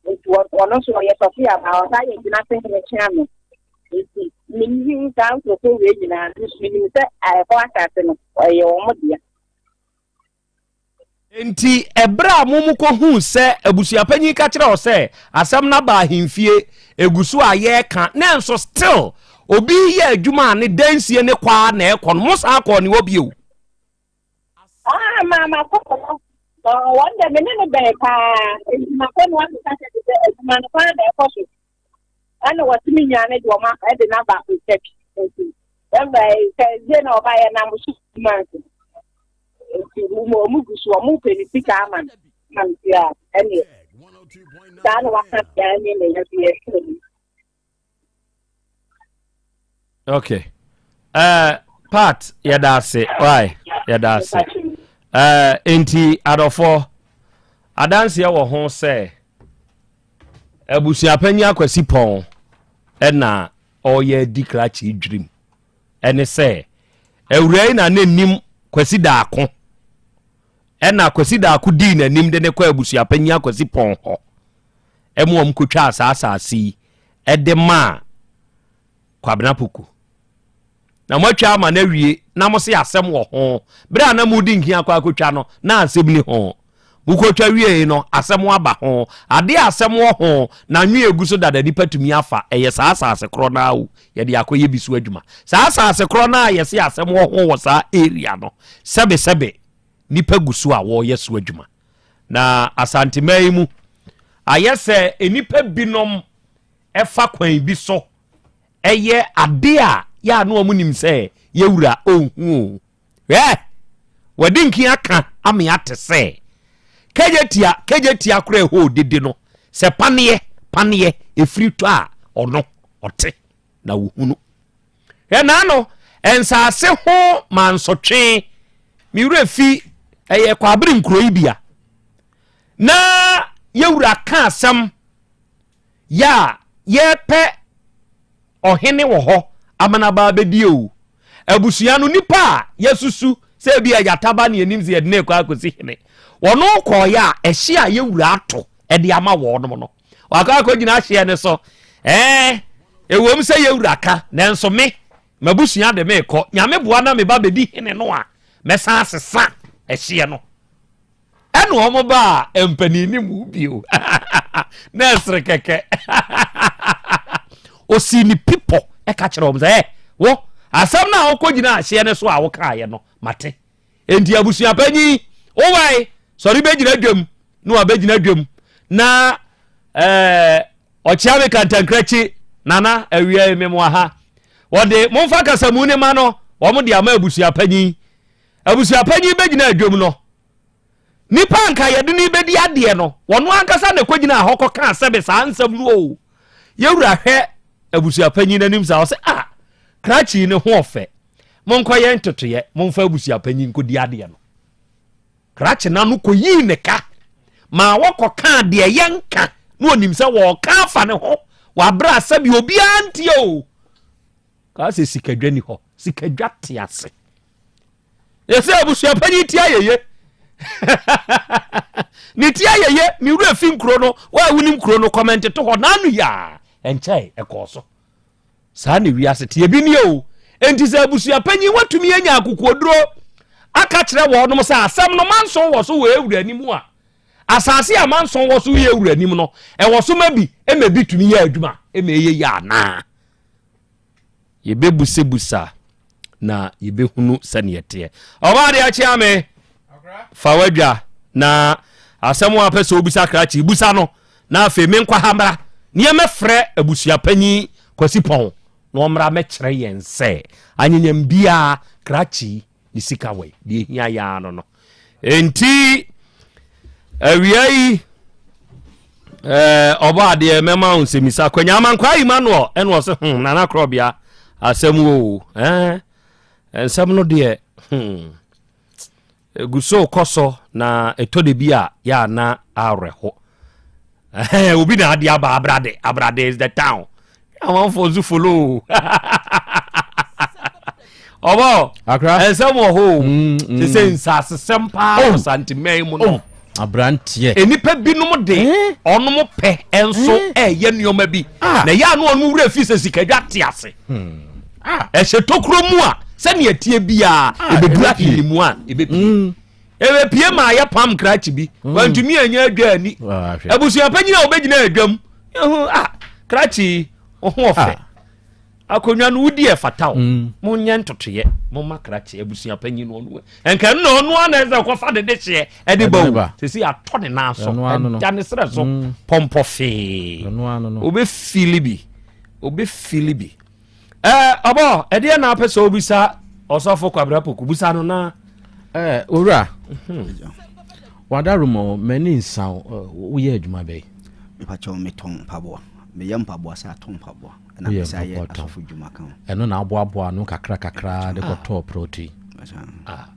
Nti ɔno nso ɔyɛ sɔfo aba, ɔsan yɛ gyina se hene kyea no. Nti menim saa nkurɔfoɔ wei nyinaa, nso menim sɛ ɛhɔ asase no, ɛyɛ wɔn dea. Enti ɛberɛ a mo mokɔhuu sɛ abusuapanyin ka kyerɛ wo sɛ asɛm no aba ahemfie, ɛgu so a yɛreka, nanso still obi reyɛ adwuma a ne dansie ne kɔ ara na ɛkɔ no, mo san kɔɔ ne hɔ bio? Ah, ma makɔ hɔ. Wɔn deɛ me ne no bɛn paa. Nti makɔ no akeka kyɛ te sɛ adwuma no paa na ɛkɔ so. Ɛna wɔte me nua no de wɔn ɛde no aba church. Nti ɛmɛ sɛ ɛdie na ɔbaeɛ nam so months. Nti wɔn gu so wɔn pɛ ne sika ama no. Na me a ɛne saa na waka deɛ ɛne na yɛ bi ɛsɛ mu. Okay. Uh, Pat, yɛda ase. Why? Yɛda ase. Eh, enti adɔfoɔ, adanseɛ wɔ ho sɛ abusuapanyin Akwasi Pɔn ɛna ɔreyɛ adi krakye dwirim. Ɛne sɛ, awura yi na ne nim Kwasi Daako. Ɛna Kwasi Daako dii n'anim de ne kɔ abusuapanyin Akwasi Pɔn hɔ. Ɛma wɔn kɔtwaa saa asase yi ɛde maa Kwabena Poku. Na moatwa ama no awie na mo se asɛm wɔ ho. Berɛ a na modi nkin akɔ akɔtwa no, na asɛm ni ho. Mokɔtwa wiei no, asɛm aba ho. Adeɛ a asɛm wɔ ho na nwe egu so dada nipa tumi afa, ɛyɛ saa asase korɔ no ara o, yɛde akɔyɛ bi so adwuma. Saa asase korɔ no a yɛse asɛm wɔ ho wɔ saa area no, sɛbesɛbe nipa gu so a wɔreyɛ so adwuma. Na Asanteman yi mu, ayɛ sɛ nnipa binom fa kwan bi so yɛ ade a yɛ a na wɔn nim sɛ yɛwura ɔnhu o. Hwɛ! Wɔde nkin aka ame ate sɛ kegye tia kegye tia koraa ɛhɔ odede no sɛ paneɛ paneɛ ɛfiri tɔ a ɔno ɔte na wɔhunu. Hwɛ naano nsaase ho mansotwe me werɛ fi ɛyɛ kwabere nkuro yi bia na yɛwura ka asɛm Yɛ a yɛpɛ ɔhene wɔ hɔ amanaba abɛdi o. Abusua no nipa a yɛsusu sɛ ebi a gyata ba ne yɛnim sɛ yɛde no rekɔ akɔsi hene. Wɔno kɔɔyɛ a ɛhye a yɛwura ato de ama wɔnom no. Wakɔ akɔgyina ahyeɛ no so. Ɛɛ, ɛwom sɛ yɛwura ka, nanso me, m'abusua de me rekɔ. Nyame boa na me ba bɛdi hene no a, mɛsan asesa ɛhyeɛ no. Ɛna wɔn baa mpanin ne mu bio na ɛsere kɛkɛ. Ɔsii ne pipɔ ɛka kyerɛ wɔn sɛ ɛ wo asɛm no a wokɔ gyina ahyeɛ no so a wokaeɛ no mate. Enti abusua panyin wowae sɔre bɛgyina dwam na wabɛgyina dwam na ɛɛ ɔkyea me kantankrakyi nana awia yi memoa ha. Wɔde momfa kasamu ne ma no wɔn de ama abusua panyin. Abusua panyin bɛgyina dwam no Nipa a nka yɛde no rebɛdi adeɛ no, ɔno ankasa na ɛkɔgyinaa hɔ kɔkaa sɛbe saa nsɛm no o. Yɛwura hwɛ abusuapanyin no anim saa, ɔsɛ ah, krakye ne ho ɔfɛ. Monkɔyɛ ntotoeɛ, momfa abusuapanyin nkɔdi adeɛ no. Krakye no ano kɔyii ne ka ma wɔkɔkaa deɛ yɛnka na ɔnim sɛ wɔreka afa ne ho wɔ aberɛ a sɛbe obiara ntie o. Kaa sɛ sikadwa ni hɔ, sikadwa te ase. Yɛsɛ abusua panyin ti ayɛye. Ne ti ayɛye, me wura fi nkuro no, wo a wonim kuro no kɔmɛnte to hɔ, n'ano yɛ a, ɛnkyɛe, ɛkɔɔ so. Saa na wiase te, ebi nie o. Enti sɛ abusua panyin watumi anya akokoɔduro aka kyerɛ wɔnom sɛ asɛm no manson wɔ so wɔ ewura anim a, asase a manson wɔ so yɛ ewura anim no, ɛwɔ so ma bi, ɛma bi tumi yɛ adwuma, ɛma ɛyɛ yie anaa? Yɛbɛbusabusa na yɛbɛhunu sɛdeɛ ɛteɛ. Ɔbaa deɛ akyea me fa w'adwa na asɛm a pɛ sɛ wobisa krakye busa no na afei menkɔ ha mmra ne yɛmɛfrɛ abusuapanyin Kwasi Pɔn na ɔmmra mɛkyerɛ yɛn sɛ anyenyam biara krakye ne sika wɔ deɛ ehia yɛ ano no enti awia yi ɛɛ ɔbɔ adeɛ mɛma wo nsɛmisa kwanya amankwaa yi ma noɔ ɛna ɔsɛ hmm nana korɔbea asɛm wo ɛɛ nsɛm no deɛ hmm egu so kɔ so na ɛtɔ de bi a yɛ ana awerɛho obi na ade aba abrade abrade is the town amanfoɔ nso follow ɔbɔ ɛnsɛm wɔ hɔ o mm, mm. te sɛ nsasesɛm paa wɔ oh. santemɛn mu no oh, aberanteɛ nnipa binom de eh? ɔnom pɛ nso eh? ɛyɛ nneɛma bi ah. na ɛyɛ ano ɔnom wura fi sɛ sikadwa te ase hmm. ah. ɛhyɛ tokuro mu a sɛnea ɛteɛ biara ah, ɛbɛduru ahene mu a ɛbɛpie hmm. Ɛbɛpie ma ayɛ pam krakye bi. Mm. Wantumi anya adwa ani. Ah, Abusua panyin a wɔbɛgyina adwam. Ehu ah krakye ho ɔfɛ. Ah. Akonnwa no wodi ɛfata o. Mm. Monyɛ ntotoyɛ. Momma krakye abusua panyin no ɔno. Nka no ɔno ana ɛsɛ kɔfa de de hyeɛ ɛde ba o. Sisi atɔ ne nan so. Ɛda ne serɛ so. Mm. Pɔmpɔ fee. Obɛfili bi. Obɛfili bi. Ɛɛ ɔbɔ ɛdeɛ na apɛ sɛ obisa ɔsɔfo Kwabena Poku busa no na. Ɛɛ owura mhm. wada room o m'ani nsa wo woyɛ adwuma bɛyi. Mepakyɛw metɔn mpaboa. Meyɛ mpaboa sɛ atɔ mpaboa ɛna Woyɛ mesa yɛ mpaboa tɔn. asɔfo dwuma ka ho. Ɛno na aboaboa ano kakra kakra de kɔtɔɔ prɔto yi. Ah.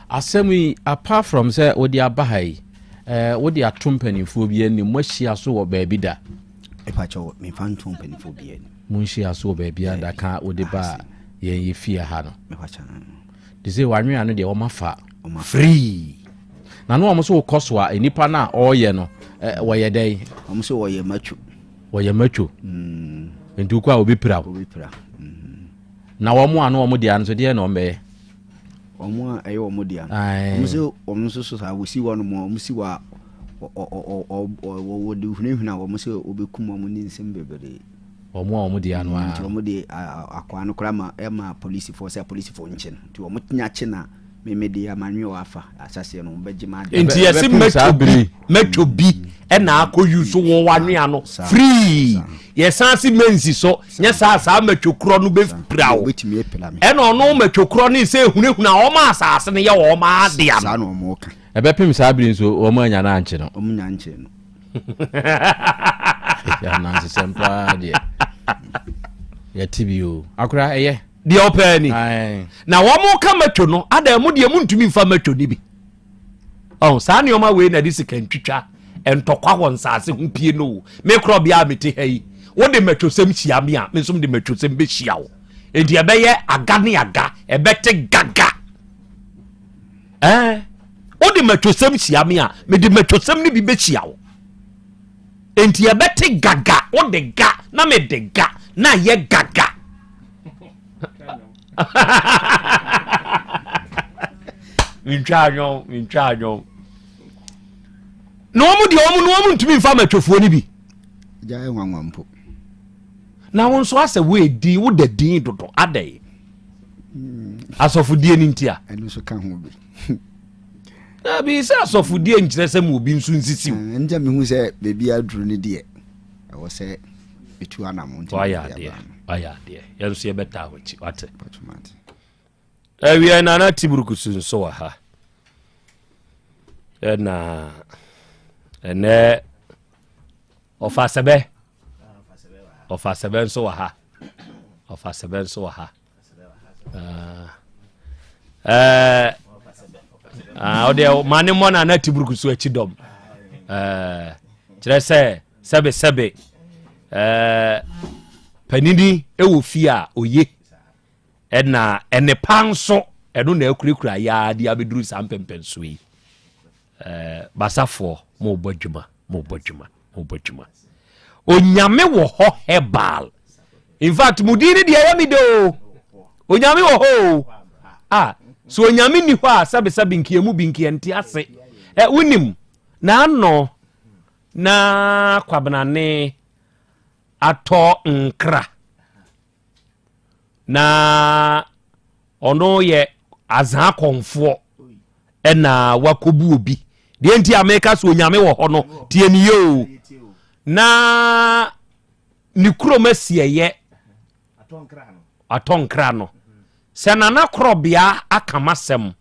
Asɛm yi apart from sɛ wode aba ha yi, eh, wode ato mpanimfoɔ bi anim, moahyia so wɔ baabi da? Mepakyɛw, memfa nto mpanimfoɔ bi anim. Monhyia so wɔ baabi a da ka wode ba yɛn yɛ fie ha no. Mepakyɛw. Te sɛ wanwea no deɛ wɔma fa free. Na no wɔn so wokɔ so a nipa no a ɔreyɛ no wɔyɛ dɛn? Wɔn so wɔyɛ matwo. Wɔyɛ matwo. Nti wokɔ a obi pira wo. Obi pira. Na wɔn a no wɔn deɛ no so deɛ na wɔn bɛyɛ? Wɔn a ɛyɛ wɔn deɛ no. Wɔn so wɔn nso so saa wɔsi hɔ nom wɔn si hɔ a wɔde hunahuna wɔn sɛ wɔbɛkum wɔn ne nsɛm bebree. Wɔn a wɔn deɛ no ara. Nti wɔn de akwaa no koraa ma ɛma polisifoɔ sɛ polisifoɔ nkye no. Nti wɔn nya kye na meme de amanwe wɔ afa asaseɛ no wɔn bɛgye ma adeɛ. Nti yɛsi mɛtwo bi mɛtwo bi ɛna akɔ use wɔ wanwea no free yɛsan se mɛnsi so nyɛ saa saa mɛtwo korɔ no bɛ pira wo ɛna ɔno mɛtwo korɔ no sɛ ehunahuna wɔn asaase no yɛ wɔn adeɛ no. Ɛbɛpem saa bere nso wɔn anya no ankye no. Wɔn nya nkye no. Anansesɛm paa deɛ yɛte bi o akora ɛyɛ. Deɛ ɔpɛɛ ni na wɔn ka matwo no adan mu deɛ mu ntumi nfa matwo ni bi ɔn saa nneɛma wei na de sika ntwitwa ntɔkwa wɔ nsaase ho pie no o me korɔ bea a mete ha yi wode matwosɛm hyia me a me nso de matwosɛm bɛhyia wo enti ɛbɛyɛ aga ne aga ɛbɛte gaga ɛɛ wode matwosɛm hyia me a mede matwosɛm no bi bɛhyia wo enti ɛbɛte gaga wode ga na mede ga na yɛ gaga mentwa anwɔn mentwa anwɔn na wɔn deɛ wɔn no wɔn ntumi nfa matwofoɔ no bi gya nwanwa mpo na wo nso asɛ woedi woda din dodo adɛn asɔfodie no nti a ɛno nso ka ho bi dabi sɛ asɔfodie nkyerɛ sɛ ma obi nso nsisiw nkyɛ mehu sɛ baabi aduru no deɛ ɛwɔ sɛ ɛtu anamo nti wayɛ adeɛ wayɛ adeɛ yɛn nso yɛbɛtaa w'akyi wate awia nana tiburukusu nso wɔ ha ɛna ɛnɛ ɔfa sɛbɛ ɔfa sɛbɛ nso wɔ ha ɔfa sɛbɛ nso wɔ ha ɛɛ ɔdeɛ ma ne mmɔ nana tiburuku so akyi dɔm ɛɛ kyerɛ sɛ sɛbe sɛbe ɛɛ panini ɛwɔ fie a oye ɛna ɛne pa nso ɛno na akurakura yaa de abɛduru saa mpɛmpɛnso yi ɛɛ basafoɔ mo bɔ adwuma mo bɔ adwuma mo bɔ adwuma onyame wɔ hɔ herbal in fact mo din ne deɛ ɛyɛ mi de o onyame wɔ hɔ o a so onyame ni hɔ a sɛbesɛbe nkeɛ mu bi nkeɛ nte ase ɛ wonim na ano na kwabenane atɔ nkra na ɔno yɛ azaa kɔnfoɔ ɛna wakɔbu obi deɛ nti a meka so onyame wɔ hɔ no tie ne yɛ o na ne kurom asiɛyɛ atɔ nkra no sɛ nana korɔbea aka m'asɛm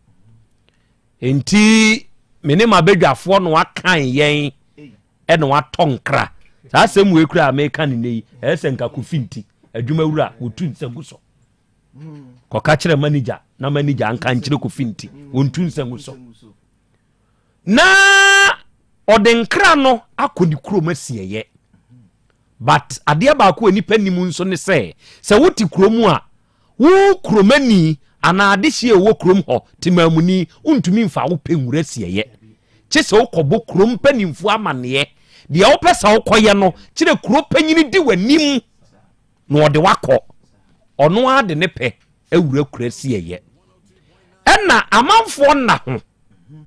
nti me ne m'abadwafoɔ no akan yɛn ɛna watɔ nkra saa asɛm wei kura a meka ne nɛ yi ɛyɛ sɛ nka kofi nti adwuma wura wɔtu nsa gu so kɔka kyerɛ manager na manager anka nkyerɛ kofi nti wɔntu nsa gu so na ɔde nkra no akɔ ne kurom asiɛyɛ but adeɛ baako a nipa nim nso ne sɛ sɛ wote kurom a Wo kuromani anaa adehyeɛ a ɛwɔ kurom hɔ temaamuni wontumi mfa wo pɛ nwura siɛyɛ. Kye sɛ wokɔbɔ kurom mpanimfoɔ amanneɛ. Deɛ wopɛ sɛ wokɔyɛ no, kyerɛ kuro panyini di w'anim na ɔde wakɔ. Ɔno ara de ne pɛ awura kura siɛyɛ. Ɛna amanfoɔ nna ho.